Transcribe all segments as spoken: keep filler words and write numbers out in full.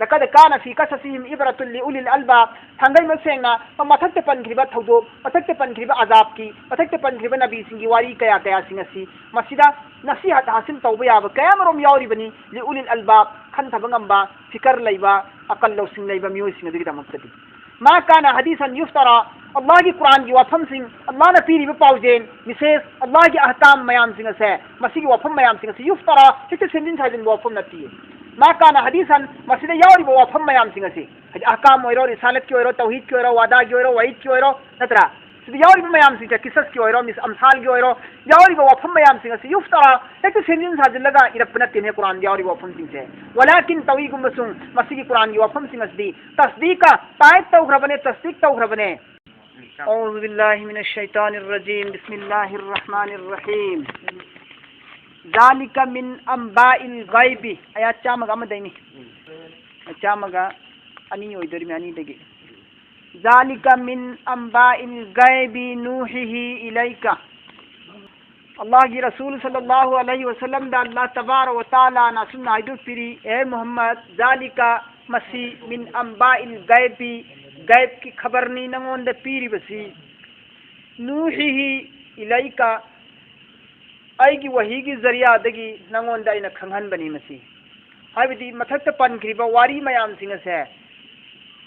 لقد كان في قصصهم عبرة لأولي الألباب. ꯊꯥꯡꯒꯩ ꯃꯁꯦꯡꯅ ꯃꯊꯛꯇ ꯄꯟꯈ꯭ꯔꯤꯕ ꯊꯧꯗꯣꯛ, ꯃꯊꯛꯇ ꯄꯟꯈ꯭ꯔꯤꯕ ꯑꯖꯥꯕꯀꯤ, ꯃꯊꯛꯇ ꯄꯟꯈ꯭ꯔꯤꯕ ꯅꯕꯤꯁꯤꯡꯒꯤ ꯋꯥꯔꯤ ꯀꯌꯥ ꯀꯌꯥꯁꯤꯡ ꯑꯁꯤ ꯃꯁꯤꯗ ꯅꯁꯤꯍꯠ ꯍꯥꯁꯤꯜ ꯇꯧꯕ ꯌꯥꯕ ꯀꯌꯥ ꯃꯔꯨꯝ ꯌꯥꯎꯔꯤꯕꯅꯤ, ꯂꯤꯎꯂꯤꯜ ꯑꯜꯕꯥꯕ, ꯈꯟꯊꯕ ꯉꯝꯕ, ꯐꯤꯀꯔ ꯂꯩꯕ, ꯑꯀꯜ ꯂꯧꯁꯤꯡ ꯂꯩꯕ ꯃꯤꯑꯣꯏꯁꯤꯡ ꯑꯗꯨꯒꯤꯗꯃꯛꯇꯗꯤ. ꯃꯥ ꯀꯥꯅ ꯍꯗꯤꯁꯟ ꯌꯨꯐꯇꯔꯥ, ꯑꯜꯂꯥꯍꯒꯤ ꯀꯨꯔꯥꯟꯒꯤ ꯋꯥꯐꯝꯁꯤꯡ, ꯑꯜꯂꯥꯍꯅ ꯄꯤꯔꯤꯕ ꯄꯥꯎꯖꯦꯜ, ꯃꯦꯁꯦꯖ, ꯑꯜꯂꯥꯍꯒꯤ ꯑꯍꯀꯥꯝ ꯃꯌꯥꯝꯁꯤꯡ ꯑꯁꯦ, ꯃꯁꯤꯒꯤ ꯋꯥꯐꯝ ꯃꯌꯥꯝꯁꯤꯡ ꯑꯁꯤ ꯌꯨꯐꯇꯔꯥ, ꯍꯦꯛꯇ ꯁꯦꯝꯖꯤꯟ ꯁꯥꯖꯤꯟꯕ ꯋꯥꯐꯝ ꯅꯠꯇꯦ. ꯃꯥ ꯀꯥꯅ ꯍꯗꯤꯁꯟ, ꯃꯁꯤꯗ ꯌꯥꯎꯔꯤꯕ ꯋꯥꯐꯝ ꯃꯌꯥꯝꯁꯤꯡ ꯑꯁꯤ, ꯍꯥꯏꯗꯤ ꯑꯍꯀꯥꯝ ꯑꯣꯏꯔꯣ, ꯔꯤꯁꯥꯂꯠꯀꯤ ꯑꯣꯏꯔꯣ, ꯇꯧꯍꯤꯗꯀꯤ ꯑꯣꯏꯔꯣ, ꯋꯥꯗꯥꯒꯤ ꯑꯣꯏꯔꯣ, ꯋꯥꯏꯗꯀꯤ ꯑꯣꯏꯔꯣ, ꯅꯠꯇ꯭ꯔꯥ? ꯁꯤꯗ ꯌꯥꯎꯔꯤꯕ ꯃꯌꯥꯝꯁꯤꯡꯁꯦ, ꯀꯤꯁꯁꯀꯤ ꯑꯣꯏꯔꯣ, ꯃꯤꯁ ꯑꯝꯁꯥꯜꯒꯤ ꯑꯣꯏꯔꯣ, ꯌꯥꯎꯔꯤꯕ ꯋꯥꯐꯝ ꯃꯌꯥꯝꯁꯤꯡ ꯑꯁꯤ ꯌꯨꯐꯇꯔꯥ, ꯍꯦꯛꯇ ꯁꯦꯝꯖꯤꯟ ꯁꯥꯖꯤꯜꯂꯒ ꯏꯔꯛꯄ ꯅꯠꯇꯦꯅꯦ ꯀꯨꯔꯥꯟꯗ ꯌꯥꯎꯔꯤꯕ ꯋꯥꯐꯝꯁꯤꯡꯁꯦ. ولكن ꯇꯧꯏꯒꯨꯝꯕꯁꯨꯡ ꯃꯁꯤꯒꯤ ꯀꯨꯔꯥꯟꯒꯤ ꯋꯥꯐꯝꯁꯤꯡ ꯑꯁꯤꯗꯤ تصديق, ꯇꯥꯏꯠ ꯇꯧꯈ꯭ꯔꯕꯅꯦ, تصديق ꯇꯧꯈ꯭ꯔꯕꯅꯦ. أعوذ بالله من الشيطان الرجيم. بسم الله الرحمن الرحيم. ذلك من أنباء الغيب. ꯑꯌꯥꯠ ꯆꯥꯝꯃꯒ ꯑꯃꯗꯩꯅꯤ. ꯆꯥꯝꯃꯒ ꯑꯅꯤ ꯑꯣꯏꯗꯣꯔꯤꯃꯤ, ꯑꯅꯤꯗꯒꯤ. ذلك من أنباء الغيب نوحيه إليك. ꯑꯜꯂꯥꯍꯒꯤ ꯔꯁꯨꯜ ꯁꯜꯂꯜꯂꯥꯍꯨ ꯑꯂꯩꯍꯤ ꯋꯁꯜꯂꯝꯗ ꯑꯜꯂꯥꯍ ꯇꯕꯥꯔꯛ ꯋ ꯇꯥꯂꯥꯅ ꯑꯁꯨꯝꯅ ꯍꯥꯏꯗꯣꯛꯄꯤꯔꯤ, "ꯑꯦ ꯃꯨꯍꯝꯃꯗ, ذلك, ꯃꯁꯤ, من أنباء الغيب, ꯒꯩꯕꯀꯤ ꯈꯕꯔꯅꯤ ꯅꯉꯣꯟꯗ ꯄꯤꯔꯤꯕꯁꯤ, نوحيه إليك, ꯑꯩꯒꯤ ꯋꯥꯍꯤꯒꯤ ꯖꯔꯤꯌꯥꯗꯒꯤ ꯅꯉꯣꯟꯗ ꯑꯩꯅ ꯈꯪꯍꯟꯕꯅꯤ ꯃꯁꯤ"꯫ ꯍꯥꯏꯕꯗꯤ ꯃꯊꯛꯇ ꯄꯟꯈ꯭ꯔꯤꯕ ꯋꯥꯔꯤ ꯃꯌꯥꯝꯁꯤꯡ ꯑꯁꯦ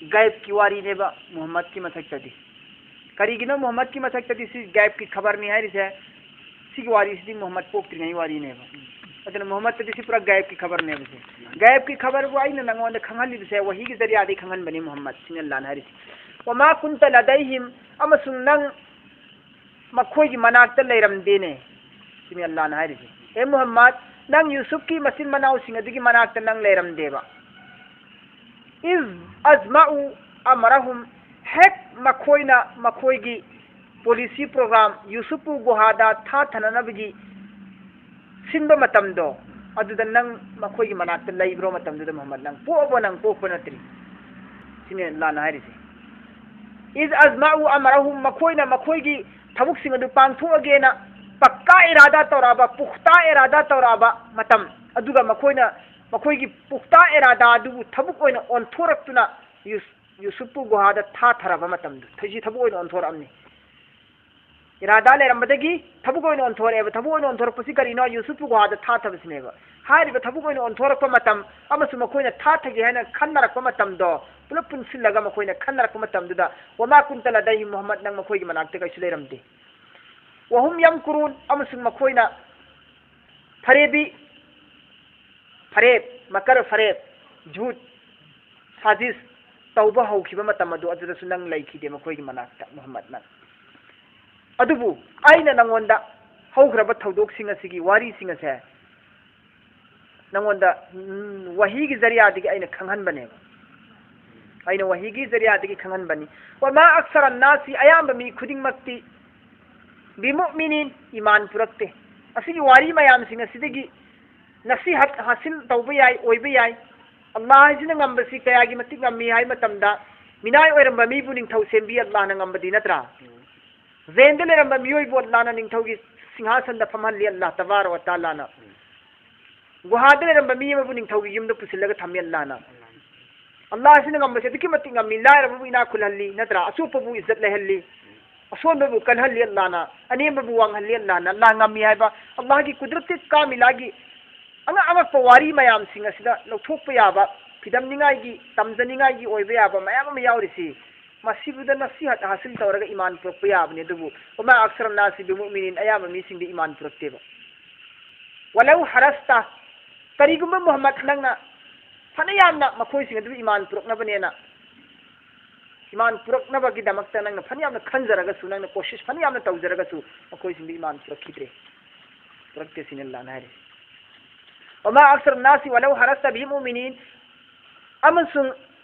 ꯒꯩꯕꯀꯤ ꯋꯥꯔꯤꯅꯦꯕ ꯃꯨꯍꯝꯃꯗꯀꯤ ꯃꯊꯛꯇꯗꯤ꯫ ꯀꯔꯤꯒꯤꯅꯣ ꯃꯨꯍꯝꯃꯗꯀꯤ ꯃꯊꯛꯇꯗꯤ ꯁꯤ ꯒꯩꯕꯀꯤ ꯈꯕꯔꯅꯤ ꯍꯥꯏꯔꯤꯁꯦ? ꯁꯤꯒꯤ ꯋꯥꯔꯤꯁꯤꯗꯤ ꯃꯨꯍꯝꯃꯗ ꯄꯣꯛꯇ꯭ꯔꯤꯉꯩ ꯋꯥꯔꯤꯅꯦꯕ꯫ ꯑꯗꯨꯅ ꯃꯨꯍꯝꯃꯗꯇꯗꯤ ꯁꯤ ꯄꯨꯔꯥ ꯒꯩꯕꯀꯤ ꯈꯕꯔꯅꯦꯕ ꯁꯦ꯫ ꯒꯩꯕꯀꯤ ꯈꯕꯔꯕꯨ ꯑꯩꯅ ꯅꯉꯣꯟꯗ ꯈꯪꯍꯜꯂꯤꯕꯁꯦ ꯋꯥꯍꯤꯒꯤ ꯖꯔꯤꯌꯥꯗꯒꯤ ꯈꯪꯍꯟꯕꯅꯤ ꯃꯨꯍꯝꯃꯗ, ꯁꯤꯅꯤ ꯑꯜꯂꯥꯍꯅ ꯍꯥꯏꯔꯤꯁꯦ꯫ "وما كنت لديهم", ꯑꯃꯁꯨꯡ ꯅꯪ ꯃꯈꯣꯏꯒꯤ ꯃꯅꯥꯛꯇ ꯂꯩꯔꯝꯗꯦꯅꯦ꯫ ꯁꯤꯅꯤ ꯑꯜꯂꯥꯍꯅ ꯍꯥꯏꯔꯤꯁꯦ꯫ ꯑꯦ ꯃꯨꯍꯝꯃꯗ, ꯅꯪ ꯌꯨꯁꯨꯐꯀꯤ ꯃꯆꯤꯟ ꯃꯅꯥꯎꯁꯤꯡ ꯑꯗꯨꯒꯤ ꯃꯅꯥꯛꯇ ꯅꯪ ꯂꯩꯔꯝꯗꯦꯕ꯫ "إذ أجمعوا أمرهم", ꯍꯦꯛ ꯃꯈꯣꯏꯅ ꯃꯈꯣꯏꯒꯤ policy program, ꯌꯨꯁꯨꯐꯄꯨ ꯒꯨꯍꯥꯗ ꯊꯥꯊꯅꯅꯕꯒꯤ ꯁꯤꯟꯕ ꯃꯇꯝꯗꯣ, ꯑꯗꯨꯗ ꯅꯪ ꯃꯈꯣꯏꯒꯤ ꯃꯅꯥꯛꯇ ꯂꯩꯕ꯭ꯔꯣ? ꯃꯇꯝꯗꯨꯗ ꯃꯨꯍꯝꯃꯗ ꯅꯪ ꯄꯣꯛꯑꯕꯣ? ꯅꯪ ꯄꯣꯛꯄ ꯅꯠꯇ꯭ꯔꯤ꯫ ꯁꯤꯅꯤ ꯑꯜꯂꯥꯍꯅ ꯍꯥꯏꯔꯤꯁꯦ꯫ "إذ أجمعوا أمرهم", ꯃꯈꯣꯏꯅ ꯃꯈꯣꯏꯒꯤ ꯊꯕꯛꯁꯤꯡ ꯑꯗꯨ ꯄꯥꯡꯊꯣꯛꯑꯒꯦꯅ ꯄꯛꯀꯥ ꯏꯔꯥꯗꯥ ꯇꯧꯔꯛꯑꯕ, ꯄꯨꯈꯇꯥ ꯏꯔꯥꯗꯥ ꯇꯧꯔꯛꯑꯕ ꯃꯇꯝ, ꯑꯗꯨꯒ ꯃꯈꯣꯏꯅ ꯃꯈꯣꯏꯒꯤ ꯄꯨꯛꯇꯥ ꯏꯔꯥꯗꯥ ꯑꯗꯨꯕꯨ ꯊꯕꯛ ꯑꯣꯏꯅ ꯑꯣꯟꯊꯣꯔꯛꯇꯨꯅ ꯌꯨꯁ-, ꯌꯨꯁꯨꯞꯄꯨ ꯒꯨꯍꯥꯗ ꯊꯥꯊꯔꯕ ꯃꯇꯝꯗꯨ, ꯊꯩꯁꯤ ꯊꯕꯛ ꯑꯣꯏꯅ ꯑꯣꯟꯊꯣꯔꯛꯑꯝꯅꯤ꯫ ꯏꯔꯥꯗꯥ ꯂꯩꯔꯝꯕꯗꯒꯤ ꯊꯕꯛ ꯑꯣꯏꯅ ꯑꯣꯟꯊꯣꯔꯛꯑꯦꯕ꯫ ꯊꯕꯛ ꯑꯣꯏꯅ ꯑꯣꯟꯊꯣꯔꯛꯄꯁꯤ ꯀꯔꯤꯅꯣ? ꯌꯨꯁꯨꯞꯄꯨ ꯒꯨꯍꯥꯗ ꯊꯥꯊꯕꯁꯤꯅꯦꯕ꯫ ꯍꯥꯏꯔꯤꯕ ꯊꯕꯛ ꯑꯣꯏꯅ ꯑꯣꯟꯊꯣꯔꯛꯄ ꯃꯇꯝ ꯑꯃꯁꯨꯡ ꯃꯈꯣꯏꯅ ꯊꯥꯊꯒꯦ ꯍꯥꯏꯅ ꯈꯟꯅꯔꯛꯄ ꯃꯇꯝꯗꯣ ꯄꯨꯂꯞ ꯄꯨꯟꯁꯤꯜꯂꯒ ꯃꯈꯣꯏꯅ ꯈꯟꯅꯔꯛꯄ ꯃꯇꯝꯗꯨꯗ, "ꯋꯃꯥ ꯀꯨꯟꯇ ꯂꯗꯩꯍꯤꯝ", ꯃꯨꯍꯝꯃꯗ, ꯅꯪ ꯃꯈꯣꯏꯒꯤ ꯃꯅꯥꯛꯇ ꯀꯩꯁꯨ ꯂꯩꯔꯝꯗꯦ꯫ "ꯋꯍꯨꯝ ꯌꯝꯀꯨꯔꯨꯟ", ꯑꯃꯁꯨꯡ ꯃꯈꯣꯏꯅ ꯐꯔꯦꯕꯤ, ꯐꯔꯦꯞ, ꯃꯀꯔ ꯐꯔꯦꯞ, ꯖꯨꯠ, ꯁꯥꯖꯤꯁ ꯇꯧꯕ ꯍꯧꯈꯤꯕ ꯃꯇꯝ ꯑꯗꯨ, ꯑꯗꯨꯗꯁꯨ ꯅꯪ ꯂꯩꯈꯤꯗꯦ ꯃꯈꯣꯏꯒꯤ ꯃꯅꯥꯛꯇ, ꯃꯨꯍꯝꯃꯗ, ꯅꯪ꯫ ꯑꯗꯨꯕꯨ ꯑꯩꯅ ꯅꯪꯉꯣꯟꯗ ꯍꯧꯈ꯭ꯔꯕ ꯊꯧꯗꯣꯛꯁꯤꯡ ꯑꯁꯤꯒꯤ ꯋꯥꯔꯤꯁꯤꯡ ꯑꯁꯦ ꯅꯪꯉꯣꯟꯗ, ꯎꯝ, ꯋꯥꯍꯤꯒꯤ ꯖꯔꯤꯌꯥꯗꯒꯤ ꯑꯩꯅ ꯈꯪꯍꯟꯕꯅꯦꯕ꯫ ꯑꯩꯅ ꯋꯥꯍꯤꯒꯤ ꯖꯔꯤꯌꯥꯗꯒꯤ ꯈꯪꯍꯟꯕꯅꯤ꯫ "ꯋꯃꯥ ꯑꯛꯁꯔ ꯅꯥꯁꯤ", ꯑꯌꯥꯝꯕ ꯃꯤ ꯈꯨꯗꯤꯡꯃꯛꯇꯤ, "ꯕꯤꯃꯨꯑꯃꯤꯅꯤꯟ", ꯏꯃꯥꯟ ꯄꯨꯔꯛꯇꯦ꯫ ꯑꯁꯤꯒꯤ ꯋꯥꯔꯤ ꯃꯌꯥꯝꯁꯤꯡ ꯑꯁꯤꯗꯒꯤ ꯅꯁꯤꯍꯠ ꯍꯥꯁꯤꯜ ꯇꯧꯕ ꯌꯥꯏ, ꯑꯣꯏꯕ ꯌꯥꯏ꯫ ꯑꯜꯂꯥꯍ ꯍꯥꯏꯁꯤꯅ ꯉꯝꯕꯁꯤ ꯀꯌꯥꯒꯤ ꯃꯇꯤꯛ ꯉꯝꯃꯤ ꯍꯥꯏ ꯃꯇꯝꯗ, ꯃꯤꯅꯥꯏ ꯑꯣꯏꯔꯝꯕ ꯃꯤꯕꯨ ꯅꯤꯡꯊꯧ ꯁꯦꯝꯕꯤ ꯑꯜꯂꯥꯍꯅ ꯉꯝꯕꯗꯤ ꯅꯠꯇ꯭ꯔꯥ? ꯖꯦꯟꯗ ꯂꯩꯔꯝꯕ ꯃꯤꯑꯣꯏꯕꯨ ꯑꯜꯂꯥꯍꯅ ꯅꯤꯡꯊꯧꯒꯤ ꯁꯤꯡꯍꯥꯁꯟꯗ ꯐꯝꯍꯜꯂꯤ ꯑꯜꯂꯥꯍ ꯇꯕꯥꯔ ꯋꯥ ꯇꯥꯂꯥꯅ꯫ ꯒꯨꯍꯥꯗ ꯂꯩꯔꯝꯕ ꯃꯤ ꯑꯃꯕꯨ ꯅꯤꯡꯊꯧꯒꯤ ꯌꯨꯝꯗ ꯄꯨꯁꯤꯜꯂꯒ ꯊꯝꯃꯤ ꯑꯜꯂꯥꯍꯅ꯫ ꯑꯜꯂꯥꯍ ꯑꯁꯤꯅ ꯉꯝꯕꯁꯦ ꯑꯗꯨꯛꯀꯤ ꯃꯇꯤꯛ ꯉꯝꯃꯤ, ꯂꯥꯏꯔꯕꯕꯨ ꯏꯅꯥꯛ ꯈꯨꯜꯍꯜꯂꯤ, ꯅꯠꯇ꯭ꯔꯥ? ꯑꯆꯣꯞꯄꯕꯨ ꯏꯖꯠ ꯂꯩꯍꯜꯂꯤ, ꯑꯁꯣꯟꯕꯕꯨ ꯀꯜꯍꯜꯂꯤ ꯑꯜꯂꯥꯍꯅ, ꯑꯅꯦꯝꯕꯕꯨ ꯋꯥꯡꯍꯜꯂꯤ ꯑꯜꯂꯥꯍꯅ꯫ ꯑꯜꯂꯥꯍ ꯉꯝꯃꯤ ꯍꯥꯏꯕ ꯑꯜꯂꯥꯍꯒꯤ ꯀꯨꯗꯔꯠꯇꯤ ꯀꯥꯃꯤꯂꯥꯒꯤ ꯑꯉꯛ ꯑꯉꯛꯄ ꯋꯥꯔꯤ ꯃꯌꯥꯝꯁꯤꯡ ꯑꯁꯤꯗ ꯂꯧꯊꯣꯛꯄ ꯌꯥꯕ, ꯐꯤꯗꯝꯅꯤꯡꯉꯥꯏꯒꯤ, ꯇꯝꯖꯅꯤꯡꯉꯥꯏꯒꯤ ꯑꯣꯏꯕ ꯌꯥꯕ ꯃꯌꯥꯝ ꯑꯃ ꯌꯥꯎꯔꯤꯁꯤ꯫ ꯃꯁꯤꯕꯨꯗ ꯅꯁꯤꯍꯠ ꯍꯥꯁꯤꯜ ꯇꯧꯔꯒ ꯏꯃꯥꯟ ꯄꯨꯔꯛꯄ ꯌꯥꯕꯅꯤ, ꯑꯗꯨꯕꯨ "ꯋꯃꯥ ꯑꯛꯁꯔ ꯅꯥꯁꯤ ꯕꯤꯃꯨꯑꯃꯤꯅꯤꯟ", ꯑꯌꯥꯝꯕ ꯃꯤꯁꯤꯡꯗꯤ ꯏꯃꯥꯟ ꯄꯨꯔꯛꯇꯦꯕ꯫ "ꯋꯂꯧ ꯍꯔꯁꯇ", ꯀꯔꯤꯒꯨꯝꯕ ꯃꯨꯍꯝꯃꯗ ꯅꯪꯅ ꯐꯅ ꯌꯥꯝꯅ ꯃꯈꯣꯏꯁꯤꯡ ꯑꯗꯨ ꯏꯃꯥꯟ ꯄꯨꯔꯛꯅꯕꯅꯦꯅ, ꯏꯃꯥꯟ ꯄꯨꯔꯛꯅꯕꯒꯤꯗꯃꯛꯇ ꯅꯪꯅ ꯐꯅ ꯌꯥꯝꯅ ꯈꯟꯖꯔꯒꯁꯨ, ꯅꯪꯅ ꯀꯣꯁꯤꯁ ꯐꯅ ꯌꯥꯝꯅ ꯇꯧꯖꯔꯒꯁꯨ, ꯃꯈꯣꯏꯁꯤꯡꯗꯤ ꯏꯃꯥꯟ ꯄꯨꯔꯛꯈꯤꯗ꯭ꯔꯦ, ꯄꯨꯔꯛꯇꯦ ꯁꯤꯅꯤ ꯑꯜꯂꯥꯍꯅ ꯍꯥꯏꯔꯤ꯫ "ꯋꯃꯥ ꯑꯛꯁꯔ ꯅꯥꯁꯤ ꯋꯂꯧ ꯍꯔꯁꯇ ꯕꯤꯃꯨꯑꯃꯤꯅꯤꯟ", ꯑꯃꯁꯨꯡ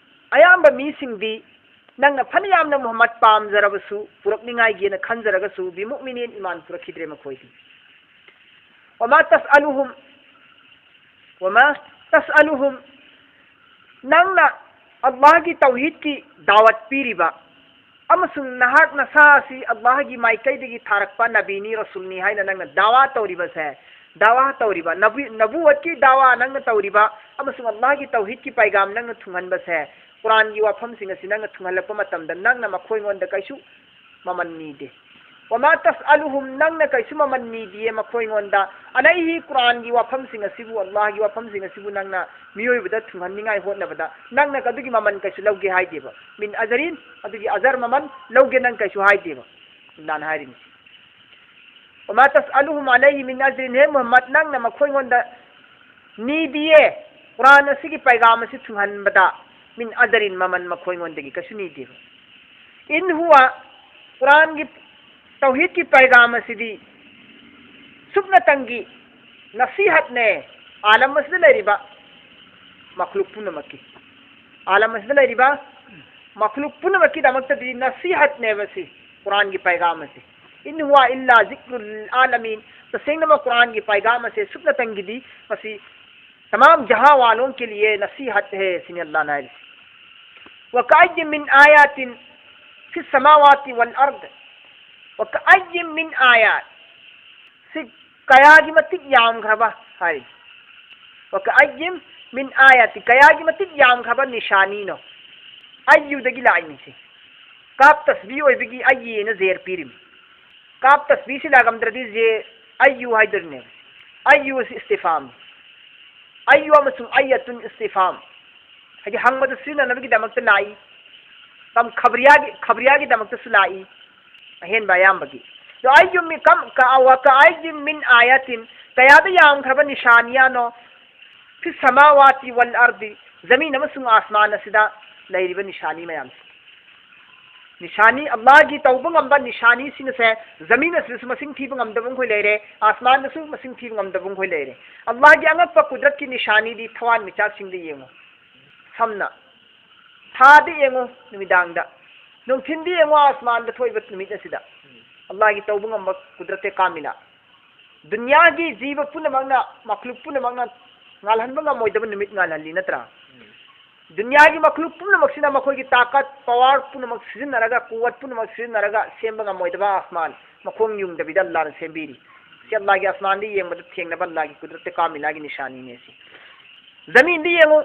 ꯑꯌꯥꯝꯕ ꯃꯤꯁꯤꯡꯗꯤ ꯅꯪꯅ ꯐꯅ ꯌꯥꯝꯅ ꯃꯨꯍꯝꯃꯗ ꯄꯥꯝꯖꯔꯕꯁꯨ, ꯄꯨꯔꯛꯅꯤꯡꯉꯥꯏꯒꯤꯅ ꯈꯟꯖꯔꯒꯁꯨ, "ꯕꯤꯃꯨꯑꯃꯤꯅꯤꯟ", ꯏꯃꯥꯟ ꯄꯨꯔꯛꯈꯤꯗ꯭ꯔꯦ ꯃꯈꯣꯏꯗꯤ꯫ "ꯋꯃꯥ ꯇꯁꯑꯂꯨꯍꯨꯝ", "ꯋꯃꯥ ꯇꯁꯑꯂꯨꯍꯨꯝ", ꯅꯪꯅ ꯑꯜꯂꯥꯍꯒꯤ ꯇꯧꯍꯤꯗꯀꯤ ꯗꯥꯋꯠ ꯄꯤꯔꯤꯕ ꯑꯃꯁꯨꯡ ꯅꯍꯥꯛ ꯅꯁꯥ ꯑꯁꯤ ꯑꯜꯂꯥꯍꯒꯤ ꯃꯥꯏꯀꯩꯗꯒꯤ ꯊꯥꯔꯛꯄ ꯅꯕꯤꯅꯤ, ꯔꯁꯨꯜꯅꯤ ꯍꯥꯏꯅ ꯅꯪꯅ ꯗꯥꯋꯥ ꯇꯧꯔꯤꯕꯁꯦ, ꯗꯥꯋꯥ ꯇꯧꯔꯤꯕ, ꯅꯕꯨ-, ꯅꯕꯨꯋꯠꯀꯤ ꯗꯥꯋꯥ ꯅꯪꯅ ꯇꯧꯔꯤꯕ, ꯑꯃꯁꯨꯡ ꯑꯜꯂꯥꯍꯒꯤ ꯇꯧꯍꯤꯗꯀꯤ ꯄꯩꯒꯥꯝ ꯅꯪꯅ ꯊꯨꯡꯍꯟꯕꯁꯦ, ꯀꯨꯔꯥꯟꯒꯤ ꯋꯥꯐꯝꯁꯤꯡ ꯑꯁꯤ ꯅꯪꯅ ꯊꯨꯡꯍꯜꯂꯛꯄ ꯃꯇꯝꯗ ꯅꯪꯅ ꯃꯈꯣꯏꯉꯣꯟꯗ ꯀꯩꯁꯨ ꯃꯃꯜ ꯅꯤꯗꯦ꯫ ꯋꯃꯥ ꯇꯁꯑꯂꯨꯍꯨꯝ, ꯅꯪꯅ ꯀꯩꯁꯨ ꯃꯃꯜ ꯅꯤꯗꯤꯌꯦ ꯃꯈꯣꯏꯉꯣꯟꯗ꯫ ꯑꯂꯩꯍꯤ, ꯀꯨꯔꯥꯟꯒꯤ ꯋꯥꯐꯝꯁꯤꯡ ꯑꯁꯤꯕꯨ, ꯑꯜꯂꯥꯍꯒꯤ ꯋꯥꯐꯝꯁꯤꯡ ꯑꯁꯤꯕꯨ ꯅꯪꯅ ꯃꯤꯑꯣꯏꯕꯗ ꯊꯨꯡꯍꯟꯅꯤꯡꯉꯥꯏ ꯍꯣꯠꯅꯕꯗ ꯅꯪꯅ ꯑꯗꯨꯒꯤ ꯃꯃꯜ ꯀꯩꯁꯨ ꯂꯧꯒꯦ ꯍꯥꯏꯗꯦꯕ꯫ ꯃꯤꯟ ꯑꯖꯔꯤꯟ, ꯑꯗꯨꯒꯤ ꯑꯖꯔ ꯃꯃꯜ ꯂꯧꯒꯦ ꯅꯪ ꯀꯩꯁꯨ ꯍꯥꯏꯗꯦꯕ꯫ ꯑꯜꯂꯥꯍꯅ ꯍꯥꯏꯔꯤꯅꯤ꯫ ꯋꯃꯥ ꯇꯁꯑꯂꯨꯍꯨꯝ ꯑꯂꯩꯍꯤ ꯃꯤꯟ ꯑꯖꯔꯤꯟ, ꯍꯦ ꯃꯨꯍꯝꯃꯗ, ꯅꯪꯅ ꯃꯈꯣꯏꯉꯣꯟꯗ ꯅꯤꯗꯤꯌꯦ, ꯀꯨꯔꯥꯟ ꯑꯁꯤꯒꯤ ꯄꯩꯒꯥꯝ ꯑꯁꯤ ꯊꯨꯡꯍꯟꯕꯗ ꯃꯤꯟ ꯑꯖꯔꯤꯟ, ꯃꯃꯜ ꯃꯈꯣꯏꯉꯣꯟꯗꯒꯤ ꯀꯩꯁꯨ ꯅꯤꯗꯦꯕ꯫ ꯏꯟ ꯍꯨꯋ, ꯀꯨꯔꯥꯟꯒꯤ ꯇꯧꯍꯤꯗꯀꯤ ꯄꯩꯒꯥꯝ ꯑꯁꯤꯗꯤ ꯁꯨꯞꯅꯇꯪꯒꯤ ꯅꯁꯤꯍꯠꯅꯦ, ꯑꯥꯂꯝ ꯑꯁꯤꯗ ꯂꯩꯔꯤꯕ ꯃꯈꯂꯨꯛ ꯄꯨꯝꯅꯃꯛꯀꯤ, ꯑꯥꯂꯝ ꯑꯁꯤꯗ ꯂꯩꯔꯤꯕ ꯃꯈꯂꯨꯛ ꯄꯨꯝꯅꯃꯛꯀꯤꯗꯃꯛꯇꯗꯤ ꯅꯁꯤꯍꯠꯅꯦꯕ ꯁꯤ, ꯀꯨꯔꯥꯟꯒꯤ ꯄꯩꯒꯥꯝ ꯑꯁꯤ꯫ ꯏꯟ ꯍꯨꯋ ꯏꯜꯂꯥ ꯖꯤꯀ꯭ꯔꯨꯜ ꯂꯤꯜ ꯑꯥꯂꯃꯤꯟ, ꯇꯁꯦꯡꯅꯃꯛ ꯀꯨꯔꯥꯟꯒꯤ ꯄꯩꯒꯥꯝ ꯑꯁꯦ ꯁꯨꯞꯅꯇꯪꯒꯤꯗꯤ ꯃꯁꯤ ꯇꯃꯥꯝ ꯖꯍꯥꯟ ꯋꯥꯂꯣꯡ ꯀꯦ ꯂꯤꯌꯦ ꯅꯁꯤꯍꯠ ꯍꯦ ꯁꯤꯅꯤ ꯑꯜꯂꯥꯍꯅ ꯍꯥꯏꯔꯤꯁꯤ꯫ ꯋꯀꯥꯏꯌꯤꯝ ꯃꯤꯟ ꯑꯥꯌꯥꯇꯤꯟ ꯐꯤꯁ ꯁꯃꯥꯋꯥꯇꯤ ꯋꯜ ꯑꯔꯗ꯫ ꯋꯀꯥꯏꯌꯤꯝ ꯃꯤꯟ ꯑꯥꯌꯥꯠ, ꯁꯤ ꯀꯌꯥꯒꯤ ꯃꯇꯤꯛ ꯌꯥꯝꯈ꯭ꯔꯕ ꯍꯥꯏ꯫ ꯋꯀꯥꯏꯌꯤꯝ ꯃꯤꯟ ꯑꯥꯌꯥꯇꯤ, ꯀꯌꯥꯒꯤ ꯃꯇꯤꯛ ꯌꯥꯝꯈ꯭ꯔꯕ ꯅꯤꯁꯥꯅꯤꯅꯣ꯫ ꯑꯩꯌꯨꯗꯒꯤ ꯂꯥꯛꯏꯅꯤ ꯁꯤ꯫ ꯀꯥꯞ ꯇꯁꯕꯤ ꯑꯣꯏꯕꯒꯤ ꯑꯩꯌꯦꯅ ꯖꯦꯔ ꯄꯤꯔꯤꯃꯤ꯫ ꯀꯥꯞ ꯇꯁꯕꯤꯁꯤ ꯂꯥꯛꯂꯝꯗ꯭ꯔꯗꯤ ꯖꯦ ꯑꯩꯌꯨ ꯍꯥꯏꯗꯣꯔꯤꯅꯦꯕ꯫ ꯑꯩꯌꯨ ꯑꯁꯤ ꯏꯁꯇꯤꯐꯥꯝ꯫ ꯑꯩꯌꯨ ꯑꯃꯁꯨꯡ ꯑꯩꯌꯥꯇꯨꯟ ꯏꯁꯇꯤꯐꯥꯝ꯫ ꯍꯥꯏꯗꯤ ꯍꯪꯕꯗ ꯁꯤꯖꯤꯟꯅꯅꯕꯒꯤꯗꯃꯛꯇ ꯂꯥꯛꯏ꯫ ꯀꯝ ꯈꯕꯔꯤꯌꯥꯒꯤ, ꯈꯕꯔꯤꯌꯥꯒꯤꯗꯃꯛꯇꯁꯨ ꯂꯥꯛꯏ꯫ ꯑꯍꯦꯟꯕ ꯑꯌꯥꯝꯕꯒꯤ꯫ ꯑꯗꯣ ꯑꯩꯌꯨ ꯃꯤ-, ꯀꯝ-, ꯀ-, ꯋꯀꯥꯏꯌꯤꯝ ꯃꯤꯟ ꯑꯥꯌꯥꯇꯤꯟ, ꯀꯌꯥꯗ ꯌꯥꯝꯈ꯭ꯔꯕ ꯅꯤꯁꯥꯅꯤꯌꯥꯅꯣ? ꯐꯤꯁ ꯁꯃꯥꯋꯥꯇꯤ ꯋꯜ ꯑꯔꯗꯤ, ꯖꯃꯤꯟ ꯑꯃꯁꯨꯡ ꯑꯥꯁꯃꯥꯟ ꯑꯁꯤꯗ ꯂꯩꯔꯤꯕ ꯅꯤꯁꯥꯅꯤ ꯃꯌꯥꯝꯁꯦ꯫ ꯅꯤꯁꯥꯅꯤ, ꯑꯜꯂꯥꯍꯒꯤ ꯇꯧꯕ ꯉꯝꯕ ꯅꯤꯁꯥꯅꯤꯁꯤꯡ ꯑꯁꯦ ꯖꯃꯤꯟ ꯑꯁꯤꯗꯁꯨ ꯃꯁꯤꯡ ꯊꯤꯕ ꯉꯝꯗꯕ ꯃꯈꯣꯏ ꯂꯩꯔꯦ, ꯑꯥꯁꯃꯥꯟꯗꯁꯨ ꯃꯁꯤꯡ ꯊꯤꯕ ꯉꯝꯗꯕ ꯃꯈꯣꯏ ꯂꯩꯔꯦ꯫ ꯑꯜꯂꯥꯍꯒꯤ ꯑꯉꯛꯄ ꯀꯨꯗꯔꯠꯀꯤ ꯅꯤꯁꯥꯅꯤꯗꯤ ꯊꯋꯥꯟꯃꯤꯆꯥꯛꯁꯤꯡꯗ ꯌꯦꯡꯉꯨ꯫ ꯁꯝꯅ, ꯊꯥꯗ ꯌꯦꯡꯉꯨ ꯅꯨꯃꯤꯗꯥꯡꯗ, ꯅꯨꯡꯊꯤꯟꯗ ꯌꯦꯡꯉꯨ ꯑꯥꯁꯃꯥꯟꯗ ꯊꯣꯛꯏꯕ ꯅꯨꯃꯤꯠ ꯑꯁꯤꯗ꯫ ꯑꯜꯂꯥꯍꯒꯤ ꯇꯧꯕ ꯉꯝꯕ ꯀꯨꯗꯔꯠꯇꯦ ꯀꯥꯃꯤꯂꯥ꯫ ꯗꯨꯅꯤꯌꯥꯒꯤ ꯖꯤꯕ ꯄꯨꯝꯅꯃꯛꯅ, ꯃꯈꯂꯨꯛ ꯄꯨꯝꯅꯃꯛꯅ ꯉꯥꯜꯍꯟꯕ ꯉꯝꯃꯣꯏꯗꯕ ꯅꯨꯃꯤꯠ ꯉꯥꯜꯍꯜꯂꯤ ꯅꯠꯇ꯭ꯔꯥ? ꯗꯨꯅꯤꯌꯥꯒꯤ ꯃꯈꯂꯨꯛ ꯄꯨꯝꯅꯃꯛꯁꯤꯅ ꯃꯈꯣꯏꯒꯤ ꯇꯥꯀꯠ, ꯄꯋꯥꯔ ꯄꯨꯝꯅꯃꯛ ꯁꯤꯖꯤꯟꯅꯔꯒ, ꯀꯨꯋꯠ ꯄꯨꯝꯅꯃꯛ ꯁꯤꯖꯤꯟꯅꯔꯒ ꯁꯦꯝꯕ ꯉꯝꯃꯣꯏꯗꯕ ꯑꯥꯁꯃꯥꯟ ꯃꯈꯣꯡ ꯌꯨꯡꯗꯕꯤꯗ ꯑꯜꯂꯥꯍꯅ ꯁꯦꯝꯕꯤꯔꯤ꯫ ꯁꯤ ꯑꯜꯂꯥꯍꯒꯤ ꯑꯁꯃꯥꯟꯗ ꯌꯦꯡꯕꯗ ꯊꯦꯡꯅꯕ ꯑꯜꯂꯥꯍꯒꯤ ꯀꯨꯗꯔꯠꯇꯦ ꯀꯥꯃꯤꯂꯥꯒꯤ ꯅꯤꯁꯥꯅꯤꯅꯦ ꯁꯤ꯫ ꯖꯃꯤꯟꯗ ꯌꯦꯡꯉꯨ,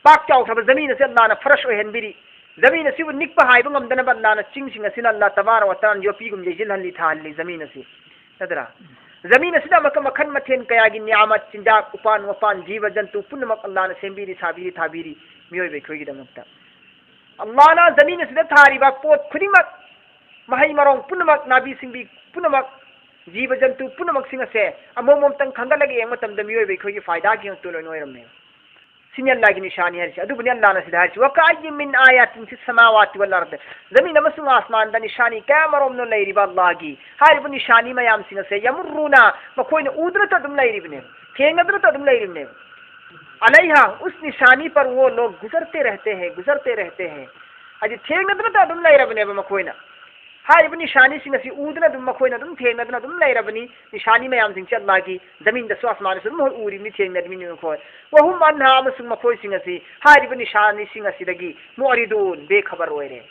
ꯄꯥꯛ ꯆꯥꯎꯈ꯭ꯔꯕ ꯖꯃꯤꯟ ꯑꯁꯤ ꯑꯜꯂꯥꯍꯅ ꯐꯔꯁ ꯑꯣꯏꯍꯟꯕꯤꯔꯤ꯫ ꯖꯃꯤꯟ ꯑꯁꯤꯕꯨ ꯅꯤꯛꯄ ꯍꯥꯏꯕ ꯉꯝꯗꯅꯕ ꯑꯜꯂꯥꯍꯅ ꯆꯤꯡꯁꯤꯡ ꯑꯁꯤꯅ ꯑꯜꯂꯥꯍ ꯇꯕꯥꯔꯛ ꯋ ꯇꯥꯂꯥꯅ ꯌꯣꯠꯄꯤꯒꯨꯝ ꯌꯩꯁꯤꯜꯍꯜꯂꯤ, ꯊꯥꯍꯜꯂꯤ ꯖꯃꯤꯟ ꯑꯁꯤ꯫ ꯅꯠꯇ꯭ꯔꯥ? ꯖꯃꯤꯟ ꯑꯁꯤꯗ ꯑꯃꯨꯛꯀ ꯃꯈꯜ ꯃꯊꯦꯜ ꯀꯌꯥꯒꯤ ꯅꯤꯌꯥꯃꯠ, ꯆꯤꯟꯖꯥꯛ, ꯎꯄꯥꯟ ꯋꯥꯄꯥꯟ, ꯖꯤꯕ ꯖꯟꯇꯨ ꯄꯨꯝꯅꯃꯛ ꯑꯜꯂꯥꯍꯅ ꯁꯦꯝꯕꯤꯔꯤ, ꯁꯥꯕꯤꯔꯤ, ꯊꯥꯕꯤꯔꯤ ꯃꯤꯑꯣꯏꯕ ꯑꯩꯈꯣꯏꯒꯤꯗꯃꯛꯇ꯫ ꯑꯜꯂꯥꯍꯅ ꯖꯃꯤꯟ ꯑꯁꯤꯗ ꯊꯥꯔꯤꯕ ꯄꯣꯠ ꯈꯨꯗꯤꯡꯃꯛ, ꯃꯍꯩ ꯃꯔꯣꯡ ꯄꯨꯝꯅꯃꯛ, ꯅꯥꯄꯤ ꯁꯤꯡꯕꯤ ꯄꯨꯝꯅꯃꯛ, ꯖꯤꯕ ꯖꯟꯇꯨ ꯄꯨꯝꯅꯃꯛꯁꯤꯡ ꯑꯁꯦ ꯑꯃꯃꯝꯇꯪ ꯈꯟꯒꯠꯂꯒ ꯌꯦꯡꯕ ꯃꯇꯝꯗ ꯃꯤꯑꯣꯏꯕ ꯑꯩꯈꯣꯏꯒꯤ ꯐꯥꯏꯗꯥꯒꯤ ꯉꯥꯛꯇ ꯂꯣꯏꯅ ꯑꯣꯏꯔꯝꯃꯦ꯫ ꯁꯤꯅꯤ ꯑꯜꯂꯥꯍꯒꯤ ꯅꯤꯁꯥꯅꯤ ꯍꯥꯏꯔꯤꯁꯦ꯫ ꯑꯗꯨꯕꯨꯅꯤ ꯑꯜꯂꯥꯍꯅ ꯁꯤꯗ ꯍꯥꯏꯔꯤꯁꯤ, "ꯋꯀꯥꯏꯌꯤꯝ ꯃꯤꯟ ꯑꯥꯌꯥꯇꯤꯟ ꯐꯤꯁ ꯁꯃꯥꯋꯥꯇꯤ ꯋꯜ ꯑꯔꯗ"꯫ ꯖꯃꯤꯟ ꯑꯃꯁꯨꯡ ꯑꯥꯁꯃꯥꯟꯗ ꯅꯤꯁꯥꯅꯤ ꯀꯌꯥꯃꯔꯣꯝꯅꯣ ꯂꯩꯔꯤꯕ ꯑꯜꯂꯥꯍꯒꯤ꯫ ꯍꯥꯏꯔꯤꯕ ꯅꯤꯁꯥꯅꯤ ꯃꯌꯥꯝꯁꯤꯡ ꯑꯁꯦ "ꯌꯃꯨꯔꯔꯨꯅꯥ", ꯃꯈꯣꯏꯅ ꯎꯗꯨꯅꯇ ꯑꯗꯨꯝ ꯂꯩꯔꯤꯕꯅꯦ, ꯊꯦꯡꯅꯗꯨꯅꯇ ꯑꯗꯨꯝ ꯂꯩꯔꯤꯕꯅꯦꯕ꯫ "ꯑꯂꯩꯍꯥ", ꯎꯁ ꯅꯤꯁꯥꯅꯤ ꯄꯔ ꯋꯣ ꯂꯣꯒ ꯒꯨꯖꯔꯇꯦ ꯔꯍꯇꯦ ꯍꯦ, ꯒꯨꯖꯔꯇꯦ ꯔꯍꯇꯦ ꯍꯦ꯫ ꯍꯥꯏꯗꯤ ꯊꯦꯡꯅꯗꯨꯅꯇ ꯑꯗꯨꯝ ꯂꯩꯔꯕꯅꯦꯕ ꯃꯈꯣꯏꯅ꯫ ꯍꯥꯏꯔꯤꯕ ꯅꯤꯁꯥꯅꯤꯁꯤꯡ ꯑꯁꯤ ꯎꯗꯨꯅ ꯑꯗꯨꯝ, ꯃꯈꯣꯏꯅ ꯑꯗꯨꯝ ꯊꯦꯡꯅꯗꯨꯅ ꯑꯗꯨꯝ ꯂꯩꯔꯕꯅꯤ꯫ ꯅꯤꯁꯥꯅꯤ ꯃꯌꯥꯝꯁꯤꯡꯁꯦ ꯑꯜꯂꯥꯍꯒꯤ ꯖꯃꯤꯟꯗꯁꯨ ꯑꯁꯃꯥꯟꯗꯁꯨ ꯑꯗꯨꯝ ꯎꯔꯤꯕꯅꯤ, ꯊꯦꯡꯅꯔꯤꯕꯅꯤ ꯃꯈꯣꯏ꯫ "ꯋꯍꯨꯝ ꯑꯟꯍꯥ", ꯑꯃꯁꯨꯡ ꯃꯈꯣꯏꯁꯤꯡ ꯑꯁꯤ ꯍꯥꯏꯔꯤꯕ ꯅꯤꯁꯥꯅꯤꯁꯤꯡ ꯑꯁꯤꯗꯒꯤ "ꯃꯨꯑꯔꯤꯗꯨꯟ", ꯕꯦꯈꯕꯔ ꯑꯣꯏꯔꯦ꯫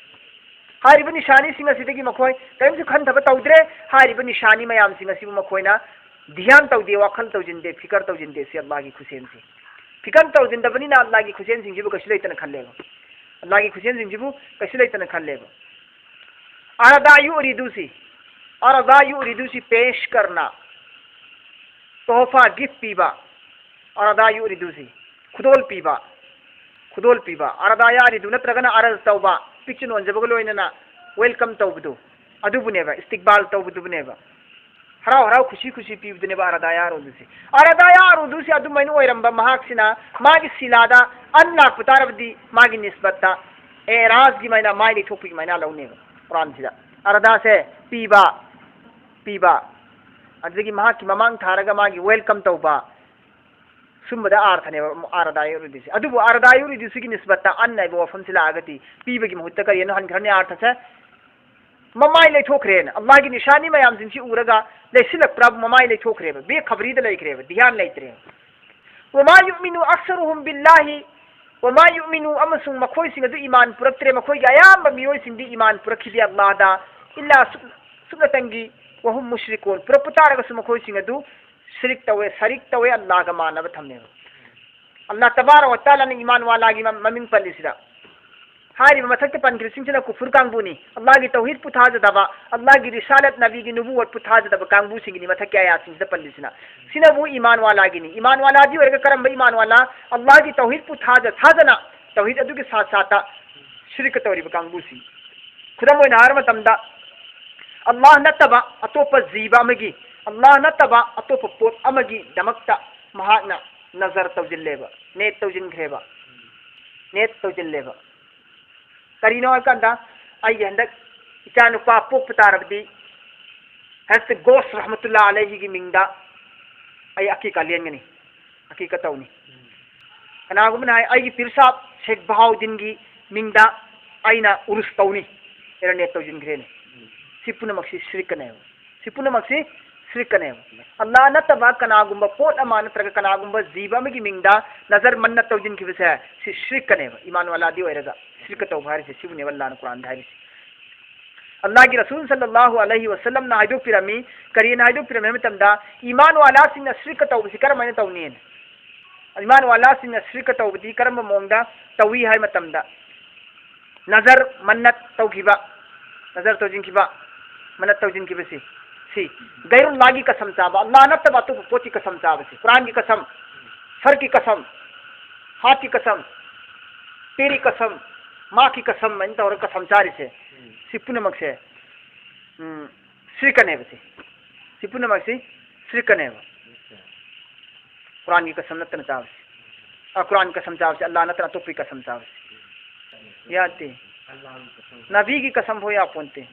ꯍꯥꯏꯔꯤꯕ ꯅꯤꯁꯥꯅꯤꯁꯤꯡ ꯑꯁꯤꯗꯒꯤ ꯃꯈꯣꯏ ꯀꯔꯤꯝꯁꯨ ꯈꯟꯊꯕ ꯇꯧꯗ꯭ꯔꯦ꯫ ꯍꯥꯏꯔꯤꯕ ꯅꯤꯁꯥꯅꯤ ꯃꯌꯥꯝꯁꯤꯡ ꯑꯁꯤꯕꯨ ꯃꯈꯣꯏꯅ ꯙ꯭ꯌꯥꯟ ꯇꯧꯗꯦ, ꯋꯥꯈꯜ ꯇꯧꯁꯤꯟꯗꯦ, ꯐꯤꯀꯔ ꯇꯧꯁꯤꯟꯗꯦ꯫ ꯁꯤ ꯑꯜꯂꯥꯍꯒꯤ ꯈꯨꯠꯁꯦꯝꯁꯤ꯫ ꯐꯤꯀꯔ ꯇꯧꯁꯤꯟꯗꯕꯅꯤꯅ ꯑꯜꯂꯥꯍꯒꯤ ꯈꯨꯠꯁꯦꯝꯁꯤꯡꯁꯤꯕꯨ ꯀꯩꯁꯨ ꯂꯩꯇꯅ ꯈꯜꯂꯦꯕ꯫ ꯑꯜꯂꯥꯍꯒꯤ ꯈꯨꯠꯁꯦꯝꯁꯤꯡꯁꯤꯕꯨ ꯀꯩꯁꯨ ꯂꯩꯇꯅ ꯈꯜꯂꯦꯕ꯫ ꯑꯔꯗꯥ ꯌꯨꯔꯤꯗꯨꯁꯤ, ꯑꯔꯗꯥ ꯌꯨꯔꯤꯗꯨꯁꯤ ꯄꯦꯁ ꯀꯔꯅ, ꯇꯣꯍꯐꯥ, ꯒꯤꯐ ꯄꯤꯕ꯫ ꯑꯔꯗꯥ ꯌꯨꯔꯤꯗꯨꯁꯤ, ꯈꯨꯗꯣꯜ ꯄꯤꯕ, ꯈꯨꯗꯣꯜ ꯄꯤꯕ꯫ ꯑꯔꯗꯥ ꯌꯥꯔꯤꯗꯨ ꯅꯠꯇ꯭ꯔꯒꯅ ꯑꯔꯖ ꯇꯧꯕ, ꯄꯤꯛꯆ ꯅꯣꯟꯖꯕꯒ ꯂꯣꯏꯅꯅ ꯋꯦꯜꯀꯝ ꯇꯧꯕꯗꯨ, ꯑꯗꯨꯕꯨꯅꯦꯕ, ꯏꯁꯇꯤꯛꯕꯥꯜ ꯇꯧꯕꯗꯨꯕꯨꯅꯦꯕ꯫ ꯍꯔꯥꯎ ꯍꯔꯥꯎ ꯈꯨꯁꯤ ꯈꯨꯁꯤ ꯄꯤꯕꯗꯨꯅꯦꯕ ꯑꯔꯗꯥ ꯌꯥꯔꯨꯗꯨꯁꯤ꯫ ꯑꯔꯗꯥ ꯌꯥꯔꯨꯗꯨꯁꯤ ꯑꯗꯨꯃꯥꯏꯅ ꯑꯣꯏꯔꯝꯕ ꯃꯍꯥꯛꯁꯤꯅ ꯃꯥꯒꯤ ꯁꯤꯂꯥꯗ ꯑꯟ ꯂꯥꯛꯄ ꯇꯥꯔꯕꯗꯤ ꯃꯥꯒꯤ ꯅꯤꯁꯕꯠꯇ ꯑꯦꯔꯥꯖꯒꯤ ꯃꯥꯏꯅ, ꯃꯥꯏ ꯂꯩꯊꯣꯛꯄꯒꯤ ꯃꯥꯏꯅ ꯂꯧꯅꯦꯕ ꯀꯨꯔꯥꯟꯁꯤꯗ꯫ ꯑꯔꯗꯥꯁꯦ ꯄꯤꯕ, ꯄꯤꯕ꯫ ꯑꯗꯨꯗꯒꯤ ꯃꯍꯥꯛꯀꯤ ꯃꯃꯥꯡ ꯊꯥꯔꯒ ꯃꯥꯒꯤ ꯋꯦꯜꯀꯝ ꯇꯧꯕ꯫ ꯁꯨꯝꯕꯗ ꯑꯥꯔꯊꯅꯦꯕ ꯑꯥꯔꯗꯥ ꯌꯨꯔꯤꯗꯨꯁꯤ꯫ ꯑꯗꯨꯕꯨ ꯑꯥꯔꯗꯥ ꯌꯨꯔꯤꯗꯨꯁꯤꯒꯤ ꯅꯤꯁꯕꯠꯇ ꯑꯟ ꯍꯥꯏꯕ ꯋꯥꯐꯝꯁꯤ ꯂꯥꯛꯑꯒꯗꯤ ꯄꯤꯕꯒꯤ ꯃꯍꯨꯠꯇ ꯀꯔꯤꯅꯣ ꯍꯟꯈ꯭ꯔꯅꯤ ꯑꯥꯔꯊꯁꯦ? ꯃꯃꯥꯏ ꯂꯩꯊꯣꯛꯈ꯭ꯔꯦꯅ꯫ ꯑꯜꯂꯥꯍꯒꯤ ꯅꯤꯁꯥꯅꯤ ꯃꯌꯥꯝꯁꯤꯡꯁꯤ ꯎꯔꯒ ꯂꯩꯁꯤꯜꯂꯛꯄ꯭ꯔꯥꯕꯨ ꯃꯃꯥꯏ ꯂꯩꯊꯣꯛꯈ꯭ꯔꯦꯕ꯫ ꯕꯦꯈꯕꯔꯤꯗ ꯂꯩꯈ꯭ꯔꯦꯕ꯫ ꯙ꯭ꯌꯥꯟ ꯂꯩꯇ꯭ꯔꯦ꯫ "ꯋꯃꯥ ꯌꯨꯑꯃꯤꯅꯨ ꯑꯛꯁꯔꯨꯍꯨꯝ ꯕꯤꯜꯂꯥꯍꯤ", "ꯋꯃꯥ ꯌꯨꯑꯃꯤꯅꯨ", ꯑꯃꯁꯨꯡ ꯃꯈꯣꯏꯁꯤꯡ ꯑꯗꯨ ꯏꯃꯥꯟ ꯄꯨꯔꯛꯇ꯭ꯔꯦ꯫ ꯃꯈꯣꯏꯒꯤ ꯑꯌꯥꯝꯕ ꯃꯤꯑꯣꯏꯁꯤꯡꯗꯤ ꯏꯃꯥꯟ ꯄꯨꯔꯛꯈꯤꯗꯦ ꯑꯜꯂꯥꯍꯗ꯫ "ꯏꯜꯂꯥ", ꯁꯨꯞ-, ꯁꯨꯞꯅꯇꯪꯒꯤ وهم مشركون. ꯄꯨꯔꯛꯄ ꯇꯥꯔꯒꯁꯨ ꯃꯈꯣꯏꯁꯤꯡ ꯑꯗꯨ ꯁꯤꯔꯤꯛ ꯇꯧꯋꯦ, ꯁꯔꯤꯛ ꯇꯧꯋꯦ, ꯑꯜꯂꯥꯍꯒ ꯃꯥꯟꯅꯕ ꯊꯝꯃꯦꯕ꯫ ꯑꯜꯂꯥꯍ ꯇꯕꯥꯔꯛ ꯋ ꯇꯥꯂꯥꯅ ꯏꯃꯥꯟ ꯋꯥꯂꯥꯒꯤ ꯃ-, ꯃꯃꯤꯡ ꯄꯜꯂꯤꯁꯤꯗ, ꯍꯥꯏꯔꯤꯕ ꯃꯊꯛꯇ ꯄꯟꯈ꯭ꯔꯤꯕꯁꯤꯡꯁꯤꯅ ꯀꯨꯐꯨꯔ ꯀꯥꯡꯕꯨꯅꯤ꯫ ꯑꯜꯂꯥꯍꯒꯤ ꯇꯧꯍꯤꯗꯄꯨ ꯊꯥꯖꯗꯕ, ꯑꯜꯂꯥꯍꯒꯤ ꯔꯤꯁꯥꯂꯠ ꯅꯕꯤꯒꯤ ꯅꯨꯕꯨꯋꯠꯄꯨ ꯊꯥꯖꯗꯕ ꯀꯥꯡꯕꯨꯁꯤꯡꯒꯤꯅꯤ ꯃꯊꯛꯀꯤ ꯑꯌꯥꯠꯁꯤꯡꯁꯤꯗ ꯄꯜꯂꯤꯁꯤꯅ꯫ ꯁꯤꯅꯕꯨ ꯏꯃꯥꯟ ꯋꯥꯂꯥꯒꯤꯅꯤ꯫ ꯏꯃꯥꯟ ꯋꯥꯂꯥꯗꯤ ꯑꯣꯏꯔꯒ ꯀꯔꯝꯕ ꯏꯃꯥꯟ ꯋꯥꯂꯥ? ꯑꯜꯂꯥꯍꯒꯤ ꯇꯧꯍꯤꯗꯄꯨ ꯊꯥꯖ-, ꯊꯥꯖꯅ ꯇꯧꯍꯤꯗ ꯑꯗꯨꯒꯤ ꯁꯥꯠ ꯁꯥꯠꯇ ꯁꯤꯔꯤꯛꯀ ꯇꯧꯔꯤꯕ ꯀꯥꯡꯕꯨꯁꯤꯡ꯫ ꯈꯨꯗꯝ ꯑꯣꯏꯅ ꯍꯥꯏꯔ ꯃꯇꯝꯗ, ꯑꯜꯂꯥꯍ ꯅꯠꯇꯕ ꯑꯇꯣꯞꯄ ꯖꯤꯕ ꯑꯃꯒꯤ, ꯑꯜꯂꯥꯍ ꯅꯠꯇꯕ ꯑꯇꯣꯞꯄ ꯄꯣꯠ ꯑꯃꯒꯤꯗꯃꯛꯇ ꯃꯍꯥꯛꯅ ꯅꯖꯔ ꯇꯧꯁꯤꯜꯂꯦꯕ, ꯅꯦꯠ ꯇꯧꯁꯤꯟꯈ꯭ꯔꯦꯕ, ꯅꯦꯠ ꯇꯧꯁꯤꯜꯂꯦꯕ꯫ ꯀꯔꯤꯅꯣ ꯍꯥꯏꯀꯥꯟꯗ, ꯑꯩꯒꯤ ꯍꯟꯗꯛ ꯏꯆꯥꯅꯨꯄꯥ ꯄꯣꯛꯄ ꯇꯥꯔꯕꯗꯤ, ꯍꯖꯔꯠ ꯒꯣꯁ ꯔꯍꯃꯇꯨꯜꯂꯥ ꯑꯂꯩꯍꯤꯒꯤ ꯃꯤꯡꯗ ꯑꯩ ꯑꯀꯤꯀꯥ ꯂꯦꯟꯒꯅꯤ, ꯑꯀꯤꯀꯥ ꯇꯧꯅꯤ꯫ ꯀꯅꯥꯒꯨꯝꯕꯅ ꯍꯥꯏ, "ꯑꯩꯒꯤ ꯄꯤꯔꯁꯥꯞ ꯁꯦꯈ ꯕꯍꯥꯎꯗꯤꯟꯒꯤ ꯃꯤꯡꯗ ꯑꯩꯅ ꯎꯔꯨꯁ ꯇꯧꯅꯤ", ꯑꯦꯔ ꯅꯦꯠ ꯇꯧꯁꯤꯟꯈ꯭ꯔꯦꯅꯦ꯫ ꯁꯤ ꯄꯨꯝꯅꯃꯛꯁꯤ ꯁꯤꯔꯤꯛꯀꯅꯦꯕ꯫ ꯁꯤ ꯄꯨꯝꯅꯃꯛꯁꯤ ꯁꯤꯔꯤꯛꯀꯅꯦꯕ꯫ ꯑꯜꯂꯥꯍ ꯅꯠꯇꯕ ꯀꯅꯥꯒꯨꯝꯕ ꯄꯣꯠ ꯑꯃ ꯅꯠꯇ꯭ꯔꯒ ꯀꯅꯥꯒꯨꯝꯕ ꯖꯤꯕ ꯑꯃꯒꯤ ꯃꯤꯡꯗ ꯅꯖꯔ ꯃꯟꯅꯠ ꯇꯧꯁꯤꯟꯈꯤꯕꯁꯦ, ꯁꯤ ꯁꯤꯔꯤꯛꯀꯅꯦꯕ꯫ ꯏꯃꯥꯟ ꯋꯥꯂꯥꯗꯤ ꯑꯣꯏꯔꯒ ꯁꯤꯔꯤꯛꯀ ꯇꯧꯕ ꯍꯥꯏꯔꯤꯁꯦ ꯁꯤꯕꯨꯅꯦꯕ ꯑꯜꯂꯥꯍꯅ ꯀꯨꯔꯥꯟꯗ ꯍꯥꯏꯔꯤꯁꯦ꯫ ꯑꯜꯂꯥꯍꯒꯤ ꯔꯁꯨꯜ ꯁꯜꯂꯜꯂꯥꯍꯨ ꯑꯂꯩꯍꯤ ꯋꯁꯜꯂꯝꯅ ꯍꯥꯏꯗꯣꯛꯄꯤꯔꯝꯃꯤ꯫ ꯀꯔꯤꯅ ꯍꯥꯏꯗꯣꯛꯄꯤꯔꯝꯃꯤ ꯍꯥꯏꯕ ꯃꯇꯝꯗ, ꯏꯃꯥꯟ ꯋꯥꯂꯥꯁꯤꯡꯅ ꯁꯤꯔꯤꯛꯀ ꯇꯧꯕꯁꯤ ꯀꯔꯝꯍꯥꯏꯅ ꯇꯧꯅꯤ? ꯏꯃꯥꯟ ꯋꯥꯂꯥꯁꯤꯡꯅ ꯁꯤꯔꯤꯛꯀ ꯇꯧꯕꯗꯤ ꯀꯔꯝꯕ ꯃꯑꯣꯡꯗ ꯇꯧꯏ ꯍꯥꯏ ꯃꯇꯝꯗ, ꯅꯖꯔ ꯃꯟꯅꯠ ꯇꯧꯈꯤꯕ, ꯅꯖꯔ ꯇꯧꯁꯤꯟꯈꯤꯕ, ꯃꯟꯅꯠ ꯇꯧꯁꯤꯟꯈꯤꯕꯁꯤ, ꯁꯤ ꯒꯩꯔꯨꯜꯂꯥꯍꯒꯤ ꯀꯁꯝ ꯆꯥꯕ, ꯑꯜꯂꯥꯍ ꯅꯠꯇꯕ ꯑꯇꯣꯞꯄ ꯄꯣꯠꯀꯤ ꯀꯁꯝ ꯆꯥꯕꯁꯤ, ꯀꯨꯔꯥꯟꯒꯤ ꯀꯁꯝ, ꯁꯔꯒꯤ ꯀꯁꯝ, ꯍꯥꯠꯀꯤ ꯀꯁꯝ, ꯇꯦꯔꯤ ꯀꯁꯝ, ꯃꯥꯛꯀꯤ ꯀꯁꯝ ꯍꯥꯏꯅ ꯇꯧꯔꯒ ꯀꯁꯝ ꯆꯥꯔꯤꯁꯦ, ꯁꯤ ꯄꯨꯝꯅꯃꯛꯁꯦ, ꯎꯝ, ꯁꯤꯔꯤꯛꯀꯅꯦꯕ ꯁꯤ꯫ ꯁꯤ ꯄꯨꯝꯅꯃꯛꯁꯤ ꯁꯤꯔꯤꯛꯀꯅꯦꯕ꯫ ꯀꯨꯔꯥꯟꯒꯤ ꯀꯁꯝ ꯅꯠꯇꯅ ꯆꯥꯕꯁꯤ꯫ ꯑ, ꯀꯨꯔꯥꯟꯒꯤ ꯀꯁꯝ ꯆꯥꯕꯁꯤ, ꯑꯜꯂꯥꯍ ꯅꯠꯇꯅ ꯑꯇꯣꯞꯄꯒꯤ ꯀꯁꯝ ꯆꯥꯕꯁꯤ꯫ ꯌꯥꯗꯦ꯫ ꯅꯕꯤꯒꯤ ꯀꯁꯝ ꯐꯥꯎ ꯌꯥꯄꯣꯟꯇꯦ꯫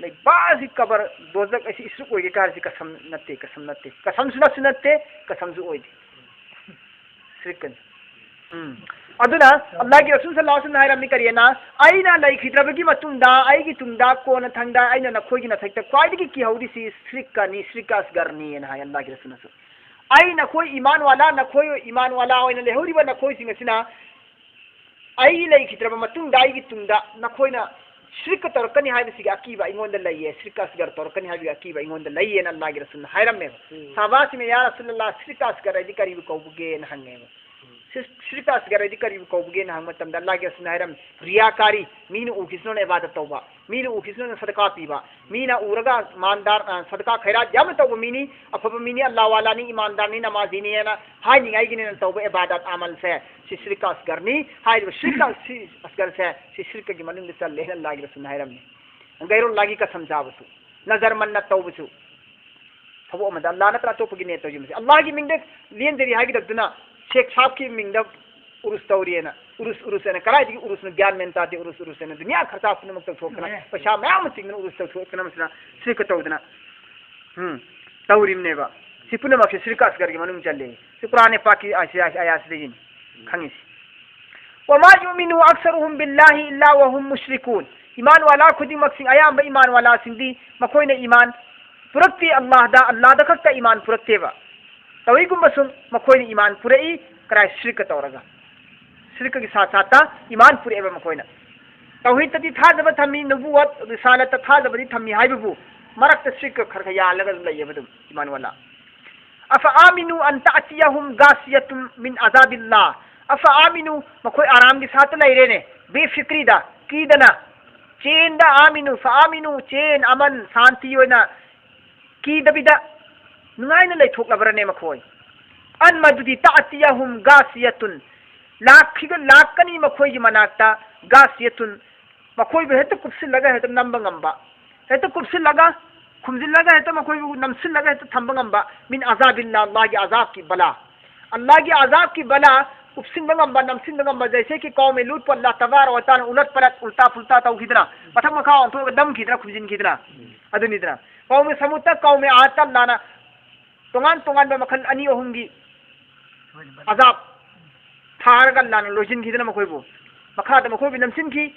ꯂꯩꯕꯥꯛꯁꯤ ꯀꯕꯔ ꯗꯣꯖꯛ ꯑꯁꯤ ꯏꯁꯨꯛ ꯑꯣꯏꯒꯦ ꯀꯥꯏꯔꯤꯁꯤ ꯀꯁꯝ ꯅꯠꯇꯦ, ꯀꯁꯝ ꯅꯠꯇꯦ꯫ ꯀꯁꯝꯁꯨ ꯅꯠꯁꯨ ꯅꯠꯇꯦ, ꯀꯁꯝꯁꯨ ꯑꯣꯏꯗꯦ꯫ ꯁꯤꯔꯤꯛꯀꯅꯤ꯫ ꯎꯝ꯫ ꯑꯗꯨꯅ ꯑꯜꯂꯥꯍꯒꯤ ꯔꯁꯨꯜ ꯁꯜꯂꯜꯂꯥꯍꯨ ꯑꯂꯩꯍꯤ ꯋꯁꯜꯂꯝꯅ ꯍꯥꯏꯔꯝꯃꯤ ꯀꯔꯤꯅ? "ꯑꯩꯅ ꯂꯩꯈꯤꯗ꯭ꯔꯕꯒꯤ ꯃꯇꯨꯡꯗ, ꯑꯩꯒꯤ ꯇꯨꯡꯗ, ꯀꯣꯟꯅ ꯊꯪꯗ ꯑꯩꯅ ꯅꯈꯣꯏꯒꯤ ꯅꯊꯛꯇ ꯈ꯭ꯋꯥꯏꯗꯒꯤ ꯀꯤꯍꯧꯔꯤꯁꯤ ꯁꯤꯔꯤꯛꯀꯅꯤ, ꯁꯤꯔꯤꯛꯀ ꯑꯁꯒꯔꯅꯤꯅ" ꯍꯥꯏ ꯑꯜꯂꯥꯍꯒꯤ ꯔꯁꯨꯜꯅꯁꯨ꯫ "ꯑꯩ ꯅꯈꯣꯏ ꯏꯃꯥꯟ ꯋꯥꯂꯥ, ꯅꯈꯣꯏ ꯏꯃꯥꯟ ꯋꯥꯂꯥ ꯑꯣꯏꯅ ꯂꯩꯍꯧꯔꯤꯕ ꯅꯈꯣꯏꯁꯤꯡ ꯑꯁꯤꯅ ꯑꯩ ꯂꯩꯈꯤꯗ꯭ꯔꯕ ꯃꯇꯨꯡꯗ, ꯑꯩꯒꯤ ꯇꯨꯡꯗ ꯅꯈꯣꯏꯅ ꯁꯤꯔꯛꯀ ꯇꯧꯔꯛꯀꯅꯤ ꯍꯥꯏꯕꯁꯤꯒꯤ ꯑꯀꯤꯕ ꯑꯩꯉꯣꯟꯗ ꯂꯩꯌꯦ, ꯁꯤꯔꯛꯀ ꯑꯁꯒꯔ ꯇꯧꯔꯛꯀꯅꯤ ꯍꯥꯏꯕꯒꯤ ꯑꯀꯤꯕ ꯑꯩꯉꯣꯟꯗ ꯂꯩꯌꯦꯅ ꯑꯜꯂꯥꯍꯒꯤ ꯔꯁꯨꯜꯅ ꯍꯥꯏꯔꯝꯃꯦꯕ꯫ ꯎꯝ꯫ ꯁꯍꯥꯕꯥꯁꯤꯡꯅ, "ꯌꯥ ꯔꯁꯨꯂꯜꯂꯥꯍ, ꯁꯤꯔꯛꯀ ꯑꯁꯒꯔ ꯍꯥꯏꯗꯤ ꯀꯔꯤꯕꯨ ꯀꯧꯕꯒꯦꯅ?" ꯍꯪꯉꯦꯕ꯫ ꯎꯝ꯫ "ꯁꯤꯔ-, ꯁꯤꯔꯛꯀ ꯑꯁꯒꯔ ꯍꯥꯏꯗꯤ ꯀꯔꯤꯕꯨ ꯀꯧꯕꯒꯦꯅ?" ꯍꯪꯕ ꯃꯇꯝꯗ ꯑꯜꯂꯥꯍꯒꯤ ꯔꯁꯨꯜꯅ ꯍꯥꯏꯔꯝꯃꯤ, ꯔꯤꯌꯥꯀꯥꯔꯤ, ꯃꯤꯅ ꯎꯈꯤꯁꯅꯨꯅ ꯏꯕꯥꯗꯠ ꯇꯧꯕ, ꯃꯤꯅ ꯎꯈꯤꯁꯅꯨꯅ ꯁꯗꯀꯥ ꯄꯤꯕ, ꯃꯤꯅ ꯎꯔꯒ ꯃꯥꯟꯗꯥꯔ, ꯑ, ꯁꯗꯀꯥ ꯈꯩꯔꯥꯠ ꯌꯥꯝꯅ ꯇꯧꯕ ꯃꯤꯅꯤ, ꯑꯐꯕ ꯃꯤꯅꯤ, ꯑꯜꯂꯥꯍ ꯋꯥꯂꯥꯅꯤ, ꯏꯃꯥꯟꯗꯥꯔꯅꯤ, ꯅꯃꯥꯖꯤꯅꯤ ꯍꯥꯏꯅ ꯍꯥꯏꯅꯤꯡꯉꯥꯏꯒꯤꯅꯦꯅ ꯇꯧꯕ ꯏꯕꯥꯗꯠ ꯑꯃꯜꯁꯦ, ꯁꯤ ꯁꯤꯔꯛꯀ ꯑꯁꯒꯔꯅꯤ꯫ ꯍꯥꯏꯔꯤꯕ ꯁꯤꯔꯛꯀ ꯑꯁꯤ-, ꯑꯁꯒꯔꯁꯦ, ꯁꯤ ꯁꯤꯔꯛꯀꯒꯤ ꯃꯅꯨꯡꯗ ꯆꯜꯂꯦ ꯍꯥꯏꯅ ꯑꯜꯂꯥꯍꯒꯤ ꯔꯁꯨꯜꯅ ꯍꯥꯏꯔꯝꯃꯤ꯫ ꯒꯩꯔꯨꯜꯂꯥꯍꯒꯤ ꯀꯁꯝ ꯆꯥꯕꯁꯨ, ꯅꯖꯔ ꯃꯟꯅꯠ ꯇꯧꯕꯁꯨ, ꯊꯕꯛ ꯑꯃꯗ ꯑꯜꯂꯥꯍ ꯅꯠꯇ꯭ꯔ ꯑꯇꯣꯞꯄꯒꯤ ꯅꯤꯌꯠ ꯇꯧꯔꯤꯕꯁꯦ, ꯑꯜꯂꯥꯍꯒꯤ ꯃꯤꯡꯗ ꯂꯦꯟꯖꯔꯤ ꯍꯥꯏꯒꯗꯕꯗꯨꯅ ꯁꯦꯈ ꯁꯥꯍꯕꯀꯤ ꯃꯤꯡꯗ ꯎꯔꯨꯁ ꯇꯧꯔꯤꯑꯅ, ꯎꯔꯨꯁ, ꯎꯔꯨꯁ ꯑꯅ, ꯀꯗꯥꯏꯗꯒꯤ ꯎꯔꯨꯁꯅꯣ? ꯒ꯭ꯌꯥꯟ ꯃꯦꯟ ꯇꯥꯗꯦ꯫ ꯎꯔꯨꯁ, ꯎꯔꯨꯁ ꯑꯅ ꯗꯨꯅꯤꯌꯥ ꯈꯔꯆꯥ ꯄꯨꯝꯅꯃꯛ ꯇꯧꯊꯣꯛꯇꯅ, ꯃꯌꯥꯝ꯫ ꯄꯩꯁꯥ ꯃꯌꯥꯝ ꯑꯃ ꯇꯤꯡꯗꯅ ꯎꯔꯨꯁ ꯇꯧꯊꯣꯛꯇꯅ, ꯃꯁꯤꯅ ꯁꯤꯔꯛꯀ ꯇꯧꯗꯅ, ꯎꯝ, ꯇꯧꯔꯤꯕꯅꯦꯕ꯫ ꯁꯤ ꯄꯨꯝꯅꯃꯛꯁꯦ ꯁꯤꯔꯛꯀ ꯑꯁꯒꯔꯒꯤ ꯃꯅꯨꯡ ꯆꯜꯂꯦ꯫ ꯁꯤ ꯀꯨꯔꯥꯟ ꯄꯥꯛꯀꯤ ꯑꯥꯌ-, ꯑꯥꯌ-, ꯑꯥꯌꯥꯁꯤꯗꯒꯤꯅꯤ ꯈꯪꯉꯤꯁꯤ꯫ "وما يؤمن أكثرهم بالله إلا وهم مشركون"꯫ ꯏꯃꯥꯟ ꯋꯥꯂꯥ ꯈꯨꯗꯤꯡꯃꯛꯁꯤꯡ, ꯑꯌꯥꯝꯕ ꯏꯃꯥꯟ ꯋꯥꯂꯥꯁꯤꯡꯗꯤ ꯃꯈꯣꯏꯅ ꯏꯃꯥꯟ ꯄꯨꯔꯛꯇꯦ, ꯑꯜꯂꯥꯍꯗ, ꯑꯜꯂꯥꯍꯗ ꯈꯛꯇ ꯏꯃꯥꯟ ꯄꯨꯔꯛꯇꯦꯕ꯫ ꯇꯧꯏꯒꯨꯝꯕꯁꯨꯡ ꯃꯈꯣꯏꯅ ꯏꯃꯥꯟ ꯄꯨꯔꯛꯏ, ꯀꯗꯥꯏ? ꯁꯤꯔꯛꯀ ꯇꯧꯔꯒ꯫ ꯁꯤꯔꯛꯀꯒꯤ ꯁꯥꯠ ꯁꯥꯠꯇ ꯏꯃꯥꯟ ꯄꯨꯔꯛꯑꯦꯕ ꯃꯈꯣꯏꯅ꯫ ꯇꯧꯍꯤꯗꯇꯗꯤ ꯊꯥꯖꯕ ꯊꯝꯃꯤ, ꯅꯕꯨꯋꯠ, ꯔꯤꯁꯥꯂꯠꯇ ꯊꯥꯖꯕꯗꯤ ꯊꯝꯃꯤ ꯍꯥꯏꯕꯕꯨ ꯃꯔꯛꯇ ꯁꯤꯔꯛꯀ ꯈꯔ ꯈꯔ ꯌꯥꯜꯂꯒ ꯑꯗꯨꯝ ꯂꯩꯌꯦꯕ ꯑꯗꯨꯝ ꯏꯃꯥꯟ ꯋꯥꯂꯥ꯫ "أفأمنوا أن تأتيهم غاشية من عذاب الله"꯫ "أفأمنوا"، ꯃꯈꯣꯏ ꯑꯔꯥꯝꯒꯤ ꯁꯥꯠꯇ ꯂꯩꯔꯦꯅꯦ, ꯕꯦꯐꯤꯀ꯭ꯔꯤꯗ, ꯀꯤꯗꯅ, ꯆꯦꯟꯗ, "آمنوا، فآمنوا"، ꯆꯦꯟ, ꯑꯃꯟ, ꯁꯥꯟꯇꯤ ꯑꯣꯏꯅ, ꯀꯤꯗꯕꯤꯗ ꯅꯨꯡꯉꯥꯏꯅ ꯂꯩꯊꯣꯛꯂꯕ꯭ꯔꯅꯦ ꯃꯈꯣꯏ? "أن" ꯃꯗꯨꯗꯤ "تأتيهم غاشية"، ꯂꯥꯛꯈꯤꯒ-, ꯂꯥꯛꯀꯅꯤ ꯃꯈꯣꯏꯒꯤ ꯃꯅꯥꯛꯇ, "غاشية"꯫ ꯃꯈꯣꯏꯕꯨ ꯍꯦꯛꯇ ꯀꯨꯞꯁꯤꯜꯂꯒ ꯍꯦꯛꯇ ꯅꯝꯕ ꯉꯝꯕ, ꯍꯦꯛꯇ ꯀꯨꯞꯁꯤꯜꯂꯒ, ꯈꯨꯝꯖꯤꯜꯂꯒ, ꯍꯦꯛꯇ ꯃꯈꯣꯏꯕꯨ ꯅꯝꯁꯤꯜꯂꯒ ꯍꯦꯛꯇ ꯊꯝꯕ ꯉꯝꯕ, "من عذاب الله"، ꯑꯜꯂꯥꯍꯒꯤ ꯑꯖꯥꯕꯀꯤ ꯕꯂꯥ, ꯑꯜꯂꯥꯍꯒꯤ ꯑꯖꯥꯕꯀꯤ ꯕꯂꯥ ꯀꯨꯞꯁꯤꯟꯕ ꯉꯝꯕ, ꯅꯝꯁꯤꯟꯕ ꯉꯝꯕ, "जैसे कि قوم لوط" ꯄꯣꯠ ꯑꯜꯂꯥꯍ ꯇꯕꯥꯔꯛ ꯋ ꯇꯥꯂꯥꯅ ꯎꯂꯠ ꯄꯂꯠ, ꯎꯜꯇꯥ ꯐꯨꯜꯇꯥ ꯇꯧꯈꯤꯗꯅ, ꯃꯊꯛ ꯃꯈꯥ ꯑꯣꯟꯊꯣꯛꯑꯒ ꯅꯝꯈꯤꯗꯅ, ꯈꯨꯝꯖꯤꯟꯈꯤꯗꯅ, ꯑꯗꯨꯅꯤꯗꯅ꯫ "قوم ثمود"ꯇ, "قوم عاد"ꯇ ꯑꯜꯂꯥꯍꯅ ꯇꯣꯉꯥꯟ ꯇꯣꯉꯥꯟꯕ ꯃꯈꯜ ꯑꯅꯤ ꯑꯍꯨꯝꯒꯤ ꯑꯖꯥꯕ ꯊꯥꯔꯒ ꯑꯜꯂꯥꯍꯅ ꯂꯣꯏꯁꯤꯟꯈꯤꯗꯅ ꯃꯈꯣꯏꯕꯨ, ꯃꯈꯥꯗ ꯃꯈꯣꯏꯕꯨ ꯅꯝꯁꯤꯟꯈꯤ,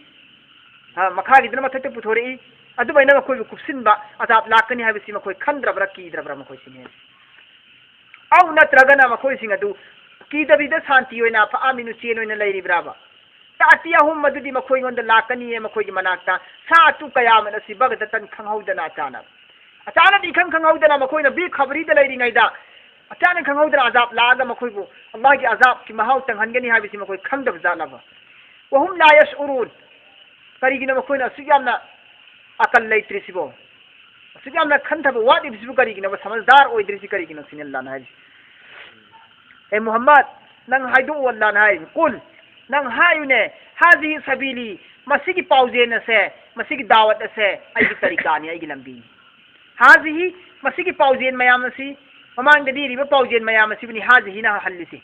ꯑ, ꯃꯈꯥꯒꯤꯗꯨꯅ ꯃꯊꯛꯇ ꯄꯨꯊꯣꯔꯛꯏ꯫ ꯑꯗꯨꯃꯥꯏꯅ ꯃꯈꯣꯏꯕꯨ ꯀꯨꯞꯁꯤꯟꯕ, ꯑꯖꯥꯕ ꯂꯥꯛꯀꯅꯤ ꯍꯥꯏꯕꯁꯤ ꯃꯈꯣꯏ ꯈꯟꯗ꯭ꯔꯕ꯭ꯔꯥ, ꯀꯤꯗ꯭ꯔꯕ꯭ꯔꯥ ꯃꯈꯣꯏꯁꯤꯡ ꯍꯦꯟꯅ? "أو" ꯅꯠꯇ꯭ꯔꯒꯅ ꯃꯈꯣꯏꯁꯤꯡ ꯑꯗꯨ ꯀꯤꯗꯕꯤꯗ ꯁꯥꯟꯇꯤ ꯑꯣꯏꯅ, "فآمنوا" ꯆꯦꯟ ꯑꯣꯏꯅ ꯂꯩꯔꯤꯕ꯭ꯔꯥꯕ? تأتيهم, ꯃꯗꯨꯗꯤ ꯃꯈꯣꯏꯉꯣꯟꯗ ꯂꯥꯛꯀꯅꯤꯌꯦ, ꯃꯈꯣꯏꯒꯤ ꯃꯅꯥꯛꯇ. ساعة قيامة, ꯉꯁꯤ ꯕꯒꯗꯇꯟ, ꯈꯪꯍꯧꯗꯅ, ꯑꯆꯥꯅꯛ. ꯑꯆꯥꯅꯛ ꯏꯈꯪ ꯈꯪꯍꯧꯗꯅ ꯃꯈꯣꯏꯅ ꯕꯦꯈꯕꯔꯤꯗ ꯂꯩꯔꯤꯉꯩꯗ, ꯑꯆꯥꯅꯛ ꯈꯪꯍꯧꯗꯅ ꯑꯖꯥꯕ ꯂꯥꯛꯑꯒ ꯃꯈꯣꯏꯕꯨ ꯑꯜꯂꯥꯍꯒꯤ ꯑꯖꯥꯕꯀꯤ ꯃꯍꯥꯎ ꯇꯪꯍꯟꯒꯅꯤ ꯍꯥꯏꯕꯁꯤ ꯃꯈꯣꯏ ꯈꯪꯗꯕ ꯖꯥꯠꯂꯕ? وهم لا يشعرون. ꯀꯔꯤꯒꯤꯅꯣ ꯃꯈꯣꯏꯅ ꯑꯁꯨꯛ ꯌꯥꯝꯅ ꯑꯀꯜ ꯂꯩꯇ꯭ꯔꯤꯁꯤꯕꯣ? ꯑꯁꯨꯛ ꯌꯥꯝꯅ ꯈꯟꯊꯕ ꯋꯥꯠꯂꯤꯕꯁꯤꯕꯨ ꯀꯔꯤꯒꯤꯅꯣꯕ? ꯁꯃꯖꯗꯥꯔ ꯑꯣꯏꯗ꯭ꯔꯤꯁꯤ ꯀꯔꯤꯒꯤꯅꯣ ꯁꯤꯅꯤ ꯑꯜꯂꯥꯍꯅ ꯍꯥꯏꯔꯤꯁꯤ꯫ ꯑꯦ ꯃꯨꯍꯝꯃꯗ, ꯅꯪ ꯍꯥꯏꯗꯣꯛꯑꯣ, ꯑꯜꯂꯥꯍꯅ ꯍꯥꯏꯔꯤ, قل, ꯅꯪ ꯍꯥꯏꯌꯨꯅꯦ, هذه سبيلي, ꯃꯁꯤꯒꯤ ꯄꯥꯎꯖꯦꯜ ꯑꯁꯦ, ꯃꯁꯤꯒꯤ ꯗꯥꯋꯠ ꯑꯁꯦ ꯑꯩꯒꯤ ꯇꯔꯤꯀꯥꯅꯤ, ꯑꯩꯒꯤ ꯂꯝꯕꯤꯅꯤ. هذه, ꯃꯁꯤꯒꯤ ꯄꯥꯎꯖꯦꯜ ꯃꯌꯥꯝ ꯑꯁꯤ, ꯃꯃꯥꯡꯗ ꯂꯤꯔꯤꯕ ꯄꯥꯎꯖꯦꯜ ꯃꯌꯥꯝ ꯑꯁꯤꯕꯨꯅꯤ هذهꯅ ꯍꯜꯂꯤꯁꯤ꯫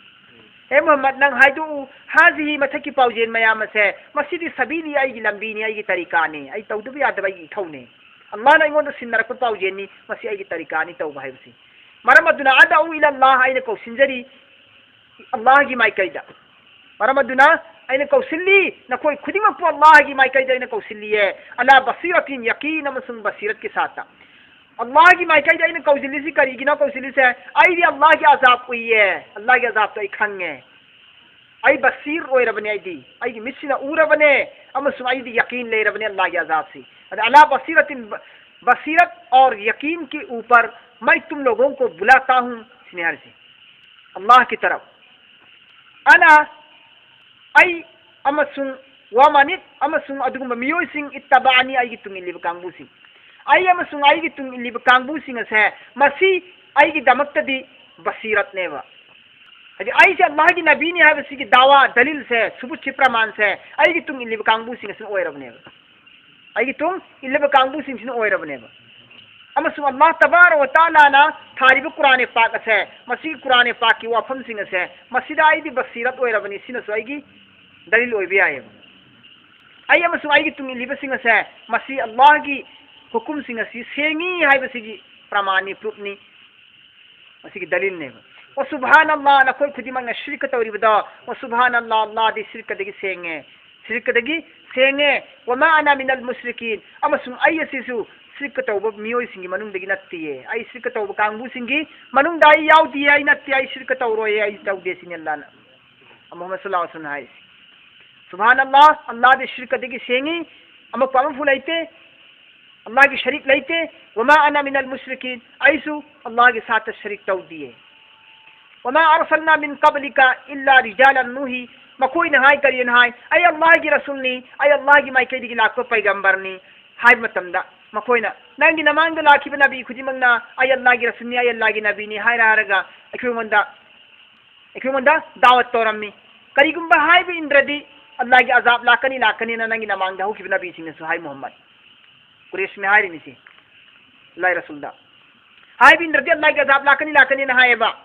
ꯍꯦ ꯃꯨꯍꯝꯃꯗ, ꯅꯪ ꯍꯥꯏꯗꯣꯛꯎ, هذه, ꯃꯊꯛꯀꯤ ꯄꯥꯎꯖꯦꯜ ꯃꯌꯥꯝ ꯑꯁꯦ, ꯃꯁꯤꯗꯤ سبيلي, ꯑꯩꯒꯤ ꯂꯝꯕꯤꯅꯤ, ꯑꯩꯒꯤ ꯇꯔꯤꯀꯥꯅꯤ, ꯑꯩ ꯇꯧꯗꯕ ꯌꯥꯗꯕ ꯑꯩꯒꯤ ꯏꯊꯧꯅꯤ, ꯑꯜꯂꯥꯍꯅ ꯑꯩꯉꯣꯟꯗ ꯁꯤꯟꯅꯔꯛꯄ ꯄꯥꯎꯖꯦꯜꯅꯤ, ꯃꯁꯤ ꯑꯩꯒꯤ ꯇꯔꯤꯀꯥꯅꯤ ꯇꯧꯕ ꯍꯥꯏꯕꯁꯤ꯫ ꯃꯔꯝ ꯑꯗꯨꯅ أدعو إلى الله, ꯑꯩꯅ ꯀꯧꯁꯤꯟꯖꯔꯤ ꯑꯜꯂꯥꯍꯒꯤ ꯃꯥꯏꯀꯩꯗ. ꯃꯔꯝ ꯑꯗꯨꯅ ꯑꯩꯅ ꯀꯧꯁꯤꯜꯂꯤ, ꯅꯈꯣꯏ ꯈꯨꯗꯤꯡꯃꯛꯄꯨ ꯑꯜꯂꯥꯍꯒꯤ ꯃꯥꯏꯀꯩꯗ ꯑꯩꯅ ꯀꯧꯁꯤꯜꯂꯤꯌꯦ. على بصيرة, ꯌꯀꯤꯟ ꯑꯃꯁꯨꯡ ꯕꯁꯤꯔꯠꯀꯤ ꯁꯥꯠꯇ. ꯑꯜꯂꯥꯍꯒꯤ ꯃꯥꯏꯀꯩꯗ ꯑꯩꯅ ꯀꯧꯁꯤꯜꯂꯤꯁꯤ ꯀꯔꯤꯒꯤꯅꯣ ꯀꯧꯁꯤꯜꯂꯤꯁꯦ? ꯑꯩꯗꯤ ꯑꯜꯂꯥꯍꯒꯤ ꯑꯖꯥꯕ ꯎꯏꯌꯦ, ꯑꯜꯂꯥꯍꯒꯤ ꯑꯖꯥꯕꯇꯣ ꯑꯩ ꯈꯪꯉꯦ. ꯑꯩ ꯕꯁꯤꯔ ꯑꯣꯏꯔꯕꯅꯦ, ꯑꯩꯗꯤ ꯑꯩꯒꯤ ꯃꯤꯠꯁꯤꯅ ꯎꯔꯕꯅꯦ, ꯑꯃꯁꯨꯡ ꯑꯩꯗꯤ ꯌꯀꯤꯟ ꯂꯩꯔꯕꯅꯦ ꯑꯜꯂꯥꯍꯒꯤ ꯑꯖꯥꯕꯁꯤ. ꯑꯗ على بصيرة, بصیرت اور یقین کے اوپر میں تم لوگوں کو بلاتا ہوں, ꯁꯤꯅꯤ ꯍꯥꯏꯔꯤꯁꯤ. ꯑꯜꯂꯥꯍ ꯀꯤ ꯇꯔꯐ. ꯑꯅ, ꯑꯩ ꯑꯃꯁꯨꯡ, ꯋꯃꯅꯤꯠ, ꯑꯃꯁꯨꯡ ꯑꯗꯨꯒꯨꯝꯕ ꯃꯤꯑꯣꯏꯁꯤꯡ, اتبعني, ꯑꯩꯒꯤ ꯇꯨꯡ ꯏꯜꯂꯤꯕ ꯀꯥꯡꯕꯨꯁꯤꯡ. ꯑꯩ ꯑꯃꯁꯨꯡ ꯑꯩꯒꯤ ꯇꯨꯡ ꯏꯜꯂꯤꯕ ꯀꯥꯡꯕꯨꯁꯤꯡ ꯑꯁꯦ, ꯃꯁꯤ ꯑꯩꯒꯤꯗꯃꯛꯇꯗꯤ ꯕꯁꯤꯔꯠꯅꯦꯕ. ꯍꯥꯏꯗꯤ ꯑꯩꯁꯦ ꯑꯜꯂꯥꯍꯒꯤ ꯅꯕꯤꯅꯤ ꯍꯥꯏꯕꯁꯤꯒꯤ ꯗꯥꯋꯥ, ꯗꯂꯤꯜꯁꯦ, ꯁꯨꯕꯨꯠꯁꯦ, ꯄ꯭ꯔꯃꯥꯟꯁꯦ ꯑꯩꯒꯤ ꯇꯨꯡ ꯏꯜꯂꯤꯕ ꯀꯥꯡꯕꯨꯁꯤꯡ ꯑꯁꯤꯅ ꯑꯣꯏꯔꯕꯅꯦꯕ. ꯑꯩꯒꯤ ꯇꯨꯡ ꯏꯜꯂꯤꯕ ꯀꯥꯡꯕꯨꯁꯤꯡꯁꯤꯅ ꯑꯣꯏꯔꯕꯅꯦꯕ. ꯑꯃꯁꯨꯡ ꯑꯜꯂꯥꯍ ꯇꯕꯥꯔꯛ ꯋ ꯇꯥꯂꯥꯅ ꯊꯥꯔꯤꯕ ꯀꯨꯔꯥꯟ ꯄꯥꯛ ꯑꯁꯦ, ꯃꯁꯤꯒꯤ ꯀꯨꯔꯥꯟ ꯄꯥꯛꯀꯤ ꯋꯥꯐꯝꯁꯤꯡ ꯑꯁꯦ, ꯃꯁꯤꯗ ꯑꯩꯗꯤ ꯕꯁꯤꯔꯠ ꯑꯣꯏꯔꯕꯅꯤ, ꯁꯤꯅꯁꯨ ꯑꯩꯒꯤ ꯗꯂꯤꯜ ꯑꯣꯏꯕ ꯌꯥꯏꯑꯕ. ꯑꯩ ꯑꯃꯁꯨꯡ ꯑꯩꯒꯤ ꯇꯨꯡ ꯏꯜꯂꯤꯕꯁꯤꯡ ꯑꯁꯦ, ꯃꯁꯤ ꯑꯜꯂꯥꯍꯒꯤ ꯍꯨꯀꯨꯝꯁꯤꯡ ꯑꯁꯤ ꯁꯦꯡꯉꯤ ꯍꯥꯏꯕꯁꯤꯒꯤ ꯄ꯭ꯔꯃꯥꯟꯅꯤ, ꯄ꯭ꯔꯨꯐꯅꯤ, ꯃꯁꯤꯒꯤ ꯗꯂꯤꯜꯅꯦꯕ. ꯋ ꯁꯨꯕꯍꯥꯅ ꯑꯜꯂꯥꯍ, ꯅꯈꯣꯏ ꯈꯨꯗꯤꯡꯃꯛꯅ ꯁꯤꯔꯛꯀ ꯇꯧꯔꯤꯕꯗꯣ, ꯋ ꯁꯨꯕꯍꯥꯅ ꯑꯜꯂꯥꯍ, ꯑꯜꯂꯥꯍꯗꯤ ꯁꯤꯔꯛꯀꯗꯒꯤ ꯁꯦꯡꯉꯦ, ꯁꯤꯔꯛꯀꯗꯒꯤ ꯁꯦꯡꯉꯦ. ꯋꯃꯥ ꯑꯅꯥ ꯃꯤꯅꯜ ꯃꯨꯁ꯭ꯔꯤꯀꯤꯟ, ꯑꯃꯁꯨꯡ ꯑꯩ ꯑꯁꯤꯁꯨ ꯁꯤꯔꯛꯀ ꯇꯧꯕ ꯃꯤꯑꯣꯏꯁꯤꯡꯒꯤ ꯃꯅꯨꯡꯗꯒꯤ ꯅꯠꯇꯤꯌꯦ. ꯑꯩ ꯁꯤꯔꯛꯀ ꯇꯧꯕ ꯀꯥꯡꯕꯨꯁꯤꯡꯒꯤ ꯃꯅꯨꯡꯗ ꯑꯩ ꯌꯥꯎꯗꯤꯌꯦ, ꯑꯩ ꯅꯠꯇꯦ, ꯑꯩ ꯁꯤꯔꯛꯀ ꯇꯧꯔꯣꯏꯌꯦ, ꯑꯩ ꯇꯧꯗꯦ, ꯁꯤꯅꯤ ꯑꯜꯂꯥꯍꯅ, ꯃꯨꯍꯝꯃꯗ ꯁꯜꯂꯜꯂꯥꯍꯨ ꯑꯂꯩꯍꯤ ꯋꯁꯜꯂꯝꯅ ꯍꯥꯏꯔꯤꯁꯤ. ꯁꯨꯕꯍꯥꯅꯜꯂꯥꯍ, ꯑꯜꯂꯥꯍꯗꯤ ꯁꯤꯔꯛꯀꯗꯒꯤ ꯁꯦꯡꯉꯤ, ꯑꯃꯛꯄ ꯑꯃꯐꯥꯎ ꯂꯩꯇꯦ, ꯑꯜꯂꯥꯍꯒꯤ ꯁꯔꯤꯛ ꯂꯩꯇꯦ꯫ ꯋꯃꯥ ꯑꯅꯥ ꯃꯤꯅꯜ ꯃꯨꯁ꯭ꯔꯤꯀꯤꯟ, ꯑꯩꯁꯨ ꯑꯜꯂꯥꯍꯒꯤ ꯁꯥꯠꯇ ꯁꯔꯤꯛ ꯇꯧꯗꯤꯌꯦ꯫ ꯋꯃꯥ ꯑꯔꯁꯜꯅꯥ ꯃꯤꯟ ꯀꯕꯂꯤꯀ ꯏꯜꯂꯥ ꯔꯤꯖꯥꯂꯟ ꯅꯨꯍꯤ, ꯃꯈꯣꯏꯅ ꯍꯥꯏ, ꯀꯔꯤꯅ ꯍꯥꯏ? ꯑꯩ ꯑꯜꯂꯥꯍꯒꯤ ꯔꯁꯨꯜꯅꯤ, ꯑꯩ ꯑꯜꯂꯥꯍꯒꯤ ꯃꯥꯏꯀꯩꯗꯒꯤ ꯂꯥꯛꯄ ꯄꯩꯒꯝꯕꯔꯅꯤ ꯍꯥꯏꯕ ꯃꯇꯝꯗ, ꯃꯈꯣꯏꯅ, ꯅꯪꯒꯤ ꯅꯃꯥꯡꯗ ꯂꯥꯛꯈꯤꯕ ꯅꯕꯤ ꯈꯨꯗꯤꯡꯃꯛꯅ ꯑꯩ ꯑꯜꯂꯥꯍꯒꯤ ꯔꯁꯨꯜꯅꯤ, ꯑꯩ ꯑꯜꯂꯥꯍꯒꯤ ꯅꯕꯤꯅꯤ ꯍꯥꯏꯔ ꯍꯥꯏꯔꯒ ꯑꯩꯈꯣꯏꯉꯣꯟꯗ ꯑꯩꯈꯣꯏꯉꯣꯟꯗ ꯗꯥꯋꯠ ꯇꯧꯔꯝꯃꯤ꯫ ꯀꯔꯤꯒꯨꯝꯕ ꯍꯥꯏꯕ ꯏꯟꯗ꯭ꯔꯗꯤ ꯑꯜꯂꯥꯍꯒꯤ ꯑꯖꯥꯕ ꯂꯥꯛꯀꯅꯤ, ꯂꯥꯛꯀꯅꯤꯅ ꯅꯪꯒꯤ ꯅꯃꯥꯡꯗ ꯍꯧꯈꯤꯕ ꯅꯕꯤꯁꯤꯡꯅꯁꯨ ꯍꯥꯏ, ꯃꯨꯍꯝꯃꯗ꯫ ꯀꯨꯔꯦꯁꯃꯤ ꯍꯥꯏꯔꯤꯅꯤ ꯁꯤ, ꯑꯜꯂꯥꯍꯒꯤ ꯔꯁꯨꯜꯗ꯫ ꯍꯥꯏꯕ ꯏꯟꯗ꯭ꯔꯗꯤ ꯑꯜꯂꯥꯍꯒꯤ ꯑꯖꯥꯕ ꯂꯥꯛꯀꯅꯤ, ꯂꯥꯛꯀꯅꯤꯅ ꯍꯥꯏꯌꯦꯕ꯫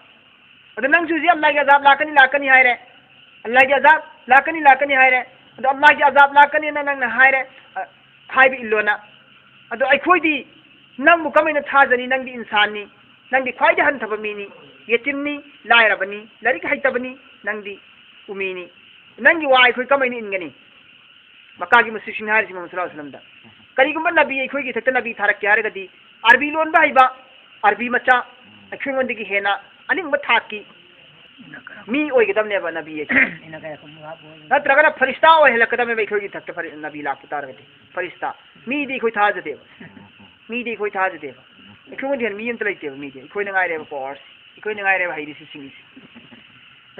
ꯑꯗꯣ ꯅꯪꯁꯨ ꯍꯧꯖꯤꯛ ꯑꯜꯂꯥꯍꯒꯤ ꯑꯖꯥꯕ ꯂꯥꯛꯀꯅꯤ, ꯂꯥꯛꯀꯅꯤ ꯍꯥꯏꯔꯦ꯫ ꯑꯜꯂꯥꯍꯒꯤ ꯑꯖꯥꯕ ꯂꯥꯛꯀꯅꯤ, ꯂꯥꯛꯀꯅꯤ ꯍꯥꯏꯔꯦ꯫ ꯑꯗꯣ ꯑꯜꯂꯥꯍꯒꯤ ꯑꯖꯥꯕ ꯂꯥꯛꯀꯅꯤꯅ ꯅꯪꯅ ꯍꯥꯏꯔꯦ, ꯑ, ꯍꯥꯏꯕ ꯏꯜꯂꯣꯅ꯫ ꯑꯗꯣ ꯑꯩꯈꯣꯏꯗꯤ ꯅꯪꯕꯨ ꯀꯃꯥꯏꯅ ꯊꯥꯖꯅꯤ? ꯅꯪꯗꯤ ꯏꯟꯁꯥꯟꯅꯤ, ꯅꯪꯗꯤ ꯈ꯭ꯋꯥꯏꯗꯒꯤ ꯍꯟꯊꯕ ꯃꯤꯅꯤ, ꯌꯦꯇꯤꯝꯅꯤ, ꯂꯥꯏꯔꯕꯅꯤ, ꯂꯥꯏꯔꯤꯛ ꯍꯩꯇꯕꯅꯤ, ꯅꯪꯗꯤ ꯎꯃꯤꯅꯤ꯫ ꯅꯪꯒꯤ ꯋꯥ ꯑꯩꯈꯣꯏ ꯀꯃꯥꯏꯅ ꯏꯟꯒꯅꯤ? ꯃꯛꯀꯥꯒꯤ ꯃꯨꯁ꯭ꯔꯤꯛꯁꯤꯡꯅ ꯍꯥꯏꯔꯤꯁꯤ ꯃꯨꯍꯝꯃꯗ ꯁꯜꯂꯜꯂꯥꯍꯨ ꯑꯂꯥꯏꯍꯤ ꯋꯥꯁꯜꯂꯝꯗ, ꯀꯔꯤꯒꯨꯝꯕ ꯅꯕꯤ ꯑꯩꯈꯣꯏꯒꯤ ꯏꯊꯛꯇ ꯅꯕꯤ ꯊꯥꯔꯛꯀꯦ ꯍꯥꯏꯔꯒꯗꯤ, ꯑꯔꯕꯤ ꯂꯣꯟꯕ ꯍꯩꯕ ꯑꯔꯕꯤ ꯃꯆꯥ, ꯑꯩꯈꯣꯏꯉꯣꯟꯗꯒꯤ ꯍꯦꯟꯅ ꯑꯅꯤꯡꯕ ꯊꯥꯛꯀꯤ ꯃꯤ ꯑꯣꯏꯒꯗꯕꯅꯦꯕ ꯅꯕꯤ ꯑꯁꯦ꯫ ꯅꯠꯇ꯭ꯔꯒꯅ ꯐꯔꯤꯁꯇꯥ ꯑꯣꯏꯍꯜꯂꯛꯀꯗꯕꯅꯦꯕ ꯑꯩꯈꯣꯏꯒꯤ ꯏꯊꯛꯇ ꯐꯔꯤ-, ꯅꯕꯤ ꯂꯥꯛꯄ ꯇꯥꯔꯒꯗꯤ꯫ ꯐꯔꯤꯁꯇꯥ꯫ ꯃꯤꯗꯤ ꯑꯩꯈꯣꯏ ꯊꯥꯖꯗꯦꯕ꯫ ꯃꯤꯗꯤ ꯑꯩꯈꯣꯏ ꯊꯥꯖꯗꯦꯕ꯫ ꯑꯩꯈꯣꯏꯉꯣꯟꯗ ꯍꯦꯟꯅ ꯃꯤ ꯑꯝꯇ ꯂꯩꯇꯦꯕ ꯃꯤꯗꯤ꯫ ꯑꯩꯈꯣꯏꯅ ꯉꯥꯏꯔꯦꯕ ꯄꯋꯥꯔꯁꯦ꯫ ꯑꯩꯈꯣꯏꯅ ꯉꯥꯏꯔꯦꯕ ꯍꯩꯔꯤꯁꯤ ꯁꯤꯡꯉꯤꯁꯤ꯫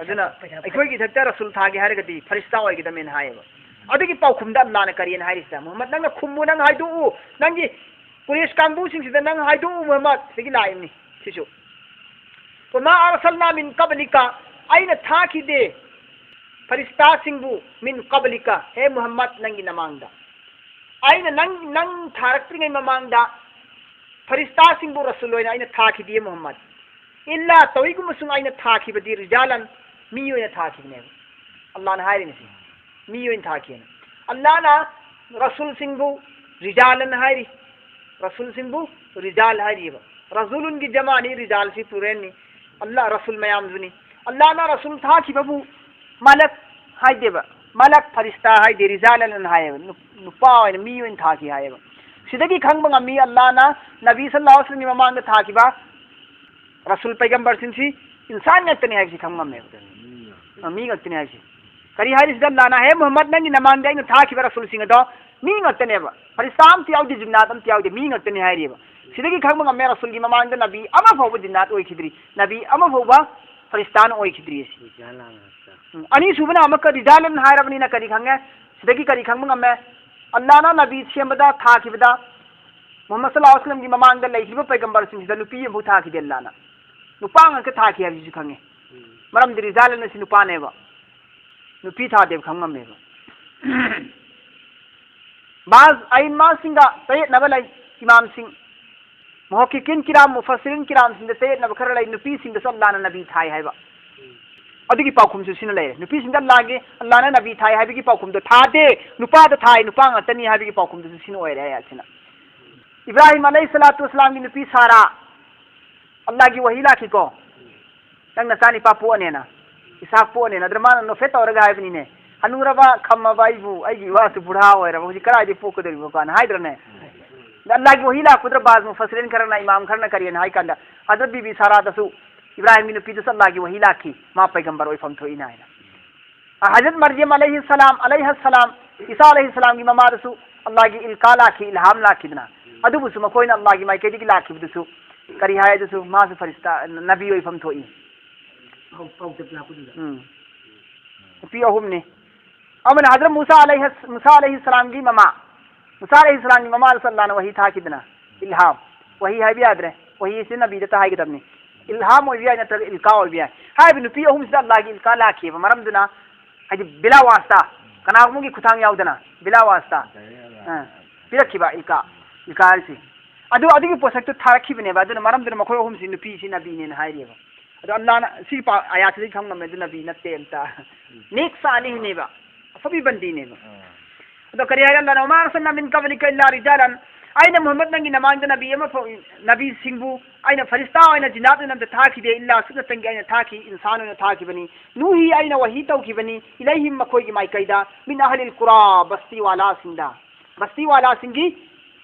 ꯑꯗꯨꯅ ꯑꯩꯈꯣꯏꯒꯤ ꯏꯊꯛꯇ ꯔꯁꯨꯜ ꯊꯥꯒꯦ ꯍꯥꯏꯔꯒꯗꯤ ꯐꯔꯤꯁꯇꯥ ꯑꯣꯏꯒꯗꯕꯅꯦꯅ ꯍꯥꯏꯌꯦꯕ꯫ ꯑꯗꯨꯒꯤ ꯄꯥꯎꯈꯨꯝꯗ ꯑꯜꯂꯥꯍꯅ ꯀꯔꯤꯅ ꯍꯥꯏꯔꯤꯁꯤꯗ, ꯃꯨꯍꯝꯃꯗ, ꯅꯪꯅ ꯈꯨꯝꯃꯨ, ꯅꯪ ꯍꯥꯏꯗꯣꯛꯎ, ꯅꯪꯒꯤ ꯀꯨꯔꯦꯁ ꯀꯥꯡꯕꯨꯁꯤꯡꯁꯤꯗ ꯅꯪ ꯍꯥꯏꯗꯣꯛꯎ, ꯃꯨꯍꯝꯃꯗ, ꯁꯤꯗꯒꯤ ꯂꯥꯛꯏꯕꯅꯤ ꯁꯤꯁꯨ꯫ ꯋꯃꯥ ꯑꯔꯁꯜꯅꯥ ꯃꯤꯟ ꯀꯕꯂꯤꯀ, ꯑꯩꯅ ꯊꯥꯈꯤꯗꯦ ꯐꯔꯤꯁꯇꯥꯁꯤꯡꯕꯨ, ꯃꯤꯟ ꯀꯕꯂꯤꯀ, ꯍꯦ ꯃꯨꯍꯝꯃꯗ, ꯅꯪꯒꯤ ꯅꯃꯥꯡꯗ꯫ ꯑꯩꯅ ꯅꯪ, ꯅꯪ ꯊꯥꯔꯛꯇ꯭ꯔꯤꯉꯩ ꯃꯃꯥꯡꯗ ꯐꯔꯤꯁꯇꯥꯁꯤꯡꯕꯨ ꯔꯁꯨꯜ ꯑꯣꯏꯅ ꯑꯩꯅ ꯊꯥꯈꯤꯗꯦ ꯃꯨꯍꯝꯃꯗ꯫ ꯏꯜꯂꯥ, ꯇꯧꯏꯒꯨꯝꯕꯁꯨꯡ ꯑꯩꯅ ꯊꯥꯈꯤꯕꯗꯤ ꯔꯤꯖꯥꯂꯟ, ꯃꯤ ꯑꯣꯏꯅ ꯊꯥꯈꯤꯕꯅꯦꯕ꯫ ꯑꯜꯂꯥꯍꯅ ꯍꯥꯏꯔꯤꯅꯤ ꯁꯤ, ꯃꯤ ꯑꯣꯏꯅ ꯊꯥꯈꯤꯅ꯫ ꯑꯜꯂꯥꯍꯅ ꯔꯁꯨꯜꯁꯤꯡꯕꯨ ꯔꯤꯖꯥꯂꯟ ꯍꯥꯏꯔꯤ, ꯔꯁꯨꯜꯁꯤꯡꯕꯨ ꯔꯤꯖꯥꯜ ꯍꯥꯏꯔꯤꯕ꯫ ꯔꯁꯨꯂꯨꯟꯒꯤ ꯖꯃꯥꯅꯤ, ꯔꯤꯖꯥꯜꯁꯤ ꯄ꯭ꯂꯨꯔꯦꯜꯅꯤ꯫ ꯑꯜꯂꯥꯍ ꯔꯁꯨꯜ ꯃꯌꯥꯝꯗꯨꯅꯤ꯫ ꯑꯜꯂꯥꯍꯅ ꯔꯁꯨꯜ ꯊꯥꯈꯤꯕꯕꯨ ꯃꯂꯛ ꯍꯥꯏꯗꯦꯕ, ꯃꯂꯛ ꯐꯔꯤꯁꯇꯥ ꯍꯥꯏꯗꯦ, ꯔꯤꯖꯥꯂꯟ ꯍꯥꯏꯌꯦꯕ, ꯅꯨ-, ꯅꯨꯄꯥ ꯑꯣꯏꯅ, ꯃꯤ ꯑꯣꯏꯅ ꯊꯥꯈꯤ ꯍꯥꯏꯌꯦꯕ꯫ ꯁꯤꯗꯒꯤ ꯈꯪꯕ ꯉꯝꯃꯤ ꯑꯜꯂꯥꯍꯅ ꯅꯕꯤ ꯁꯜꯂꯜꯂꯥꯍꯨ ꯑꯂꯥꯏꯍꯤ ꯋꯥꯁꯜꯂꯝꯒꯤ ꯃꯃꯥꯡꯗ ꯊꯥꯈꯤꯕ ꯔꯁꯨꯜ ꯄꯩꯒꯝꯕꯔꯁꯤꯡꯁꯤ ꯏꯟꯁꯥꯟ ꯉꯥꯛꯇꯅꯤ ꯍꯥꯏꯕꯁꯤ ꯈꯪꯕ ꯉꯝꯃꯦꯕ꯫ ꯑ, ꯃꯤ ꯉꯥꯛꯇꯅꯤ ꯍꯥꯏꯕꯁꯤ꯫ ꯀꯔꯤ ꯍꯥꯏꯔꯤ ꯁꯤꯗ ꯑꯜꯂꯥꯅ? "ꯍꯦ ꯃꯨꯍꯝꯃꯗ, ꯅꯪꯒꯤ ꯅꯃꯥꯡꯗ ꯑꯩꯅ ꯊꯥꯈꯤꯕ ꯔꯁꯨꯜꯁꯤꯡ ꯑꯗꯣ ꯃꯤ ꯉꯥꯛꯇꯅꯦꯕ, ꯐꯔꯤꯁꯇꯥ ꯑꯝꯇ ꯌꯥꯎꯗꯦ, ꯖꯤꯟꯅꯥꯠ ꯑꯝꯇ ꯌꯥꯎꯗꯦ, ꯃꯤ ꯉꯥꯛꯇꯅꯤ" ꯍꯥꯏꯔꯤꯕ꯫ ꯁꯤꯗꯒꯤ ꯈꯪꯕ ꯉꯝꯃꯦ, ꯔꯁꯨꯜꯒꯤ ꯃꯃꯥꯡꯗ ꯅꯕꯤ ꯑꯃ ꯐꯥꯎꯕ ꯖꯤꯟꯅꯥꯠ ꯑꯣꯏꯈꯤꯗ꯭ꯔꯤ, ꯅꯕꯤ ꯑꯃ ꯐꯥꯎꯕ ꯐꯔꯤꯁꯇꯥꯅ ꯑꯣꯏꯈꯤꯗ꯭ꯔꯤ꯫ ꯎꯝ, ꯑꯅꯤꯁꯨꯕꯅ ꯑꯃꯨꯛꯀ ꯔꯤꯖꯥꯂꯟ ꯍꯥꯏꯔꯕꯅꯤꯅ ꯀꯔꯤ ꯈꯪꯉꯦ? ꯁꯤꯗꯒꯤ ꯀꯔꯤ ꯈꯪꯕ ꯉꯝꯃꯦ? ꯑꯜꯂꯥꯅ ꯅꯕꯤ ꯁꯦꯝꯕꯗ, ꯊꯥꯈꯤꯕꯗ, ꯃꯨꯍꯝꯃꯗ ꯁꯜꯂꯜꯂꯥꯍꯨ ꯑꯂꯩꯍꯤ ꯋꯥꯁꯜꯂꯝꯒꯤ ꯃꯃꯥꯡꯗ ꯂꯩꯈꯤꯕ ꯄꯩꯒꯝꯕꯔꯁꯤꯡꯁꯤꯗ ꯅꯨꯄꯤ ꯑꯃꯐꯥꯎ ꯊꯥꯈꯤꯗꯦ ꯑꯜꯂꯥꯅ꯫ ꯅꯨꯄꯥ ꯉꯥꯛꯇ ꯊꯥꯈꯤ ꯍꯥꯏꯕꯁꯤꯁꯨ ꯈꯪꯉꯦ꯫ ꯃꯔꯝꯗꯤ ꯔꯤꯖꯥꯂꯟ ꯑꯁꯤ ꯅꯨꯄꯥꯅꯦꯕ, ꯅꯨꯄꯤ ꯊꯥꯗꯦꯕ, ꯈꯪ ꯉꯝꯃꯦꯕ꯫ ꯕꯥꯖ ꯑꯏꯃꯥꯁꯤꯡꯒ ꯆꯌꯦꯠꯅꯕ ꯂꯩ, ꯏꯃꯥꯝꯁꯤꯡ, ꯃꯨꯍꯛꯀꯤꯀꯤꯟ ꯀꯤꯔꯥꯝ, ꯃꯨꯐꯁꯤꯔꯤꯟ ꯀꯤꯔꯥꯝꯁꯤꯡꯗ ꯆꯌꯦꯠꯅꯕ ꯈꯔ ꯂꯩ, ꯅꯨꯄꯤꯁꯤꯡꯗꯁꯨ ꯑꯜꯂꯥꯅ ꯅꯕꯤ ꯊꯥꯏ ꯍꯥꯏꯕ꯫ ꯑꯗꯨꯒꯤ ꯄꯥꯎꯈꯨꯝꯁꯨ ꯁꯤꯅ ꯂꯩꯔꯦ꯫ ꯅꯨꯄꯤꯁꯤꯡꯗ ꯑꯜꯂꯥꯒꯤ, ꯑꯜꯂꯥꯅ ꯅꯕꯤ ꯊꯥꯏ ꯍꯥꯏꯕꯒꯤ ꯄꯥꯎꯈꯨꯝꯗꯣ ꯊꯥꯗꯦ, ꯅꯨꯄꯥꯗ ꯊꯥꯏ, ꯅꯨꯄꯥ ꯉꯥꯛꯇꯅꯤ ꯍꯥꯏꯕꯒꯤ ꯄꯥꯎꯈꯨꯝꯗꯨꯁꯨ ꯁꯤꯅ ꯑꯣꯏꯔꯦ ꯑꯌꯥꯠꯁꯤꯅ꯫ ꯏꯕ꯭ꯔꯥꯍꯤꯝ ꯑꯂꯩꯍꯤ ꯁꯂꯥꯇꯨ ꯋꯁꯂꯥꯝꯒꯤ ꯅꯨꯄꯤ ꯁꯥꯔꯥ, ꯑꯜꯂꯥꯒꯤ ꯋꯥꯍꯤ ꯂꯥꯛꯈꯤꯀꯣ, "ꯅꯪ ꯅꯆꯥꯅꯤꯄꯥ ꯄꯣꯛꯑꯅꯦꯅ, ꯏꯁꯥꯛ ꯄꯣꯛꯑꯅꯦꯅ"꯫ ꯑꯗꯨꯅ ꯃꯥꯅ ꯅꯣꯐꯦꯠ ꯇꯧꯔꯒ ꯍꯥꯏꯕꯅꯤꯅꯦ, "ꯍꯅꯨꯔꯕ ꯈꯝꯃꯕ ꯑꯩꯕꯨ, ꯑꯩꯒꯤ ꯏꯋꯥꯁꯨ ꯕꯨꯙꯥ ꯑꯣꯏꯔꯕ, ꯍꯧꯖꯤꯛ ꯀꯗꯥꯏꯗꯒꯤ ꯄꯣꯛꯀꯗꯧꯔꯤꯕꯀꯣꯅ" ꯍꯥꯏꯗ꯭ꯔꯅꯦ? ꯑꯗ ꯑꯜꯂꯥꯒꯤ ꯋꯥꯍꯤ ꯂꯥꯛꯄꯗꯨꯗ ꯕꯥꯖ ꯃꯨꯐꯁꯤꯔꯤꯟ ꯈꯔꯅ, ꯏꯃꯥꯝ ꯈꯔꯅ ꯀꯔꯤꯅ ꯍꯥꯏ ꯀꯥꯟꯗ, ꯍꯖꯔꯠ ꯕꯤꯕꯤ ꯁꯥꯔꯥꯗꯁꯨ ꯏꯕ꯭ꯔꯥꯍꯤꯝꯒꯤ ꯅꯨꯄꯤꯗꯁꯨ ꯑꯜꯂꯥꯒꯤ ꯋꯥꯍꯤ ꯂꯥꯛꯈꯤ, ꯃꯥ ꯄꯩꯒꯝꯕꯔ ꯑꯣꯏꯐꯝ ꯊꯣꯛꯏꯅ ꯍꯥꯏꯅ꯫ ꯍꯖꯔꯠ ꯃꯔꯤꯌꯝ ꯑꯂꯩꯍꯤ ꯁꯂꯥꯝ, ꯑꯂꯩꯍ ꯁꯂꯥꯝ, ꯏꯁꯥ ꯑꯂꯩꯍꯤ ꯁꯂꯥꯝꯒꯤ ꯃꯃꯥꯗꯁꯨ ꯑꯜꯂꯥꯒꯤ ꯏꯜꯀꯥ ꯂꯥꯛꯈꯤ, ꯏꯜꯍꯥꯝ ꯂꯥꯛꯈꯤꯗꯅ꯫ ꯑꯗꯨꯕꯨꯁꯨ ꯃꯈꯣꯏꯅ ꯑꯜꯂꯥꯒꯤ ꯃꯥꯏꯀꯩꯗꯒꯤ ꯂꯥꯛꯈꯤꯕꯗꯨꯁꯨ ꯀꯔꯤ ꯍꯥꯏ? ꯑꯗꯨꯁꯨ ꯃꯥꯁꯨ ꯐꯔꯤꯁꯇꯥ, ꯅꯕꯤ ꯑꯣꯏꯐꯝ ꯊꯣꯛꯏ꯫ ꯄꯥꯎ-, ꯄꯥꯎꯇꯥꯛ ꯂꯥꯛꯄꯗꯨꯗ꯫ ꯎꯝ꯫ ꯅꯨꯄꯤ ꯑꯍꯨꯝꯅꯤ꯫ ꯑꯃꯅ ꯍꯖꯔꯠ ꯃꯨꯁꯥ ꯑꯂꯩꯍ-, ꯃꯨꯁꯥ ꯑꯂꯩꯍꯤ ꯁꯂꯥꯝꯒꯤ ꯃꯃꯥ꯫ ꯃꯨꯁꯥ ꯑꯂꯩꯍꯤ ꯁꯂꯥꯝꯒꯤ ꯃꯃꯥꯗꯁꯨ ꯑꯜꯂꯥꯅ ꯋꯥꯍꯤ ꯊꯥꯈꯤꯗꯅ꯫ ꯏꯜꯍꯥꯝ꯫ ꯋꯥꯍꯤ ꯍꯥꯏꯕ ꯌꯥꯗ꯭ꯔꯦ꯫ ꯋꯥꯍꯤ ꯑꯁꯤ ꯅꯕꯤꯗꯇ ꯍꯥꯏꯒꯗꯕꯅꯤ꯫ ꯏꯜꯍꯥꯝ ꯑꯣꯏꯕ ꯌꯥꯏ ꯅꯠꯇ꯭ꯔꯒ ꯏꯜꯀꯥ ꯑꯣꯏꯕ ꯌꯥꯏ꯫ ꯍꯥꯏꯔꯤꯕ ꯅꯨꯄꯤ ꯑꯍꯨꯝꯁꯤꯗ ꯑꯜꯂꯥꯒꯤ ꯏꯜꯀꯥ ꯂꯥꯛꯈꯤꯕ ꯃꯔꯝꯗꯨꯅ, ꯍꯥꯏꯗꯤ ꯕꯤꯂꯥ ꯋꯥꯁꯇꯥ, ꯀꯅꯥꯒꯨꯝꯕꯒꯤ ꯈꯨꯠꯊꯥꯡ ꯌꯥꯎꯗꯅ ꯕꯤꯂꯥ ꯋꯥꯁꯇꯥ, ꯑ, ꯄꯤꯔꯛꯈꯤꯕ ꯏꯜꯀꯥ, ꯏꯜꯀꯥ ꯍꯥꯏꯁꯦ꯫ ꯑꯗꯨ, ꯑꯗꯨꯒꯤ ꯄꯣꯠꯁꯛꯇꯨ ꯊꯥꯔꯛꯈꯤꯕꯅꯦꯕ꯫ ꯑꯗꯨꯅ ꯃꯔꯝꯗꯨꯅ ꯃꯈꯣꯏ ꯑꯍꯨꯝꯁꯤ ꯅꯨꯄꯤꯁꯤ ꯅꯕꯤꯅꯦꯅ ꯍꯥꯏꯔꯤꯑꯕ꯫ ꯑꯗꯣ ꯑꯜꯂꯥꯅ ꯁꯤ ꯄꯥ-, ꯑꯌꯥꯠꯁꯤꯗꯒꯤ ꯈꯪ ꯉꯝꯃꯦ, ꯑꯗꯨ ꯅꯕꯤ ꯅꯠꯇꯦ ꯑꯝꯇ꯫ ꯅꯦꯛꯁ ꯑꯅꯤꯅꯦꯕ, ꯑꯐꯕꯤ ꯕꯟꯗꯤꯅꯦꯕ꯫ ꯑꯗꯣ ꯀꯔꯤ ꯍꯥꯏꯔꯦ ꯑꯜꯂꯥꯅ? "ꯋꯃꯥ ꯑꯔꯁꯜꯅꯥ ꯃꯤꯟ ꯀꯕꯂꯤꯀ ꯏꯜꯂꯥ ꯔꯤꯖꯥꯂꯟ"꯫ ꯑꯩꯅ ꯃꯨꯍꯝꯃꯗ ꯅꯪꯒꯤ ꯅꯃꯥꯡꯗ ꯅꯕꯤ ꯑꯃ ꯐꯥꯎ-, ꯅꯕꯤꯁꯤꯡꯕꯨ ꯑꯩꯅ ꯐꯔꯤꯁꯇꯥ ꯑꯣꯏꯅ ꯖꯤꯟꯅꯥꯠ ꯑꯣꯏꯅ ꯑꯝꯇ ꯊꯥꯈꯤꯗꯦ, ꯏꯜꯂꯥ ꯁꯨꯞꯅꯇꯪꯒꯤ ꯑꯩꯅ ꯊꯥꯈꯤ, ꯏꯟꯁꯥꯟ ꯑꯣꯏꯅ ꯊꯥꯈꯤꯕꯅꯤ꯫ ꯅꯨꯍꯤ, ꯑꯩꯅ ꯋꯥꯍꯤ ꯇꯧꯈꯤꯕꯅꯤ, ꯏꯂꯩꯍꯤꯝ, ꯃꯈꯣꯏꯒꯤ ꯃꯥꯏꯀꯩꯗ, ꯃꯤꯟ ꯑꯍꯂꯤꯜ ꯀꯨꯔꯥ, ꯕꯁꯇꯤ ꯋꯥꯂꯥꯁꯤꯡꯗ, ꯕꯁꯇꯤ ꯋꯥꯂꯥꯁꯤꯡꯒꯤ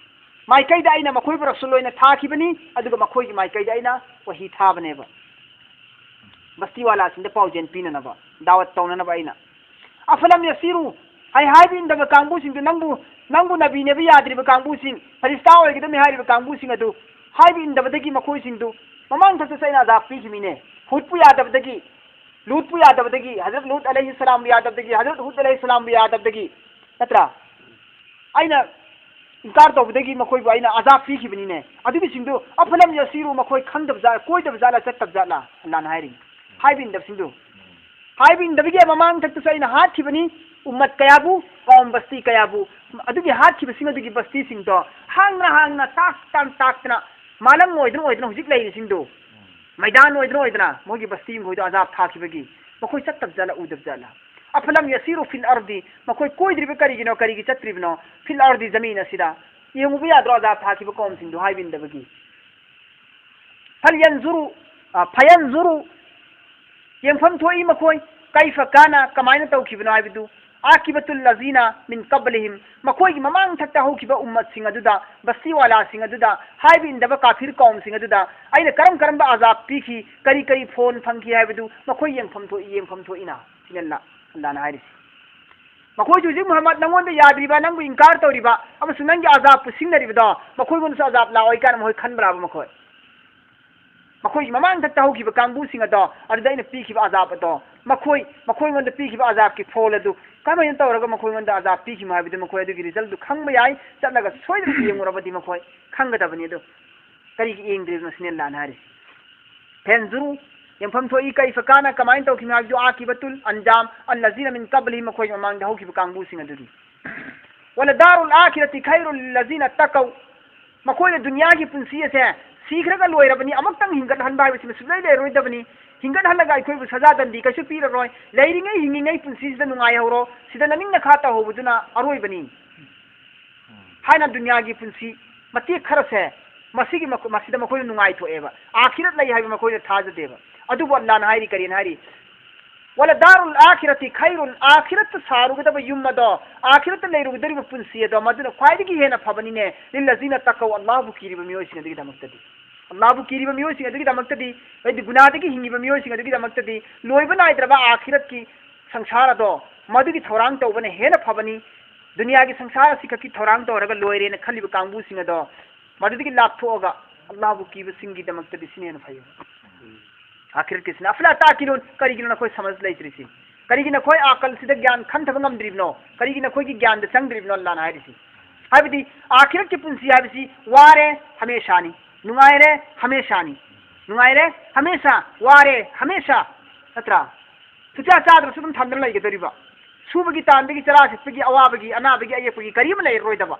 ꯃꯥꯏꯀꯩꯗ ꯑꯩꯅ ꯃꯈꯣꯏꯕꯨ ꯔꯁꯨꯜ ꯑꯣꯏꯅ ꯊꯥꯈꯤꯕꯅꯤ, ꯑꯗꯨꯒ ꯃꯈꯣꯏꯒꯤ ꯃꯥꯏꯀꯩꯗ ꯑꯩꯅ ꯋꯥꯍꯤ ꯊꯥꯕꯅꯦꯕ꯫ ꯕꯁꯇꯤ ꯋꯥꯂꯥꯁꯤꯡꯗ ꯄꯥꯎꯖꯦꯜ ꯄꯤꯅꯅꯕ, ꯗꯥꯋꯠ ꯇꯧꯅꯅꯕ ꯑꯩꯅ꯫ ꯑꯐꯂꯝ ꯌꯁꯤꯔꯨ, ꯑꯩ ꯍꯥꯏꯕ ꯏꯟꯗꯕ ꯀꯥꯡꯕꯨꯁꯤꯡꯗꯨ, ꯅꯪꯕꯨ, ꯅꯪꯕꯨ ꯅꯕꯤꯅꯦꯕ ꯌꯥꯗ꯭ꯔꯤꯕ ꯀꯥꯡꯕꯨꯁꯤꯡ, ꯐꯔꯤꯁꯇꯥ ꯑꯣꯏꯒꯗꯕꯅꯤ ꯍꯥꯏꯔꯤꯕ ꯀꯥꯡꯕꯨꯁꯤꯡ ꯑꯗꯨ ꯍꯥꯏꯕ ꯏꯟꯗꯕꯗꯒꯤ ꯃꯈꯣꯏꯁꯤꯡꯗꯨ ꯃꯃꯥꯡ ꯊꯛꯇꯁꯨ ꯑꯩꯅ ꯑꯖꯥꯕ ꯄꯤꯈꯤꯕꯅꯤꯅꯦ꯫ ꯍꯨꯠꯄꯨ ꯌꯥꯗꯕꯗꯒꯤ, ꯂꯨꯠꯄꯨ ꯌꯥꯗꯕꯗꯒꯤ, ꯍꯖꯔꯠ ꯂꯨꯠ ꯑꯂꯩꯍꯤ ꯁꯂꯥꯝꯕꯨ ꯌꯥꯗꯕꯗꯒꯤ, ꯍꯖꯔꯠ ꯍꯨꯠ ꯑꯂꯩꯍꯤ ꯁꯂꯥꯝꯕꯨ ꯌꯥꯗꯕꯗꯒꯤ, ꯅꯠꯇ꯭ꯔꯥ? ꯑꯩꯅ ꯏꯟꯀꯥꯔ ꯇꯧꯕꯗꯒꯤ ꯃꯈꯣꯏꯕꯨ ꯑꯩꯅ ꯑꯖꯥꯕ ꯄꯤꯈꯤꯕꯅꯤꯅꯦ꯫ ꯑꯗꯨꯒꯤꯁꯤꯡꯗꯨ ꯑꯐꯂꯝ ꯌꯁꯤꯔꯨ, ꯃꯈꯣꯏ ꯈꯪꯗꯕ ꯖꯥꯠ, ꯀꯣꯏꯗꯕ ꯖꯥꯠꯂ, ꯆꯠꯇꯕ ꯖꯥꯠꯂ? ꯑꯜꯂꯥꯅ ꯍꯥꯏꯔꯤ꯫ ꯍꯥꯏꯕ ꯏꯟꯗꯕꯁꯤꯡꯗꯨ꯫ ꯍꯥꯏꯕ ꯏꯟꯗꯕꯒꯤ ꯃꯃꯥꯡ ꯊꯛꯇꯁꯨ ꯑꯩꯅ ꯍꯥꯠꯈꯤꯕꯅꯤ ꯎꯝꯃꯠ ꯀꯌꯥꯕꯨ, ꯀꯧꯝ ꯕꯁꯇꯤ ꯀꯌꯥꯕꯨ꯫ ꯑꯗꯨꯒꯤ ꯍꯥꯠꯈꯤꯕꯁꯤꯡ ꯑꯗꯨꯒꯤ ꯕꯁꯇꯤꯁꯤꯡꯗꯣ ꯍꯥꯡꯅ ꯍꯥꯡꯅ ꯇꯥꯛ ꯇꯥꯛ ꯇꯥꯛꯇꯅ ꯃꯥꯂꯪ ꯑꯣꯏꯗꯅ ꯑꯣꯏꯗꯅ ꯍꯧꯖꯤꯛ ꯂꯩꯔꯤꯁꯤꯡꯗꯨ, ꯃꯩꯗꯥꯟ ꯑꯣꯏꯗꯅ ꯑꯣꯏꯗꯅ ꯃꯈꯣꯏꯒꯤ ꯕꯁꯇꯤ ꯃꯈꯣꯏꯗꯣ ꯑꯖꯥꯕ ꯊꯥꯈꯤꯕꯒꯤ꯫ ꯃꯈꯣꯏ ꯆꯠꯇꯕ ꯖꯥꯠꯂ, ꯎꯗꯕ ꯖꯥꯠꯂ? ꯑꯐꯂꯝ ꯌꯁꯤꯔꯨ ꯐꯤꯜ ꯑꯔꯗꯤ, ꯃꯈꯣꯏ ꯀꯣꯏꯗ꯭ꯔꯤꯕ ꯀꯔꯤꯒꯤꯅꯣ, ꯀꯔꯤꯒꯤ ꯆꯠꯇ꯭ꯔꯤꯕꯅꯣ? ꯐꯤꯜ ꯑꯔꯗꯤ, ꯖꯃꯤꯟ ꯑꯁꯤꯗ ꯌꯦꯡꯉꯨꯕ ꯌꯥꯗ꯭ꯔꯣ? ꯑꯖꯥꯕ ꯊꯥꯈꯤꯕ ꯀꯧꯝꯁꯤꯡꯗꯣ ꯍꯥꯏꯕ ꯏꯟꯗꯕꯒꯤ꯫ ꯐꯜ ꯌꯟꯖꯨꯔꯨ, ꯑ, ꯐꯌꯟꯖꯨꯔꯨ, ꯌꯦꯡꯐꯝ ꯊꯣꯛꯏ ꯃꯈꯣꯏ, ꯀꯩꯐ ꯀꯥꯅ, ꯀꯃꯥꯏꯅ ꯇꯧꯈꯤꯕꯅꯣ ꯍꯥꯏꯕꯗꯨ꯫ ꯑꯥꯀꯤꯕꯇꯨꯜ ꯂꯖꯤꯅ ꯃꯤꯟ ꯀꯕꯂꯤꯍꯤꯝ, ꯃꯈꯣꯏꯒꯤ ꯃꯃꯥꯡ ꯊꯛꯇ ꯍꯧꯈꯤꯕ ꯎꯝꯃꯠꯁꯤꯡ ꯑꯗꯨꯗ, ꯕꯁꯇꯤꯋꯥꯂꯥꯁꯤꯡ ꯑꯗꯨꯗ, ꯍꯥꯏꯕ ꯏꯟꯗꯕ ꯀꯥꯐꯤꯔ ꯀꯧꯝꯁꯤꯡ ꯑꯗꯨꯗ ꯑꯩꯅ ꯀꯔꯝ ꯀꯔꯝꯕ ꯑꯖꯥꯕ ꯄꯤꯈꯤ, ꯀꯔꯤ ꯀꯔꯤ ꯐꯣꯟ ꯐꯪꯈꯤ ꯍꯥꯏꯕꯗꯨ ꯃꯈꯣꯏ ꯌꯦꯡꯐꯝ ꯊꯣꯛꯏ, ꯌꯦꯡꯐꯝ ꯊꯣꯛꯏꯅ꯫ ꯁꯤꯅ ꯑꯜꯂꯥ, ꯑꯜꯂꯥꯅ ꯍꯥꯏꯔꯤꯁꯤ꯫ ꯃꯈꯣꯏꯁꯨ ꯍꯧꯖꯤꯛ ꯃꯨꯍꯝꯃꯗ ꯅꯪꯉꯣꯟꯗ ꯌꯥꯗ꯭ꯔꯤꯕ, ꯅꯪꯕꯨ ꯏꯟꯀꯥꯔ ꯇꯧꯔꯤꯕ ꯑꯃꯁꯨꯡ ꯅꯪꯒꯤ ꯑꯖꯥꯕꯄꯨ ꯁꯤꯡꯅꯔꯤꯕꯗꯣ, ꯃꯈꯣꯏꯉꯣꯟꯗꯁꯨ ꯑꯖꯥꯕ ꯂꯥꯛꯑꯣꯏ ꯀꯥꯏꯅ ꯃꯈꯣꯏ ꯈꯟꯕ꯭ꯔꯥꯕ ꯃꯈꯣꯏ? ꯃꯈꯣꯏꯒꯤ ꯃꯃꯥꯡꯗ ꯍꯧꯈꯤꯕ ꯀꯥꯡꯕꯨꯁꯤꯡ ꯑꯗꯣ, ꯑꯗꯨꯗ ꯑꯩꯅ ꯄꯤꯈꯤꯕ ꯑꯖꯥꯕ ꯑꯗꯣ, ꯃꯈꯣꯏ, ꯃꯈꯣꯏꯉꯣꯟꯗ ꯄꯤꯈꯤꯕ ꯑꯖꯥꯕꯀꯤ ꯐꯣꯜ ꯑꯗꯨ ꯀꯃꯥꯏꯅ ꯇꯧꯔꯒ ꯃꯈꯣꯏꯉꯣꯟꯗ ꯑꯖꯥꯕ ꯄꯤꯈꯤꯕꯅꯣ ꯍꯥꯏꯕꯗꯨ ꯃꯈꯣꯏ ꯑꯗꯨꯒꯤ ꯔꯤꯖꯜꯗꯨ ꯈꯪꯕ ꯌꯥꯏ꯫ ꯆꯠꯂꯒ ꯁꯣꯏꯗꯅ ꯌꯦꯡꯉꯨꯔꯕꯗꯤ ꯃꯈꯣꯏ ꯈꯪꯒꯗꯕꯅꯤ꯫ ꯑꯗꯨ ꯀꯔꯤꯒꯤ ꯌꯦꯡꯗ꯭ꯔꯤꯕꯅꯣ ꯁꯤꯅꯤ ꯑꯜꯂꯥꯅ ꯍꯥꯏꯔꯤꯁꯤ꯫ ꯐꯦꯟꯖꯨꯔꯨ, ꯌꯦꯡꯐꯝ ꯊꯣꯛꯏ, ꯀꯩꯐ ꯀꯥꯅ, ꯀꯃꯥꯏꯅ ꯇꯧꯈꯤꯕꯅꯣ ꯍꯥꯏꯕꯗꯨ, ꯑꯥꯀꯤꯕꯇꯨꯜ ꯑꯟꯖꯥꯝ ꯑꯜꯂꯖꯤꯅ ꯃꯤꯟ ꯀꯕꯂꯤ, ꯃꯈꯣꯏꯒꯤ ꯃꯃꯥꯡꯗ ꯍꯧꯈꯤꯕ ꯀꯥꯡꯕꯨꯁꯤꯡ ꯑꯗꯨꯒꯤ꯫ ꯋꯂꯗꯥꯔꯨꯜ ꯑꯥꯈꯤꯔꯇꯤ ꯈꯩꯔꯨꯜ ꯂꯖꯤꯅ ꯇꯀꯧ꯫ ꯃꯈꯣꯏꯅ ꯗꯨꯅꯤꯌꯥꯒꯤ ꯄꯨꯟꯁꯤ ꯑꯁꯦ ꯁꯤꯈ꯭ꯔꯒ ꯂꯣꯏꯔꯕꯅꯤ, ꯑꯃꯨꯛꯇꯪ ꯍꯤꯡꯒꯠꯍꯟꯕ ꯍꯥꯏꯕꯁꯤ ꯁꯨꯡꯂꯩ ꯂꯩꯔꯔꯣꯏꯗꯕꯅꯤ꯫ ꯍꯤꯡꯒꯠꯍꯜꯂꯒ ꯑꯩꯈꯣꯏꯕꯨ ꯁꯖꯥ ꯗꯟꯗꯤ ꯀꯩꯁꯨ ꯄꯤꯔꯔꯣꯏ꯫ ꯂꯩꯔꯤꯉꯩ ꯍꯤꯡꯉꯤꯉꯩ ꯄꯨꯟꯁꯤꯁꯤꯗ ꯅꯨꯡꯉꯥꯏꯍꯧꯔꯣ, ꯁꯤꯗ ꯅꯅꯤꯡ ꯅꯈꯥ ꯇꯧꯍꯧꯕꯗꯨꯅ ꯑꯔꯣꯏꯕꯅꯤ ꯍꯥꯏꯅ ꯗꯨꯅꯤꯌꯥꯒꯤ ꯄꯨꯟꯁꯤ ꯃꯇꯦꯛ ꯈꯔꯁꯦ ꯃꯁꯤꯒꯤ ꯃꯈꯣ-, ꯃꯁꯤꯗ ꯃꯈꯣꯏꯅ ꯅꯨꯡꯉꯥꯏꯊꯣꯛꯑꯦꯕ꯫ ꯑꯥꯈꯤꯔꯠ ꯂꯩ ꯍꯥꯏꯕ ꯃꯈꯣꯏꯅ ꯊꯥꯖꯗꯦꯕ꯫ ꯑꯗꯨꯕꯨ ꯑꯜꯂꯥꯅ ꯍꯥꯏꯔꯤ, ꯀꯔꯤꯅ ꯍꯥꯏꯔꯤ? "ꯋꯂꯗꯥꯔꯨꯜ ꯑꯥꯈꯤꯔꯇꯤ ꯈꯩꯔꯨꯟ", ꯑꯥꯈꯤꯔꯠꯇ ꯁꯥꯔꯨꯒꯗꯕ ꯌꯨꯝ ꯑꯗꯣ, ꯑꯥꯈꯤꯔꯠꯇ ꯂꯩꯔꯨꯒꯗꯧꯔꯤꯕ ꯄꯨꯟꯁꯤ ꯑꯗꯣ, ꯃꯗꯨꯅ ꯈ꯭ꯋꯥꯏꯗꯒꯤ ꯍꯦꯟꯅ ꯐꯕꯅꯤꯅꯦ, "ꯂꯤꯜꯂꯖꯤꯅ ꯇꯀꯧ", ꯑꯜꯂꯥꯍꯕꯨ ꯀꯤꯔꯤꯕ ꯃꯤꯑꯣꯏꯁꯤꯡ ꯑꯗꯨꯒꯤꯗꯃꯛꯇꯗꯤ꯫ ꯑꯜꯂꯥꯍꯕꯨ ꯀꯤꯔꯤꯕ ꯃꯤꯑꯣꯏꯁꯤꯡ ꯑꯗꯨꯒꯤꯗꯃꯛꯇꯗꯤ, ꯍꯥꯏꯗꯤ ꯒꯨꯅꯥꯗꯒꯤ ꯍꯤꯡꯉꯤꯕ ꯃꯤꯑꯣꯏꯁꯤꯡ ꯑꯗꯨꯒꯤꯗꯃꯛꯇꯗꯤ, ꯂꯣꯏꯕ ꯅꯥꯏꯗ꯭ꯔꯕ ꯑꯥꯈꯤꯔꯠꯀꯤ ꯁꯪꯁꯥꯔ ꯑꯗꯣ ꯃꯗꯨꯒꯤ ꯊꯧꯔꯥꯡ ꯇꯧꯕꯅ ꯍꯦꯟꯅ ꯐꯕꯅꯤ, ꯗꯨꯅꯤꯌꯥꯒꯤ ꯁꯪꯁꯥꯔ ꯑꯁꯤ ꯈꯛꯀꯤ ꯊꯧꯔꯥꯡ ꯇꯧꯔꯒ ꯂꯣꯏꯔꯦꯅ ꯈꯜꯂꯤꯕ ꯀꯥꯡꯕꯨꯁꯤꯡ ꯑꯗꯣ ꯃꯗꯨꯗꯒꯤ ꯂꯥꯞꯊꯣꯛꯑꯒ ꯑꯜꯂꯥꯍꯕꯨ ꯀꯤꯕꯁꯤꯡꯒꯤꯗꯃꯛꯇꯗꯤ ꯁꯤꯅ ꯍꯦꯟꯅ ꯐꯩ꯫ ꯑꯥꯈꯤꯔꯠꯀꯤꯁꯤꯅ, "ꯑꯐꯂꯥ ꯇꯥꯀꯤꯂꯨꯟ", ꯀꯔꯤꯒꯤꯅꯣ ꯅꯈꯣꯏ ꯁꯃꯖ ꯂꯩꯇ꯭ꯔꯤꯁꯤ? ꯀꯔꯤꯒꯤ ꯅꯈꯣꯏ ꯑꯀꯜꯁꯤꯗ ꯒ꯭ꯌꯥꯟ ꯈꯟꯊꯕ ꯉꯝꯗ꯭ꯔꯤꯕꯅꯣ? ꯀꯔꯤꯒꯤ ꯅꯈꯣꯏꯒꯤ ꯒ꯭ꯌꯥꯟꯗ ꯆꯪꯗ꯭ꯔꯤꯕꯅꯣ ꯑꯜꯂꯥꯍꯅ ꯍꯥꯏꯔꯤꯁꯤ? ꯍꯥꯏꯕꯗꯤ ꯑꯥꯈꯤꯔꯠꯀꯤ ꯄꯨꯟꯁꯤ ꯍꯥꯏꯕꯁꯤ ꯋꯥꯔꯦ ꯍꯃꯦꯁꯥꯅꯤ, ꯅꯨꯡꯉꯥꯏꯔꯦ ꯍꯃꯦꯁꯥꯅꯤ, ꯅꯨꯡꯉꯥꯏꯔꯦ ꯍꯃꯦꯁꯥ, ꯋꯥꯔꯦ ꯍꯃꯦꯁꯥ, ꯅꯠꯇ꯭ꯔꯥ? ꯆꯨꯖꯥꯛ ꯆꯥꯗ꯭ꯔꯁꯨ ꯑꯗꯨꯝ ꯊꯝꯗꯅ ꯂꯩꯒꯗꯧꯔꯤꯕ? ꯁꯨꯕꯒꯤ ꯇꯥꯟꯕꯒꯤ, ꯆꯔꯥ ꯁꯤꯠꯄꯒꯤ, ꯑꯋꯥꯕꯒꯤ ꯑꯅꯥꯕꯒꯤ ꯑꯌꯦꯛꯄꯒꯤ ꯀꯔꯤꯝ ꯂꯩꯔꯔꯣꯏꯗꯕ,